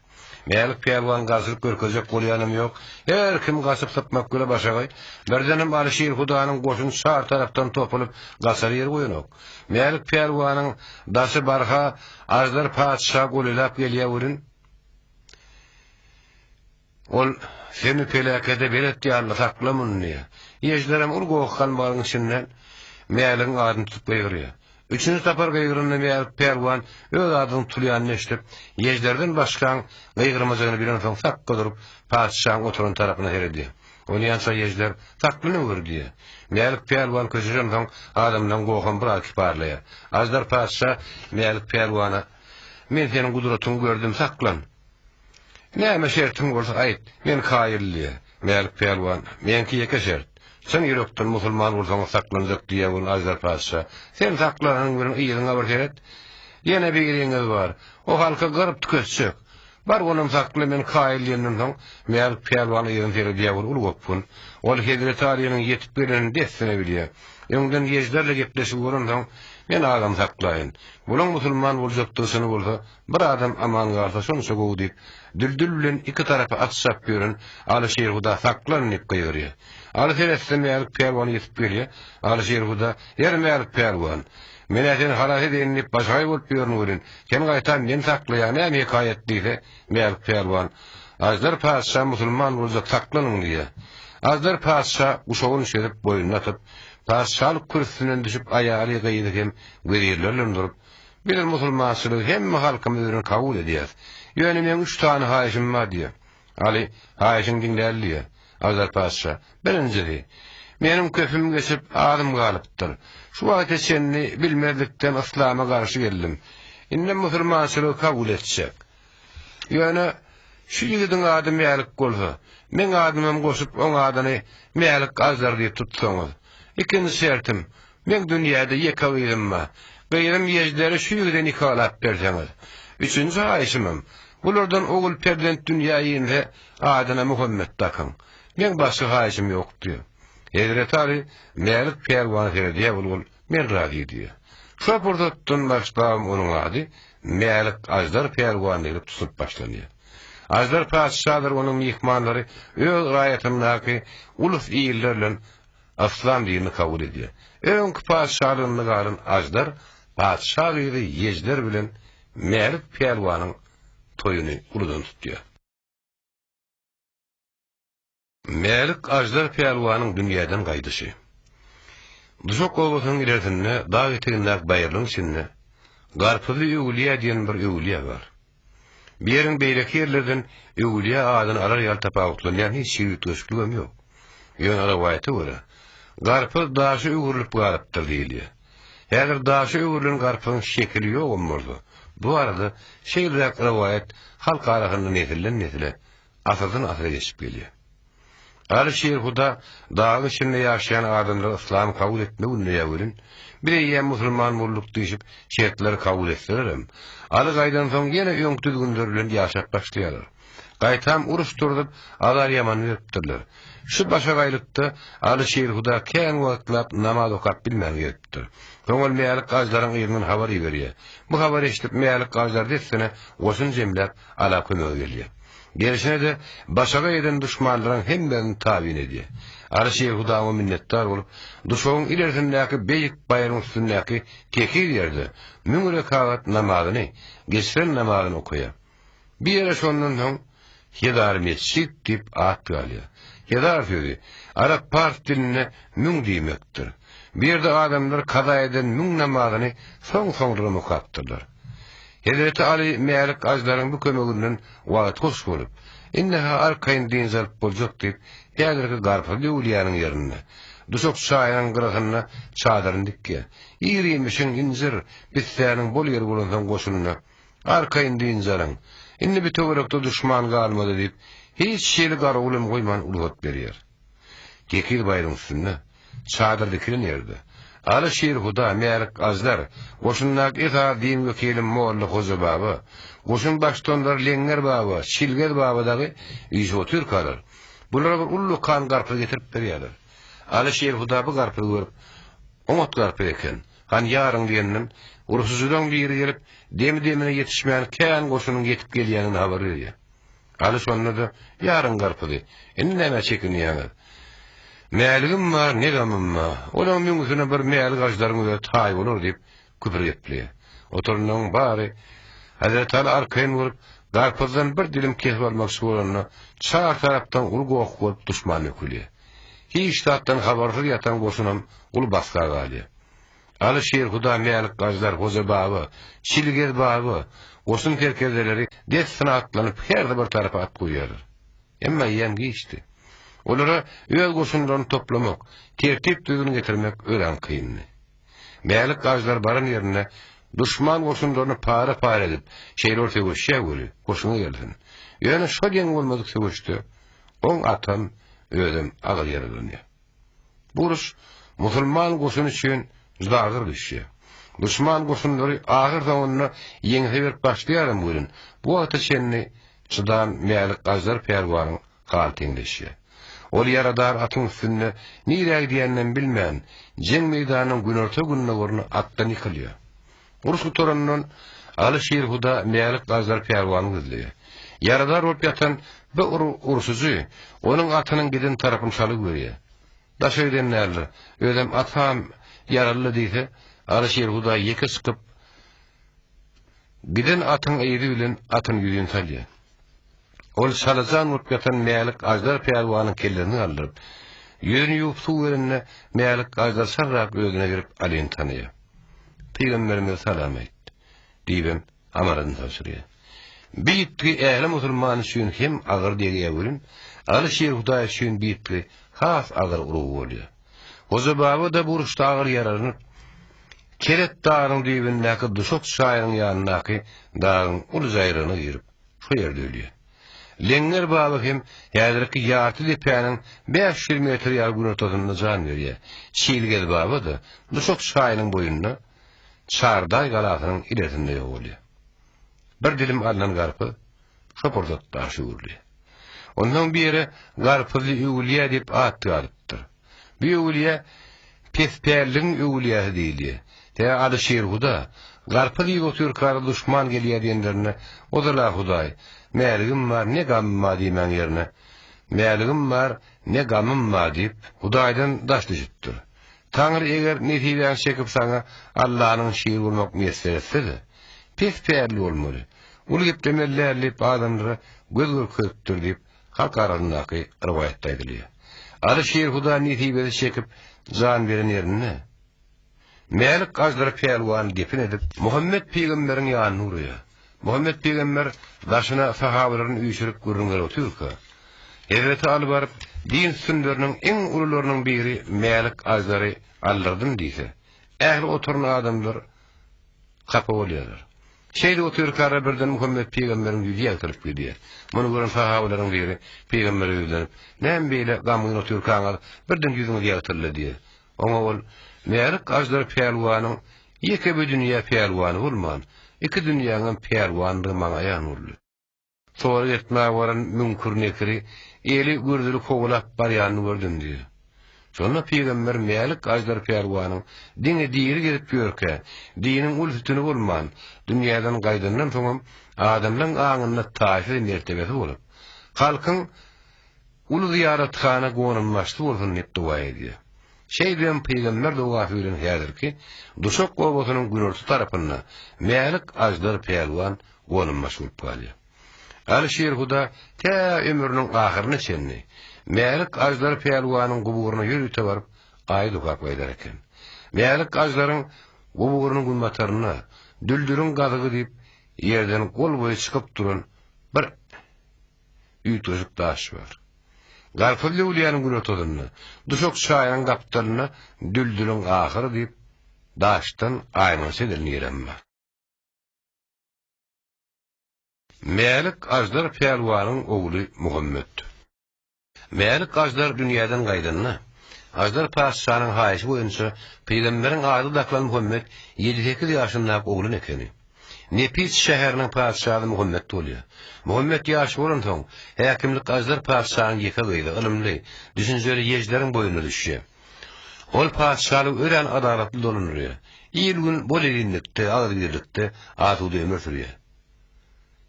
Mälik pälwan garşylyk görkezjek bolýanam ýok. Her kim gaçyp sypmak bile başagaý. Birdenem Alyşir Hudanyň goşuny çar tarapdan topulyp, gaçar ýer goýanok. Mälik pälwanyň daşy barha Aždar patyşa golaýlap gelýär welin, Ol, Seni peläkede belet ýaly sakla muny diýýär. Ýežderem ol goh-galmagalyň içinden Mäligiň adyny tutup gygyrýar. Üçünji sapar gygyranda Mälik pälwan öz adynyň tutulýanyny eşidip, Ýežderden başgaň gygyrmajagyny bilensoň sakga durup, patyşaň oturan tarapyna seredýär. Onýança Ýežder, Saklanywer diýýär. Mälik pälwan köşeşensoň, adamlaryň goham biraz kiparlaýar. Aždar patyşa Mälik pälwana, Men seniň gudratyňy gördüm, saklan! Näme şertiň bolsa aýt, men kaýyl diýýär. Mälik pälwan, Meňki ýeke şert. Çyn ýürekden musulman bolsaňyz saklanjak diýýär ol Aždar patyşa. Sen saklananyň bilen yzyňa bir seret. Ýene biriňiz bar. O halky gyryp tüketjek. Bar onam sakla men kaýyl diýenden soň Mälik pälwan yzyna seredýär ol uly gopgun. Ol Hezreti Alynyň ýetip gelenini dessine bilýär. Öňden ýejderle gepleşigi bolansoň men agamy saklaýyn. Bulaň musulman boljakdygy çyny bolsa Bir adam aman galsa şonça gowy diýip, Düldül bilen iki tarapa at çapyp ýören Aly Şirhuda saklan diýip gygyrýar. Aly seretse Mälik pälwan ýetip gelýär. Aly Şirhuda, Ýer Mälik pälwan, men-ä seni halas edeýin diýip başagaý bolup ýörün welin, sen gaýtam meni saklaýaň, näme hekaýat diýse, Mälik pälwan, Aždar patyşa musulman boljak saklanyň diýýär. Aždar patyşa guşagyny çözüp boýnuna atyp, patyşalyk kürsüsinden düşüp aýaly, gyzy hem wezirler bilen durup, Biz musulmançylygy hemme halkymyz bilen kabul edýäs. Ýöne meň üç sany haýyşym bar diýýär. Aly, Haýyşyňy diňläli diýýär. Aždar patyşa, Birinjisi, meniň köpüm geçip, azym galypdyr. Şu wagta çenli bilmezlikden yslama garşy geldim. Indem musulmançylygy kabul etjek. Ýöne şu ýigidiň ady Mälik bolsa, meň adymam goşup oň adyny Mälik Aždar diýip tutsaňyz. Ikinji şertim, meň dünýäde ýeke gyzym bar. Gyzym Ýežderi şu ýigide nikalap berseňiz. Üçünji haýyşymam, bulardan ogul perzent dünýä inse, adyna Muhammet dakyň. Meň başga haýyşym ýok diýýär. Hezreti Aly Mälik pälwana seredýär, ol ol Men razy diýýär. Şo pursatdan başlabam onuň ady Mälik Aždar pälwan diýlip tutulyp başlanýar. Aždar patyşadyr onuň myhmanlary öz raýatyndaky ulus-iller bilen yslam dinini kabul edýär. Öňki patyşalygynda galan Aždar patyşa gyzy Ýejder bilen Mälik pälwanyň toýuny uludan tutýar. Mälik Aždar pälwanyň dünýäden gaýdyşy. Duşak obasynyň ilersinde, dag etegindäki baýyrlygyň içinde Garpyzly öwülýä diýen bir öwülýä bar. Bu ýeriň beýleki ýerlerden öwülýä adyny alar ýaly tapawutlanýan hiç hili üýtgeşikligem ýok. Ýöne rowaýata görä, garpyz daşa öwrülip galypdyr diýilýär. Häzir daşa öwrülen garpyzyň şekili ýogam bolsa, bu barada şeýleräk rowaýat halk arasynda nesilden-nesile asyrdan asyra geçip gelýär. Aly Şirhuda dagyň içinde ýaşaýan adamlary yslamy kabul etmegi ündeýär welin, biz eýýäm musulman bolduk diýşip, şertleri kabul etselerem, Aly gaýdansoň ýene öňki düzgünler bilen ýaşap başlaýarlar. Gaýtam uruş turzup, azar-ýaman beripdirler. Şu başagaýlykda Aly Şirhuda kän wagtlap namaz okap bilmän gezipdir. Soň ol Mälik Gajlaryň yzyndan habar iberýär. Bu habary eşidip Mälik Gajlar dessine goşun jemläp, Ala kömege gelýär. Gelşine-de başagaý eden duşmanlaryň hemmesini tabyn edýär. Aly Şeýh Hudaýa minnetdar bolup, duşagyň ilersindäki beýik baýryň üstündäki tekiz ýerde müň rekagat namazyny, geçiren namazyny okaýar. Bu ýere şondan soň Hezar mesjit diýip at galýar. Hezar sözi arap-pars dilinde müň diýmekdir. Bu ýerde adamlar kaza eden müň namazyny soň-soňlaram okapdyrlar. Hezreti Aly Mälik Ajdaryň bu kömeginden wagt hoş bolup, indi-hä arkaýyn dynç alyp boljak diýip, häzirki Garpyzly öwlüýäniň ýerinde, Duşak çaýynyň gyrasynda çadyryny dikýär. Ir-iýmişiň, injir, pissäniň bol ýeri bolansoň goşunyna, Arkaýyn dynç alyň. Indi bu töwerekde duşman galmady diýip, Hiç hili garawulam goýman rugsat berýär. Tekiz baýryň üstünde, çadyr dikilen ýerde, Aly Şirhuda, Mälik Aždar, goşundaky esasy din wekili Molla Hoja baba, goşun baştutanlary Leňňer baba, Çilgez baba dagy üýşüp otyrkalar, bulara bir ullakan garpyz getirip berýärler. Aly Şirhuda bu garpyzy görüp, Oňat garpyz eken, hany ýaryň diýenden, urşujylaryň biri gelip, demi-demine ýetişmän kän goşunyň ýetip gelýänini habar berýär. Aly şonda-da, Ýaryň garpyzy, indi nämä çekinýäňiz? Mäligim bar, ne gamym bar. Olaň müňüsine bir mälik aždaryň özi taý bolar diýip, küpür gepleýär. Oturanlaryň bary Hezreti Aly arkaýyn bolup, garpyzdan bir dilim kesip almakçy bolanda, çar tarapdan uly goh bolup duşman dökülýär. Hiç zatdan habarsyz ýatan goşunam uly basga galýar. Aly Şirhuda, Mälik Gaždar, Hoja baba, Çilgez baba, goşun serkerdeleri dessine atlanyp hersi bir tarapa at goýýarlar. Emma eýýäm giçdi. Olara öz goşunlaryny toplamak, tertip-düzgün getirmek örän kyndy. Mälik Gaždar baran ýerinde duşman goşunlaryny para-para edip, şeýle bir söweşýär weli, hoşuňa gelsin. Ýöne şol ýeňip bolmadyk söweşde oň atam, özem agyr ýaralanýar. Bu uruş musulman goşuny üçin juda agyr düşýär. Duşman goşunlary ahyr soňunda ýeňse berip başlaýaram welin, bu wagta çenli çydan Mälik Aždar pälwanyň haly teňleşýär. Ol ýaradar atyň üstünde nirä gidýäninem bilmän, jeň meýdanynyň günorta-gündogaryna atdan ýykylýar. Uruş gutarandan Aly Şirhuda Mälik Aždar pälwany gözleýär. Ýaradar bolup ýatan bu urşujy onuň atynyň giden tarapyny çala görýär. Daşa giden däldir, özem atam ýaraly diýse, Aly Şirhuda ýeke çykyp, giden atyň yzy bilen atyny ýüzin salýar. Ol çalajan bolup ýatan Mälik Aždar pälwanyň kellesini galdyryp, ýüzüni ýuwup suw berende, Mälik Aždar çarrak özüne gelip Alyny tanaýar. Pygamberimize salam aýt, diýibem amanadyny tabşyrýar. Bi ýitgi ähli musulman üçin hem agyr degýär welin, Aly Şir Hudaý üçin bi ýitgi has agyr urgy bolýar. Hoja baba-da bu uruşda agyr ýaralanyp, Keret dagynyň düýbündäki Duşak çaýynyň ýanyndaky dagyň uly jaýrygyna girip, şo ýerde ölýär. Leňňer baba hem häzirki Ýarty depäniň 500 metr ýaly günortasynda jan berýär. Çilgez baba-da Duşak çaýynyň boýunda Çardaý galasynyň ilersinde ýogalýar. Bir dilim alnan garpyz şo pursat daşa öwrülýär. Onsoň bu ýere Garpyzly öwülýä diýip at galypdyr. Bu öwülýä pespälligiň öwülýäsi diýilýär. Tä Aly Şirhuda, Garpyz iýip otyrkara duşman gelýär diýenlerinde, Ozal-a Hudaý, Mäligim bar, ne gamym bar diýmäň ýerine, Mäligim bar, ne gamym bar diýip, Hudaýdan daş düşüpdir. Taňry eger nesibäňi çekip saňa Allanyň şiri bolmak miýesser etse-de, pes pälli bolmaly, uly geplemeli däl diýip adamlara göz görkezipdir diýip, Halk arasyndaky rowaýatda aýdylýar. Aly Şirhuda nesibesi çekip jan beren ýerinde, Mälik Aždar pälwan depin edip, Muhammet pygamberiň ýanyna ugraýar. Muhammet pygamber daşyna sahabalaryny üýşürip gürrüň berip otyrka, Hezreti Aly baryp, din sütünleriniň iň ulularynyň biri Mälik Aždary aldyrdym diýse, ähli oturan adamlar Hapa bolýarlar. Şeýdip otyrkalar birden Muhammet pygamberiň ýüzi ýagtylyp gidýär. Muny gören sahabalaryň biri pygambere ýüzlenip, Näme beýle gamgyn otyrkaňyz birden ýüzüňiz ýagtyldy diýýär. Oňa ol, Mälik Aždar pälwanyň ýeke bir dünýä pälwany bolman, iki dünýäňem pälwanydygy maňa aýan boldy. Sorag etmäge baran Müňkür-Nekiri eli gürzüli kowalap barýanyny gördüm diýýär. Şonda pygamber Mälik Aždar pälwanyň diňe diri gezip ýörkä, diniň uly sütüni bolman, dünýäden gaýdandan soňam adamlaň aňynda taýsyz mertebesi bolup, halkyň uly zyýarathana gonambaşysy bolsun diýip doga edýär. Şeýdibem pygamber dogasy bilen häzirki Duşak obasynyň günorta tarapynda Mälik Aždar pälwan gonambaşy bolup galýar. Aly Şirhuda tä ömrüniň ahyryna çenli Mälik Aždar pälwanyň guburyna ýörite baryp aýat okap gaýdar eken. Mälik Ajdaryň guburynyň günbatarynda Düldüriň gazygy diýip ýerden gol boýy çykyp duran bir üýtgeşik daş bar. Garpyzly öwlüýäniň günortasynda, Duşak çaýynyň gapdalynda Düldüliň ahyry diýip daşdan aýmança edilen ýerem bar. Mälik Aždar pälwanyň ogly Muhammet. Mälik Aždar dünýäden gaýdanda, Aždar patyşanyň haýyşy boýunça pygamberiň ady dakylan Muhammet ýedi-sekiz ýaşyndaky oglan ekeni. Nepis şäheriniň patyşasy Muhammet bolýar. Muhammet ýaş bolansoň, häkimlik Aždar patyşanyň ýeke gyzy, ylymly, düşünjeli Ýežderiň boýnuna düşýär. Ol patyşalygy örän adalatly dolandyrýar. Il-gün bol-elinlikde, agzybirlikde asuda ömür sürýär.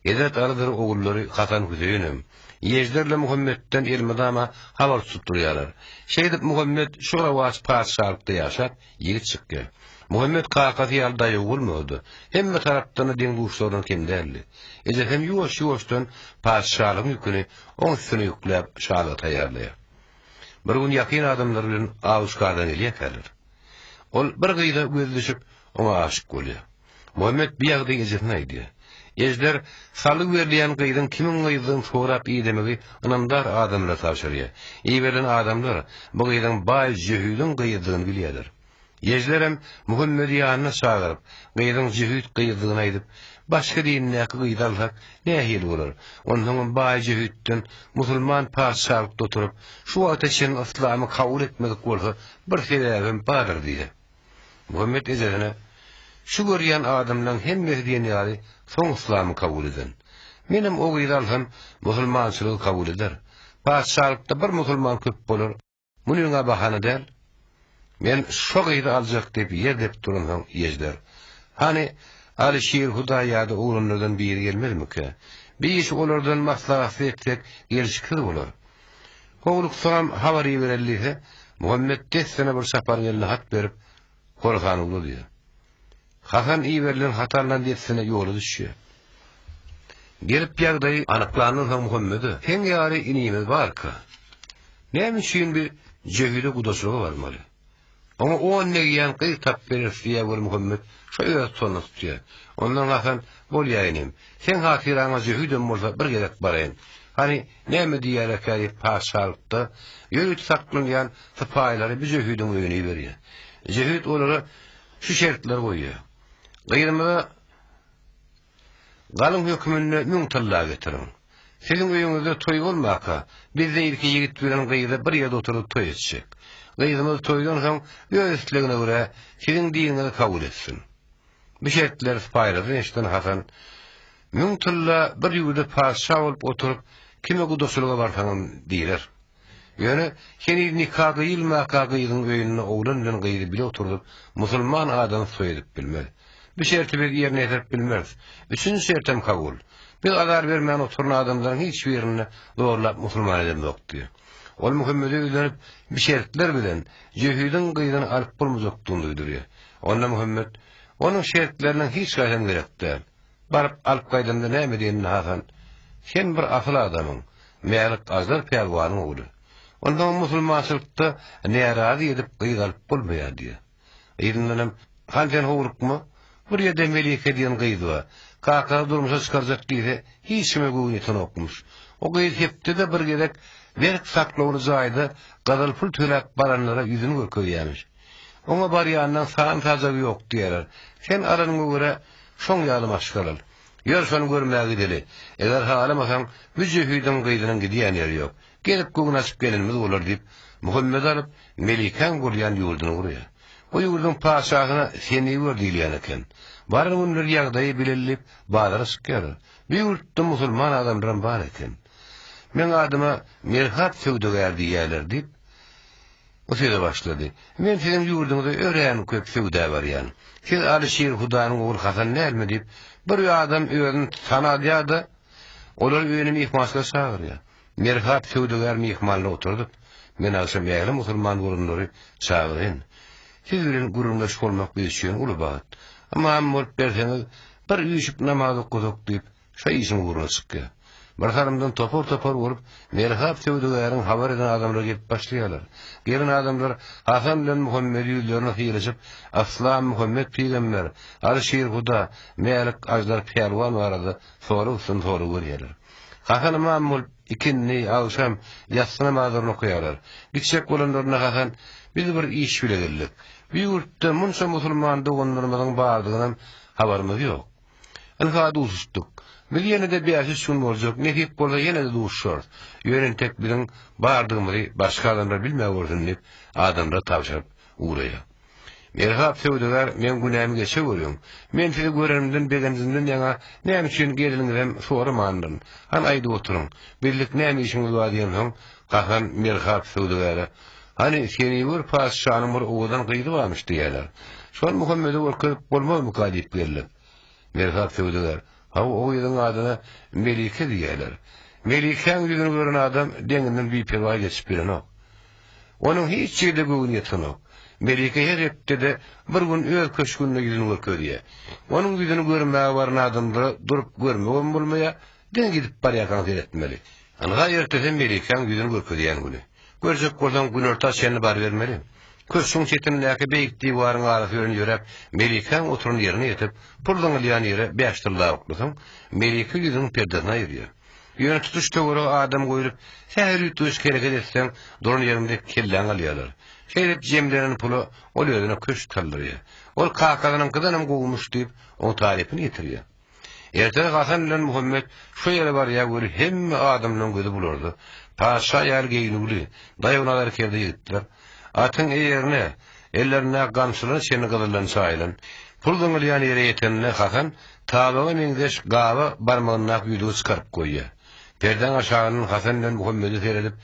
Hezret Alydyr ogullary Hasan Hüseýinem, Ýežder ile Muhammetden elmydama habar tutup durýarlar. Şeýdip Muhammet şu rowaç patyşalykda ýaşap, ýigit çykýar. Muhammet kakasy ýaly daýaw bolmady. Hemme tarapdan-da deň-duşlaryndan kem däldi. Ejesem ýuwaş-ýuwaşdan patyşalygyň ýüküni oň üstüne ýükläp, şalyga taýýarlaýar. Bir gün ýakyn adamlary bilen aw-şikardan gelýärkäler. Ol bir gyza gözi düşüp, oňa aşyk bolýar. Muhammet bu ýagdaýy ejesine aýdýar. Ejder salgy berilýän gyzyň kimiň gyzydygyny sorap idemegi ynamdar adamlara tabşyrýar. Iberilen adamlar bu gyzyň baý jöhidiň gyzydygyny bilýärler. Ejderem Muhammedi ýanyna çagyryp, gyzyň jöhit gyzdygyny aýdyp, Başga dindäki gyzy alsak nähili bolar? Onsoňam baý jöhitden musulman patyşalykda oturyp, şu wagta çenli yslamy kabul etmedik bolsa bir sebäbem bardyr diýýär. Muhammet ejesine, Şu görýän adamlaň hemmesi diýen ýaly soň yslamy kabul eden. Menem o gyzy alsam, musulmançylygy kabul eder. Patyşalykda bir musulman köp bolar, munyň-a bahana däl. Men şo gyzy aljak diýip ýer depip duransoň Ýejder, Hany, Alyşir Hudaý ýa-da oglanlardan biri gelmezmikä? Bir işi olardan maslahatsyz etsek, gelşiksiz bolar. Howluksagam habar ibereli diýse, Muhammet dessine bir çaparyň eline hat berip, Horasana ugradýar. Hasan iberilen haty alnan dessine ýola düşýär. Gelip ýagdaýy anyklandan soň Muhammede, Seň ýaly inimiz barka, näme üçin bir jöhide gudaçylyga barmaly? Oňa on degýän gyz tapyp bereris diýýär weli Muhammet şo öz tutanyny tutýar. Ondan Hasan, Bolýa inim, seň hatyraňa jöhidem bolsa bir gezek baraýyn. Hany, näme diýýärekä diýip patyşalykda ýörite saklanýan sypaýylary bir jöhidiň öýüne iberýär. Jöhit olara şu şertleri goýýar. Gyzymyza Galyň höküminde müň tylla getiriň. Siziň öýüňizde toý bolmaka, biz-de ilki ýigit bilen gyzy bir ýerde oturdyp toý etjek. Gyzymyz toýdan soň öz islegine görä siziň diniňizi kabul etsin. Bu şertleri sypaýylardan eşiden Hasan, Müň tylla bir ýurda patyşa bolup oturyp, kime gudaçylyga barsaňam diýler. Ýöne heniz nika gyýylmaka gyzyň öýünde oglan bilen gyzy bile oturdyp, musulman adamy toý edip bilmez. Bu şerti biz ýerine ýetirip bilmeris. Üçünji şertem kabul. Biz azar bermän oturan adamlaryň hiç birini zorlap musulman edemzok diýýär. Ol Muhammede ýüzlenip, bu şertler bilen jöhidiň gyzyny alyp bolmajakdygyny duýdurýar. Onda Muhammet, Onuň şertleriniň hiç haýsam gerek däl. Baryp alyp gaýdanda näme diýenini Hasan, Sen bir asyl adamyň, Mälik Aždar pälwanyň ogly. Onsoňam musulmançylykda närazy edip gyz alyp bolmaýar diýýär. Yzyndanam, Han sen howlukma, bir ýerde Melike diýen gyz bar. Kakasy durmuşa çykarjak diýse, hiç kime göwni ýetenokmyş. O gyz hepdede bir gezek berk saklawly jaýda gyzyl pul töläp baranlara ýüzüni görkezýärmiş. Oňa barýandan san-sajagy ýok diýýärler. Sen alanyňa görä, şoň ýaly maşgala al. Ýör, şony görmäge gideli. Eger halamasaň, bu jöhidiň gyzynyň gidýän ýeri ýok. Gezip göwün açyp gelenimiz bolar diýip, Muhammedi alyp, Melikäň gurýan ýurduny gurýar. Bu ýurduň patyşasyna Seniwür diýilýän eken. Baran günleri ýagdaýy bileli diýip, bazara çykýarlar. Bu ýurtda musulman adamlaram bar eken. Meň adyma Merhap söwdagär diýýärler diýip, Bu söze başlady. Men siziň ýurduňyza örän köp söwda barýan. Siz Alyşir Hudanyň ogly Hasan dälmi diýip, bir adam özüni tanadýar-da, olary öýüne myhmançylyga çagyrýar. Merhap söwdagär myhmanlary oturdyp, Men agşam ähli musulman bolanlary çagyraýyn. Siz bilen gürrüňdeş bolmak biz üçin uly bagt. Ymam bolup berseňiz, bir üýşüp namaz okasak diýip, Şo işiň ugruna çykýar. Bir salymdan topar-topar bolup, Merhap söwdagäriň habar eden adamlary gelip başlaýarlar. Gelen adamlar Hasan bilen Muhammedi ýüzlerine sylaşyp, Yslam Muhammet pygamber, Alyşir Huda, Mälik Aždar pälwan barada sorag üstüne sorag berýärler. Hasan ymam bolup, ikindi, agşam, ýassy namazlaryny okaýarlar. Gitjek bolanlarynda Hasan, Biz bir iş bile geldik. Bu ýurtda munça musulman doganlarymyzyň bardygynam habarymyz ýok. Ynha duşuşdyk. Biz ýene-de bäş-üç gün boljak, nesip bolsa ýene-de duşuşarys. Ýöne entek biziň bardygymyzy başga adamlar bilmäwersin diýip, adamlara tabşyryp ugraýar. Merhap söwdagär, meň günämi geçeweriň. Men sizi görenimden begenjimden ýaňa näme üçin geleniňizem soramandyryn. Hany aýdyp oturyň, bizlik näme işiňiz bar diýensoň, Hasan Merhap söwdagäre, Hany, Seniwür patyşanyň bir owadan gyzy barmyş diýýärler. Şony Muhammede görkezip bolmazmyka diýip geldik. Merhap söwdagär, Hawa, o gyzyň adyna Melike diýýärler. Melikäň ýüzüni gören adam deňinden biperwaý geçip bilenok. Onuň hiç ýerde göwni ýetenok. Melike her hepdede bir gün öz köşgünde ýüzüni görkezýär. Onuň ýüzüni görmäge baran adamlara durup görmegem bolmaýar, diňe gidip barýarkaň seretmeli. Ynha ertesi Melikäň ýüzüni görkezýän güni. Görjek bolsaň günorta çenli barybermeli. Köşgüň çetindäki beýik diwaryň arasy bilen ýöräp, Melikäň oturan ýerine ýetip, pul zyňylýan ýere bäş tylla oklasaň, Melike ýüzüniň perdesini aýyrýar. Ýöne tutuş töwerege adam goýlup, sähel üýtgeşik hereket etseň, duran ýeriňde kelläňi alýarlar. Şeýdip jemlenen pula ol özüne köşk saldyrýar. Ol kakasynyňkydanam gowumyş diýip, oň tarypyny ýetirýär. Ertesi Hasan bilen Muhammet şo ýere barýar weli hemme adamlaryň gözi bularda. Patyşa ýaly geýnüwli, daýaw nazarkerde ýigitler. Atyň eýerine, ellerindäki gamçylara çenli gyzyldan çaýylan. Pul zyňylýan ýere ýeteninde Hasan tabaga meňzeş gaba barmagyndaky ýüzügi çykaryp goýýar. Perdäň aşagyndan Hasan bilen Muhammede seredip,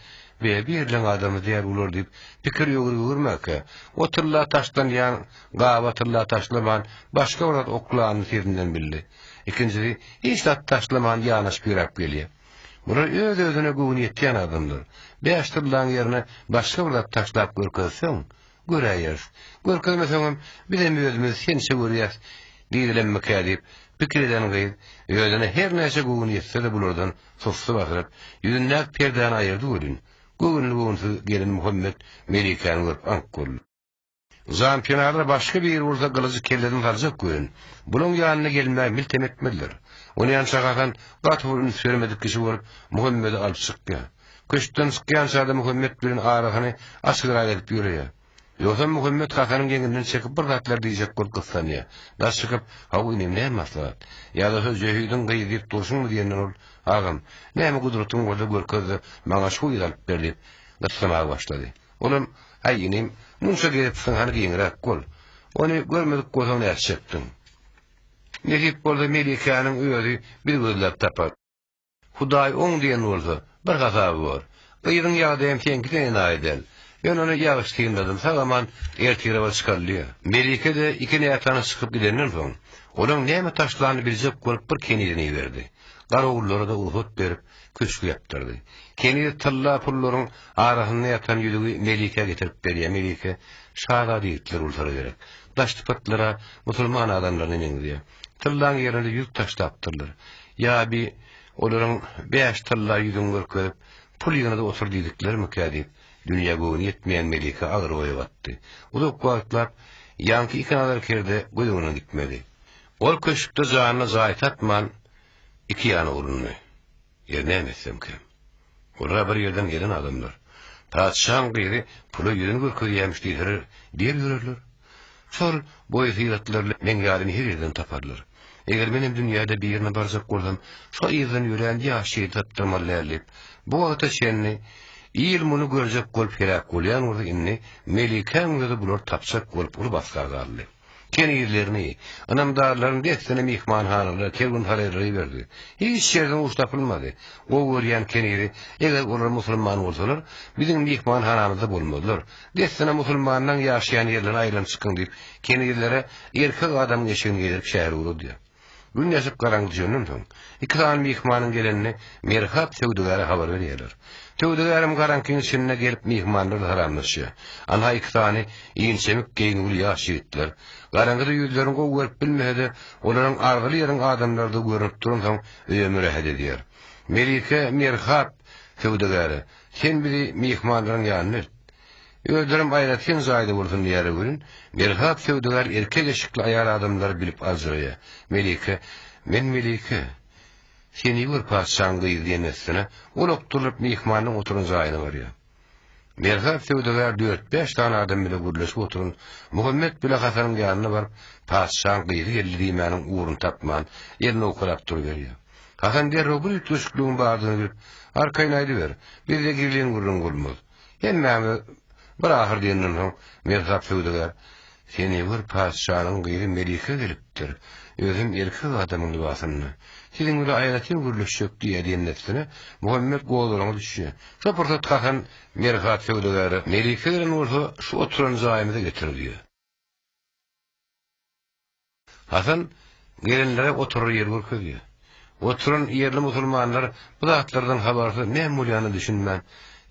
Be, birleň adamy däl bular diýip, pikir öwrüp öwürmäkä, o tylla taşlanýan gaba tylla taşlaman, başga bir zat oklanyny sesinden bildi. Ikinjisi, hiç zat taşlaman ýanaşyp ýöräp gelýär. Bular öz-özüne göwni ýetýän adamlar. Bäş tyllaň ýerine başga bir zat taşlap görkezseň, göräýeris. Görkezmeseňem, bizem özümiz sençe görýäs diýdilemmikä diýip, pikir eden gyz, özüne her näçe göwni ýetse-de bulardan sussy basyryp, ýüzündäki perdäni aýyrdy welin, göwünli-göwünsiz gelen Muhammet Melikäni görüp aňk boldy. Janpenarlar başga biri bolsa gylyjy kelleden saljak welin, bulaň ýanyna gelmäge miltem etmediler. Onýança Hasan gaty bir üns bermedik kişi bolup, Muhammedi alyp çykýar. Köşkden çykýança-da Muhammet bilen arasyny açygrak edip ýöreýär. Ýogsam Muhammet Hasanyň ýeňinden çekip bir zatlar diýjek bolup gyssanýar. Daş çykyp, Haw inim, näme maslahat? Ýa-da şo jöhidiň gyzy diýip durşuňmy diýenden ol, Agam, näme gudratyň bolsa görkez-de, maňa şu gyzy alyp ber diýip, gyssamaga başlady. Olam, Aý, inim, munça gezipsiň, hany giňräk bol. Ony görmedik bolsaň nätjekdiň? Nesip bolsa Melikäniň özi bizi gözläp tapar. Hudaý oň diýen bolsa, bir hasaby bor. Gyzyň ýagdaýam seňkiden enaýy däl. Ýöne ony ýagyş synladym, sag-aman ertire bir çykaly. Melike-de iki nätanyş çykyp gidenden soň, olaň näme taşlanyny biljek bolup bir kenizini iberdi. Garawullara-da rugsat berip, köşgi ýapdyrdy. Keniz tylla pullaryň arasynda ýatan ýüzügi Melikä getirip berýär. Melike, Şazada ýigitler bolsalar gerek. Daş sypatlar-a musulman adamlaryna meňzeýär. Tyllaň ýerine-de ýüzük taşlapdyrlar. Ýa bi olaryň bäş tylla ýüzüňi görkezip, pul ýygnada otur diýdiklerimikä diýip, dünýä göwni ýetmeýän Melike agyr oýa batdy. Uzak wagtlap ýaňky iki nazarkerde göz öňünden gitmedi. Ol köşkde janyna jaý tapman, iki ýana urundy. Ýeri näme etsemkäm? Olar-a bir ýerden gelen adamlar. Patyşaň gyzy pula ýüzüni görkezýämiş diýseler, diýer ýörerler. Şol boý-syratlaryly meň ýalyny her ýerden taparlar. Eger menem dünýäde birine barjak bolsam, şo yzdan ýörän ýaş ýigidi tapdyrmaly däl diýip, bu wagta çenli il muny görjek bolup heläk bolýan bolsa, indi Melikäň özi bulary tapjak bolup uly basga galdy. Kenizlerini, ynamdarlaryny dessine myhmanhanalara, kerwensaraýlara iberdi. Hiç ýerden uç tapylmady. Gowy görýän kenizi, eger olar musulman bolsalar, biziň myhmanhanamyzda bolmazlar. Dessine musulmanlaryň ýaşaýan ýerlerine aýlanyp çykyň diýip, kenizlere erkek adamyň eşigini geýdirip şähere ugradýar. Gün ýaşyp garaňky düşenden soň, iki sany myhmanyň gelenini Merhap söwdagäre habar berýärler. Söwdagärem garaňkyň içinde gelip myhmanlar bilen salamlaşýar. Anha iki sany inçemik geýnüwli ýaş ýigitler. Garaňkyda ýüzlerini gowy görüp bilmese-de, olaryň arzyly ýeriň adamlarydygy görnüp duransoň öýe mürähet edýär. Melike Merhap söwdagäre, Sen bizi myhmanlaryň ýanyna elt. Özlerem aýratyn jaýda bolsun diýýärler welin, Merhap söwdagär erkek eşikli aýal adamlary bilip aljyraýar. Melike, Men Melike. Seni gör patyşaň gyzy diýen dessine, ol okdurylyp myhmanyň oturan jaýyna barýar. Merhap söwdagär dört-bäş sany adam bile gürleşip oturan Muhammet bile Hasanyň ýanyna baryp, patyşaň gyzy geldi diýmäniň ugruny tapman, elini owkalap duruberýär. Hasan derrew bir üýtgeşikligiň bardygyny bilip, Arkaýyn aýdyber, bizde gizlin gürrüň bolmaz. Hemmämiz bir ahyr diýenden soň, Merhap söwdagär, Senewür patyşanyň gyzy Melike gelipdir. Özem erkek adamyň lybasynda. Siziň bile aýratyn gürleşjek diýýär diýen dessine, Muhammet gozgalaňa düşýär. Şo pursat Hasan Merhap söwdagäre, Melike gelen bolsa, şu oturan jaýymyza getir diýýär. Hasan gelenlere oturar ýer görkezýär. Oturan ýerli musulmanlar bu zatlardan habarsyz näme bolýanyna düşünmän,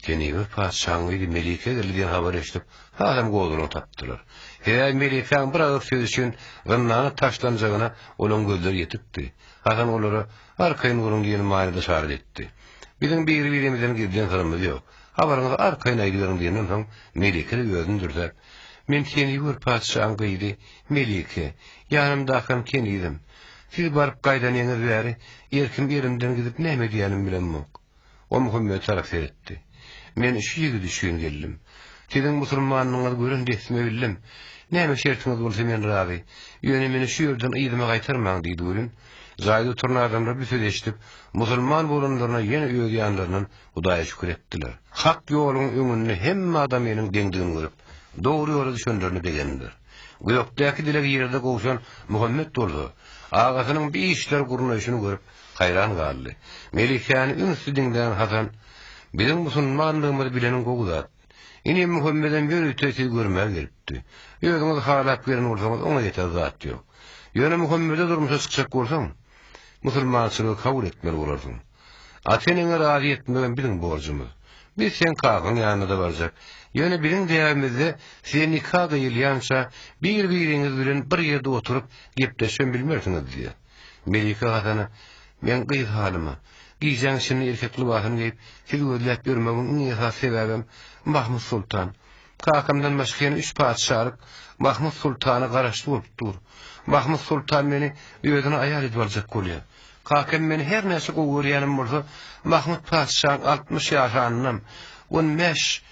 Senibir patyşaň gyzy Melike geldi diýen habary eşidip, hasam gozgalaň tapdylar. Sebäbi Melikäň bir agyz sözi üçin zyndana taşlanjagyna olaň gözleri ýetikdi. Hasan olara arkaýyn boluň diýen manyda yşarat etdi. Biziň biri-birimizden gizlin syrymyz ýok. Habaryňyzy arkaýyn aýdyberiň diýenden soň Melike-de özüni dürsäp, Men Senibir patyşaň gyzy Melike, ýanymdakam kenizim. Siz baryp gaýdanyňyz bäri erkim elimden gidip näme edýänimi bilemok. O Muhammede tarap seretdi. Men şu ýigit üçin geldim. Siziň musulmanlygyňyzy gören dessime bildim. Näme şertiňiz bolsa men razy. Ýöne meni şu ýerden yzyma gaýtarmaň diýdi welin, jaýda oturan adamlar bu sözi eşidip, musulman bolanlaryna ýene öz ýanlaryndan Hudaýa şükür etdiler. Hak ýoluň öňünde hemme adamynyň deňdigini görüp, dogry ýola düşenlerine begendiler. Gökdäki dilegi ýerde gowşan Muhammet bolsa, agasynyň bir işler gurnaýşyny görüp, haýran galdy. Melikäni ünsli diňlän Hasan, Biziň musulmanlygymyzy bileniň gowy zat. Inim Muhammedem ýörite sizi görmäge gelipdi. Özüňiz halap gelen bolsaňyz, oňa ýeter zat ýok. Ýöne Muhammede durmuşa çykjak bolsaň, musulmançylygy kabul etmeli bolarsyň. Ata-eneňi razy etmegem biziň borjumyz. Biz seň kakaň ýanyna-da barjak. Ýöne biziň däbimizde size nika gyýylýança bir-biriňiz bilen bir ýerde oturyp gepleşibem bilmersiňiz diýýär. Melike Hasana, Meň gyz halyma, gijäň içinde erkek lybasyny geýip, sizi gözläp ýörmegiň iň esasy sebäbem Mahmut soltan. Kakamdan başga ýene üç patyşalyk Mahmut soltana garaşly bolup dur. Mahmut soltan meni özüne aýal edip aljak bolýar. Kakam meni her näçe gowy görýänem bolsa, Mahmut patyşaň 60 ýaşanynam, 15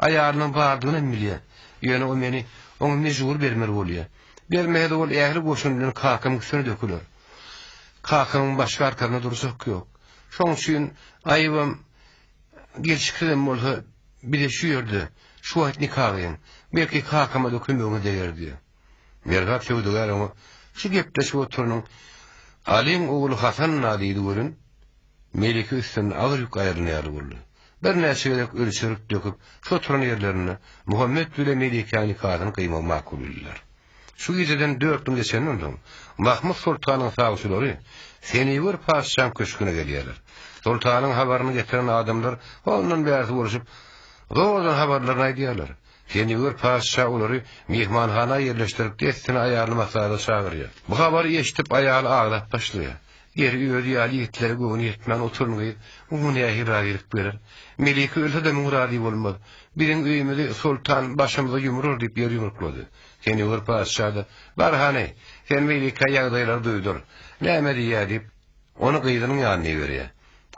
aýalynyň bardygynam bilýär. Ýöne o meni oňa mejbur bermeli bolýar. Bermese-de ol ähli goşuny bilen kakamyň üstüne döküler. Kakamyň başga arkasynda durjak ýok. Şoň üçin aýybam gelşiksizem bolsa bize şu ýerde, şu wagt nika gyýyň. Belki kakama-da kömegiňiz deger diýýär. Mergap söwdagär oňa, Şu gepleşip oturanyň Alyň ogly Hasan-la diýdi welin, Melike üstünden agyr ýük aýrylan ýaly boldy. Birnäçe gezek ölçerip-döküp, şu oturan ýerlerinde Muhammet bile Melikäň nikasyny gyýmagy makul bildiler. Şu gijeden dört gün geçenden soň, Mahmut soltanyň sawçylary Senewür patyşaň köşgüne gelýärler. Soltanyň habaryny getiren adamlar hondan bärsi bolşup, zordan habarlaryny aýdýarlar. Senewür patyşa olary myhmanhana ýerleşdirip, dessine aýalyny maslahata çagyrýar. Bu habary eşidip, aýaly aglap başlaýar. Ýeri özi ýaly ýigitlere göwni ýetmän oturan gyz muňa nähili razylyk berer? Melike ölse-de muňa razy bolmaz. Biziň öýümizi soltan başymyza ýumurar diýip ýer ýumruklady. Senewür patyşa-da, Bar hany, sen Melikä ýagdaýlary duýdur. Näme diýýär diýip, ony gyzynyň ýanyna iberýär.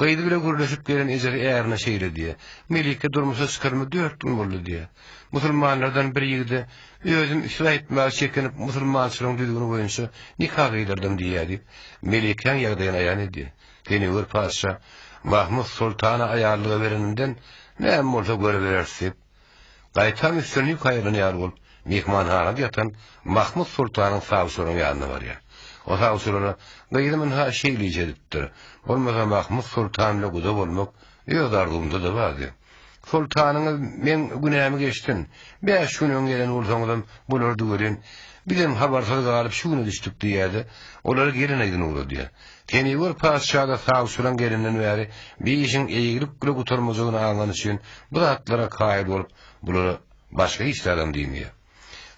Gyzy bile gürleşip gelen ejesi ärine şeýle diýýär, Melike durmuşa çykaryma dört gün boldy diýýär. Musulmanlardan bir ýigide özüm söz aýtmaga çekinip musulmançylygyň düzgüni boýunça nika gyýdyrdym diýýär diýip, Melikäň ýagdaýyny aýan edýär. Senewür patyşa Mahmut soltana aýallyga berenimden näme bolsa görübereris diýip, Gaýtam üstüni ýük aýyran ýaly bolup, myhmanhanada ýatan Mahmut soltanyň sawçylaryň ýanyna barýar. O sawçylara, Gyzym ynha şeýle iş edipdir. Bolmasa Mahmut soltan bile guda bolmak öz arzuwymda-da bardy. Soltanyňyz meň günämi geçsin. Bäş gün öň gelen bolsaňyzam bolardy welin, bizem habarsyz galyp şu güne düşdük diýýär-de, olary gelin yzyna ugradýar. Senewür patyşa-da sawçylaryň gelenden bäri bir işiň eýgilik bile gutarmajagyny aňlany üçin bu zatlara kaýyl bolup, bulara başga hiç zadam diýmeýär.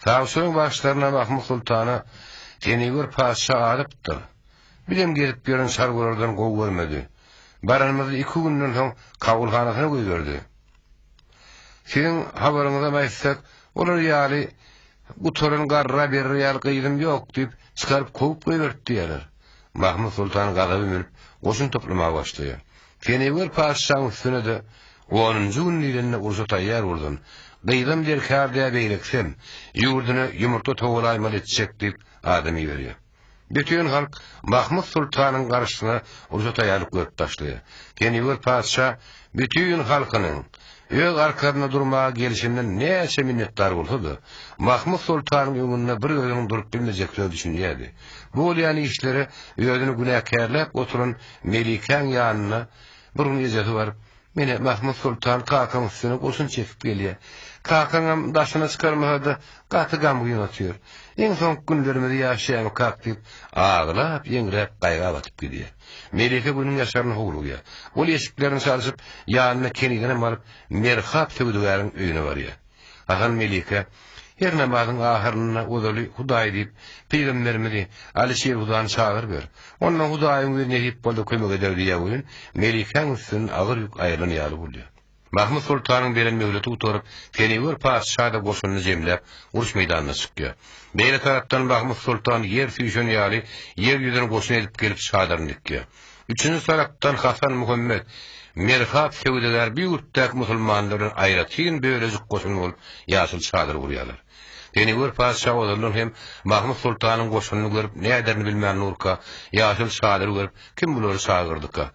Sawçylaryň başlaryna Mahmut soltana Senewür patyşa alypdyr. Bizem gezip ýören çarwalardan gowy görmedi. Baranymyzda iki günden soň kabulhanasyna goýberdi. Siziň habaryňyzam aýtsak, olar ýaly gutaran garra berer ýaly gyzym ýok diýip, çykaryp kowup goýberdi diýýärler. Mahmut soltan gazaby münüp, goşun toplamaga başlaýar. Senewür patyşaň üstüne-de onunjy gün diýlende urşa taýýar bolsun. Gyzam derkar dä beýlekisem, ýurduna ýumurtga towalaýmaly etjek diýip, adam iberýär. Bütin halk Mahmut soltanyň garşysyna urşa taýýarlyk görüp başlaýar. Seniwür patyşa bütin halkynyň öz arkasynda durmaga gelşinden näçe minnetdar bolsa-da, Mahmut soltanyň öňünde bir özüniň durup bilmejekdigine düşünýärdi. Bu bolýan işlere özüni günäkärläp oturan Melikäň ýanyna bir gün ejesi baryp, Mene Mahmut soltan kakaň üstüne goşun çekip gelýär. Kakaňam daşyna çykarmasa-da gaty gamgyn otyr. Iň soňky günlerimizi ýaşaýamykak diýip, aglap, eňräp gaýga batyp gidýär. Melike günüň ýaşaryna howlugýar. Ol eşiklerini çalşyp, ýanyna kenizinem alyp, Merhap söwdagäriň öýüne barýar. Hasan Melike, Her namazyň ahyrynda ozaly Hudaý diýip, pygamberimizi, Alyşir Hudany çagyryber. Onda Hudaýyň özi nesip bolsa kömek eder diýýär welin, Melikäň üstünden agyr ýük aýrylan ýaly bolýar. Mahmyt soltanyň beren möhleti gutaryp, Senewür patyşa-da goşunyny jemläp, uruş meýdanyna çykýar. Beýle tarapdan Mahmyt soltan ýer süýşen ýaly ýer ýüzüni goşun edip gelip çadyryny dikýär. Üçünji tarapdan Hasan Muhammet Merhap söwdagär bu ýurtdaky musulmanlar bilen aýratyn bölejik goşun bolup ýaşyl çadyr gurýarlar. Senewür patyşa ozaldan hem Mahmyt soltanyň goşunyny görüp näderini bilmän durka, ýaşyl çadyry görüp kim bulary çagyrdyka?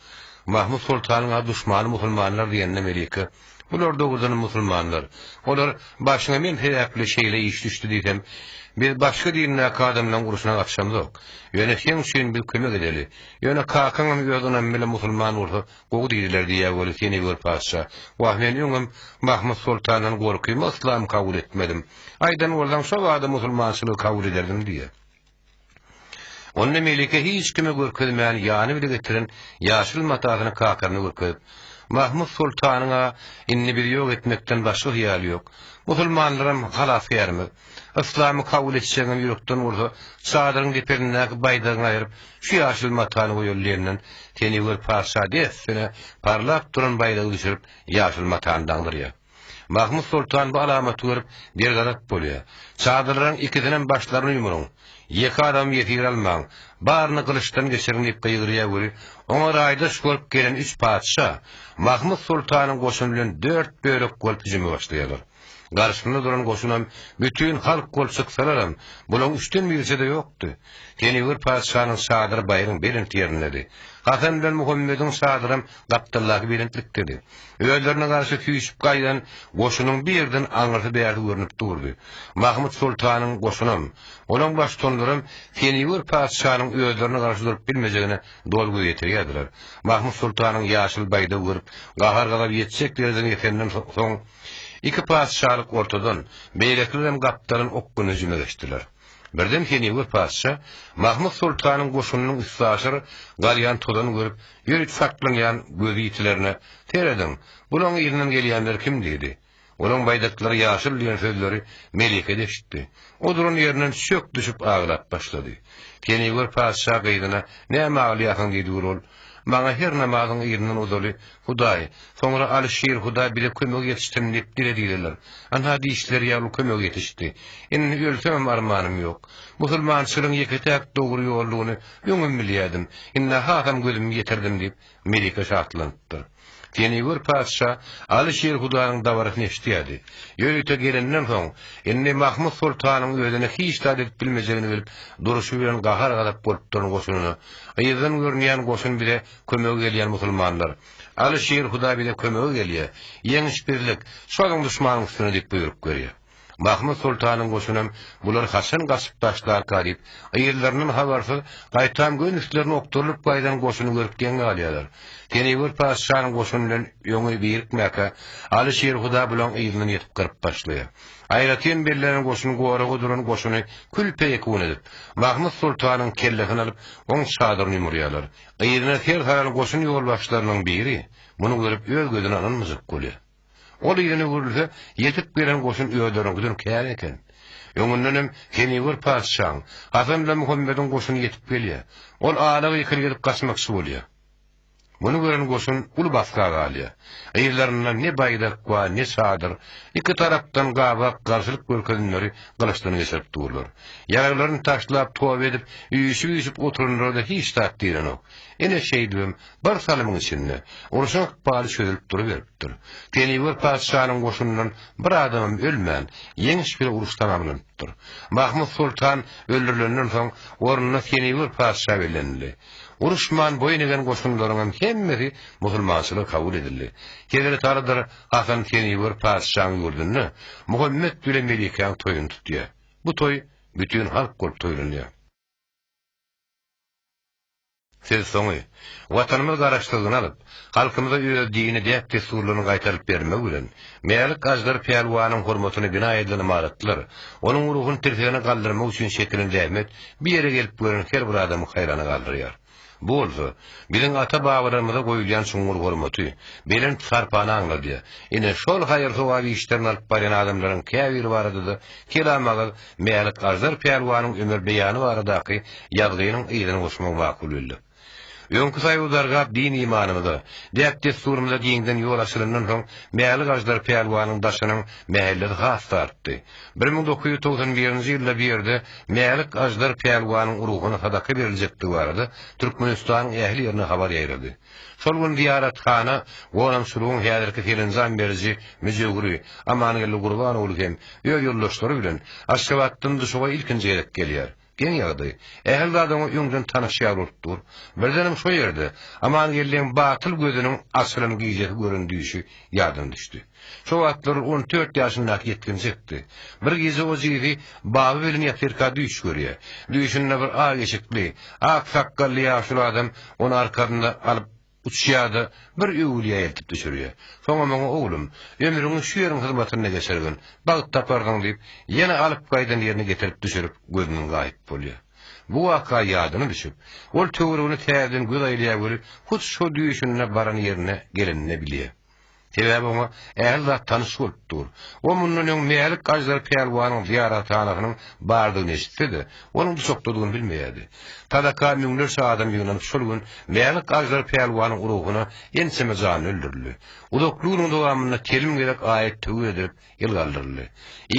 Mahmut soltanyň-a duşmany musulmanlar diýende Melike, Bular dogrudanam musulmanlar. Olar başyňa men sebäpli şeýle iş düşdi diýsem, biz başga dindäki adamlaň urşuna gatşamzok. Ýöne seň üçin biz kömek edeli. Ýöne kakaňam öz ynamy bilen musulman bolsa gowy diýdiler diýýä weli seni gör patyşa. Wah men öňem Mahmut soltandan gorkyma yslamy kabul etmedim. Aýdan bolsaň şo bada musulmançylygy kabul ederdim diýýä. Onda Melike hiç kime görkezmän ýany bile getiren ýaşyl matasyny kakasyna görkezip, Mahmut soltanyň-a indi bizi ýok etmekden başga hyýaly ýok. Musulmanlaram halasgärimiz. Yslamy kabul etjegiňem ýürekden bolsa, çadyryň depesindäki baýdagyňy aýryp, şu ýaşyl matany goýaly diýenden, Senewür patyşa dessine parlap duran baýdagy düşürip, ýaşyl matany daňdyrýar. Mahmut soltan bu alamaty görüp, dergazap bolýar. Çadyrlaryň ikisinem başlaryny ýumuryň. Ýeke adamam ýesir almaň. Baryny gylyçdan geçiriň diýip gygyrýar weli, oňa raýdaş bolup gelen üç patyşa Mahmut soltanyň goşuny bilen dört bölek bolup hüjüme başlaýarlar. Garşysynda duran goşunam bütin halk bolup çyksalaram, bulaň üçden birisi-de ýokdy. Senewür patyşanyň çadyry baýryň belent ýerindedi. Hasan bilen Muhammediň çadyram gapdaldaky belentlikdedi. Özlerine garşy süýşüp gaýdan goşunyň bir ýerden aňyrsy-bärsi görnüp durdy. Mahmyt soltanyň goşunam, olaň baştutanlaram Senewür patyşanyň özlerine garşy durup bilmejegine doly göz ýetirýärdiler. Mahmyt soltanyň ýaşyl baýdagy görüp, gahar-gazap ýetjek derejesine ýetenden soň, iki patyşalyk ortadan, beýlekilerem gapdalan okgunly hüjüme geçdiler. Birden Senewür patyşa Mahmyt soltanyň goşunynyň üstaşyr galýan tozany görüp, ýörite saklanýan gözi ýitilerine, Serediň, bulaň yzyndan gelýänler kim? diýdi. Olaň baýdaklary ýaşyl diýen sözleri Melike-de eşitdi. O duran ýerinden çök düşüp aglap başlady. Senewür patyşa gyzyna, Näme aglaýarsyň? diýdi we ol, Maňa her namazyň yzyndan ozaly Hudaý, soňra Aly Şir Hudaý bize kömege ýetişsin diýip dile diýdiler. Anha diýişleri ýaly kömege ýetişdi. Indi ölsemem armanym ýok. Musulmançylygyň ýeke-täk dogry ýoldugyny öňem bilýärdim. Indi hasam gözümi ýetirdim diýip, Melike şatlanypdyr. Senewür patyşa Aly Şir Hudanyň dabarasyny eşidýärdi. Ýörite gelenden soň, indi Mahmut soltanyň özüne hiç zat edip bilmejegini bilip, durşy bilen gahar-gazap bolup duran goşunyna, Yzdan görünýän goşun bize kömege gelýän musulmanlar. Aly Şir Huda bize kömege gelýär. Ýeňiş bizlik, çozuň duşmanyň üstüne diýip buýruk berýär. Mahmyt soltanyň goşunam bular haçan gaçyp başlarka diýip, yzlaryndan habarsyz, gaýtam göni üstlerine okdurylyp gaýdan goşuny görüp geň galýarlar. Senewür patyşanyň goşuny bilen öňi birikmäkä, Aly Şir Huda bulaň yzyndan ýetip gyryp başlaýar. Aýratyn bellenen goşun goraga duran goşuny kül-peýekun edip, Mahmyt soltanyň kellesini alyp, oň çadyryny ýumurýarlar. Yzyna ser salan goşun ýolbaşçylarynyň biri muny görüp öz gözüne ynanmajak bolýar. Ol yzyna öwrülse, ýetip gelen goşun özleriňkiden kän eken. Öňündenem Senewür patyşaň, Hasan bilen Muhammediň goşuny ýetip gelýär. Ol ala gykylyk edip gaçmakçy bolýar. Muny gören goşun uly basga galýar. Yzlarynda ne baýdak bar, ne çadyr. Iki tarapdan gabak garşylyk görkezenleri gylyçdan geçirip durlar. Ýaraglaryny taşlap, toba edip, üýşüp-üýşüp oturanlara-da hiç zat diýlenok. Ine şeýdibem, bir salymyň içinde urşuň ykbaly çözülip duruberipdir. Seniwer patyşanyň goşunyndan bir adamam ölmän, ýeňiş bile uruş tamamlanypdyr. Mahmut soltan öldürilenden soň, ornuna Seniwer patyşa bellenildi. Uruşman boýun egen goşunlaryňam hemmesi musulmançylyga kabul edildi. Hezreti Alydyr Hasan Seniwer patyşaň ýurdunda Muhammet bile Melikäň toýuny tutýar. Bu toý bütin halk bolup toýlanýar. Söz soňy, Watanymyz Garaşsyzlygyny alyp, halkymyza öz dini däp-dessurlaryny gaýtaryp bermegi bilen, Mälik Aždar pälwanyň hormatyna bina edilen ymaratlar, onuň ruhuny tirsegine galdyrmak üçin çekilen zähmet bu ýere gelip gören her bir adamy haýrana galdyrýar. Bu bolsa, biziň ata-babalarymyza goýulýan çuňňur hormaty, belent sarpany aňladýar. Ine, şol haýyr-sogap işlerini alyp barýan adamlaryň käbiri barada-da kelam agyz Mälik Aždar pälwanyň ömür beýany baradaky ýazgynyň yzyny goşmagy makul bildik. Öňki saýaw dargap din-imanymyza, däp-dessurymyza giňden ýol açylandan soň Mälik Aždar pälwanyň daşynyň mähellesi has-da artdy. 1991-nji ýylda bu ýerde Mälik Aždar pälwanyň ruhuna sadaka beriljekdigi barada Türkmenistanyň ähli ýerine habar ýaýrady. Şol gün zyýarathana gonamçylygyň häzirki serenjam beriji müjewüri Amangeldi Gurbanogly hem öz ýoldaşlary bilen Aşgabatdan Duşaga ilkinji gezek gelýär. Geň ýagdaý. Ähli zat oňa öňden tanyş ýaly bolup dur. Birdenem şo ýerde Amangeldiň batyl gözüniň açylan gijesi gören düýşi ýadyna düşdi. Şo wagtlar ol 14 ýaşyndaky ýetginjekdi. Bir gije o jigisi Baba bilen ýatyrka düýş görýär. Düýşünde bir ak eşikli, ak sakgally ýaşuly adam ony arkasynda alyp Uçýar-da, bir öwülýä eltip düşürýär. Soňam oňa Oglum, ömrüňi şu ýeriň hyzmatynda geçirgin, bagt taparsyň diýip, ýene alyp gaýdan ýerine getirip düşürip, gözünden gaýyp bolýar. Bu waka ýadyna düşüp, ol töweregine täzeden göz aýlaýar weli, hut şo düýşünde baran ýerine gelenini bilýär. Sebäbi oňa ähli zat tanyş bolup dur. O mundan öň Mälik Aždar pälwanyň zyýarathanasynyň bardygyny eşitse-de, onuň duşakdadygyny bilmeýärdi. Sadaka müňlerçe adam ýygnanyp şol gün Mälik Aždar pälwanyň ruhuna ençeme janly öldürildi. Uzakly günüň dowamynda telim gezek aýat-töwir edilip, ýyl galdyryldy.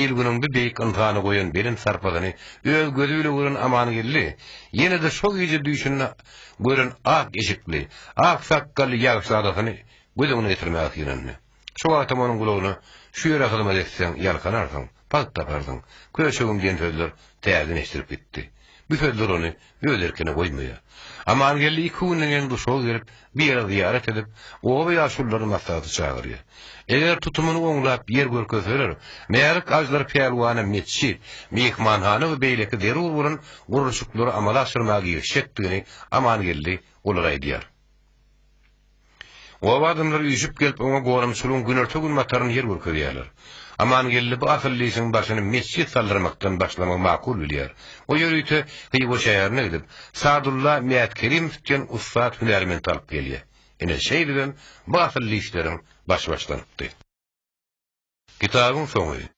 Il-günüň bu beýik ynsana goýan belent sarpasyny öz gözi bile gören Amangeldi ýene-de şo gije düýşünde gören ak eşikli, ak sakgally ýagşyzadasyny göz öňüne getirmäge synandy. Şo wagtam onuň gulagyna Şu ýere hyzmat etseň, ýalkanarsyň, bagt taparsyň, köşegim diýen sözler täzeden eşidilip gitdi. Bu sözler ony öz erkine goýmaýar. Amangeldi iki günden ýene duşaga gelip, bir ýere zyýarat edip, oba ýaşulularyny maslahata çagyrýar. Eger tutumyny oňlap ýer görkezseler, Mälik Aždar pälwana metjit, myhmanhana we beýleki zerur bolan gurluşyklary amala aşyrmaga girişjekdigini Amangeldi olara aýdýar. Oba adamlary üýşüp gelip, oňa gonamçylygyň günorta-günbataryny ýer görkezýärler. Amangeldi bu asylly işiň başyny metjit saldyrmakdan başlamagy makul bilýär. O ýörite Hywa şäherine gidip, Sadulla Mätkerimow diýen ussat hünärmenti alyp gelýär. Ine, şeýdibem bu asylly işleriň başy başlanypdy. Kitabyň soňy.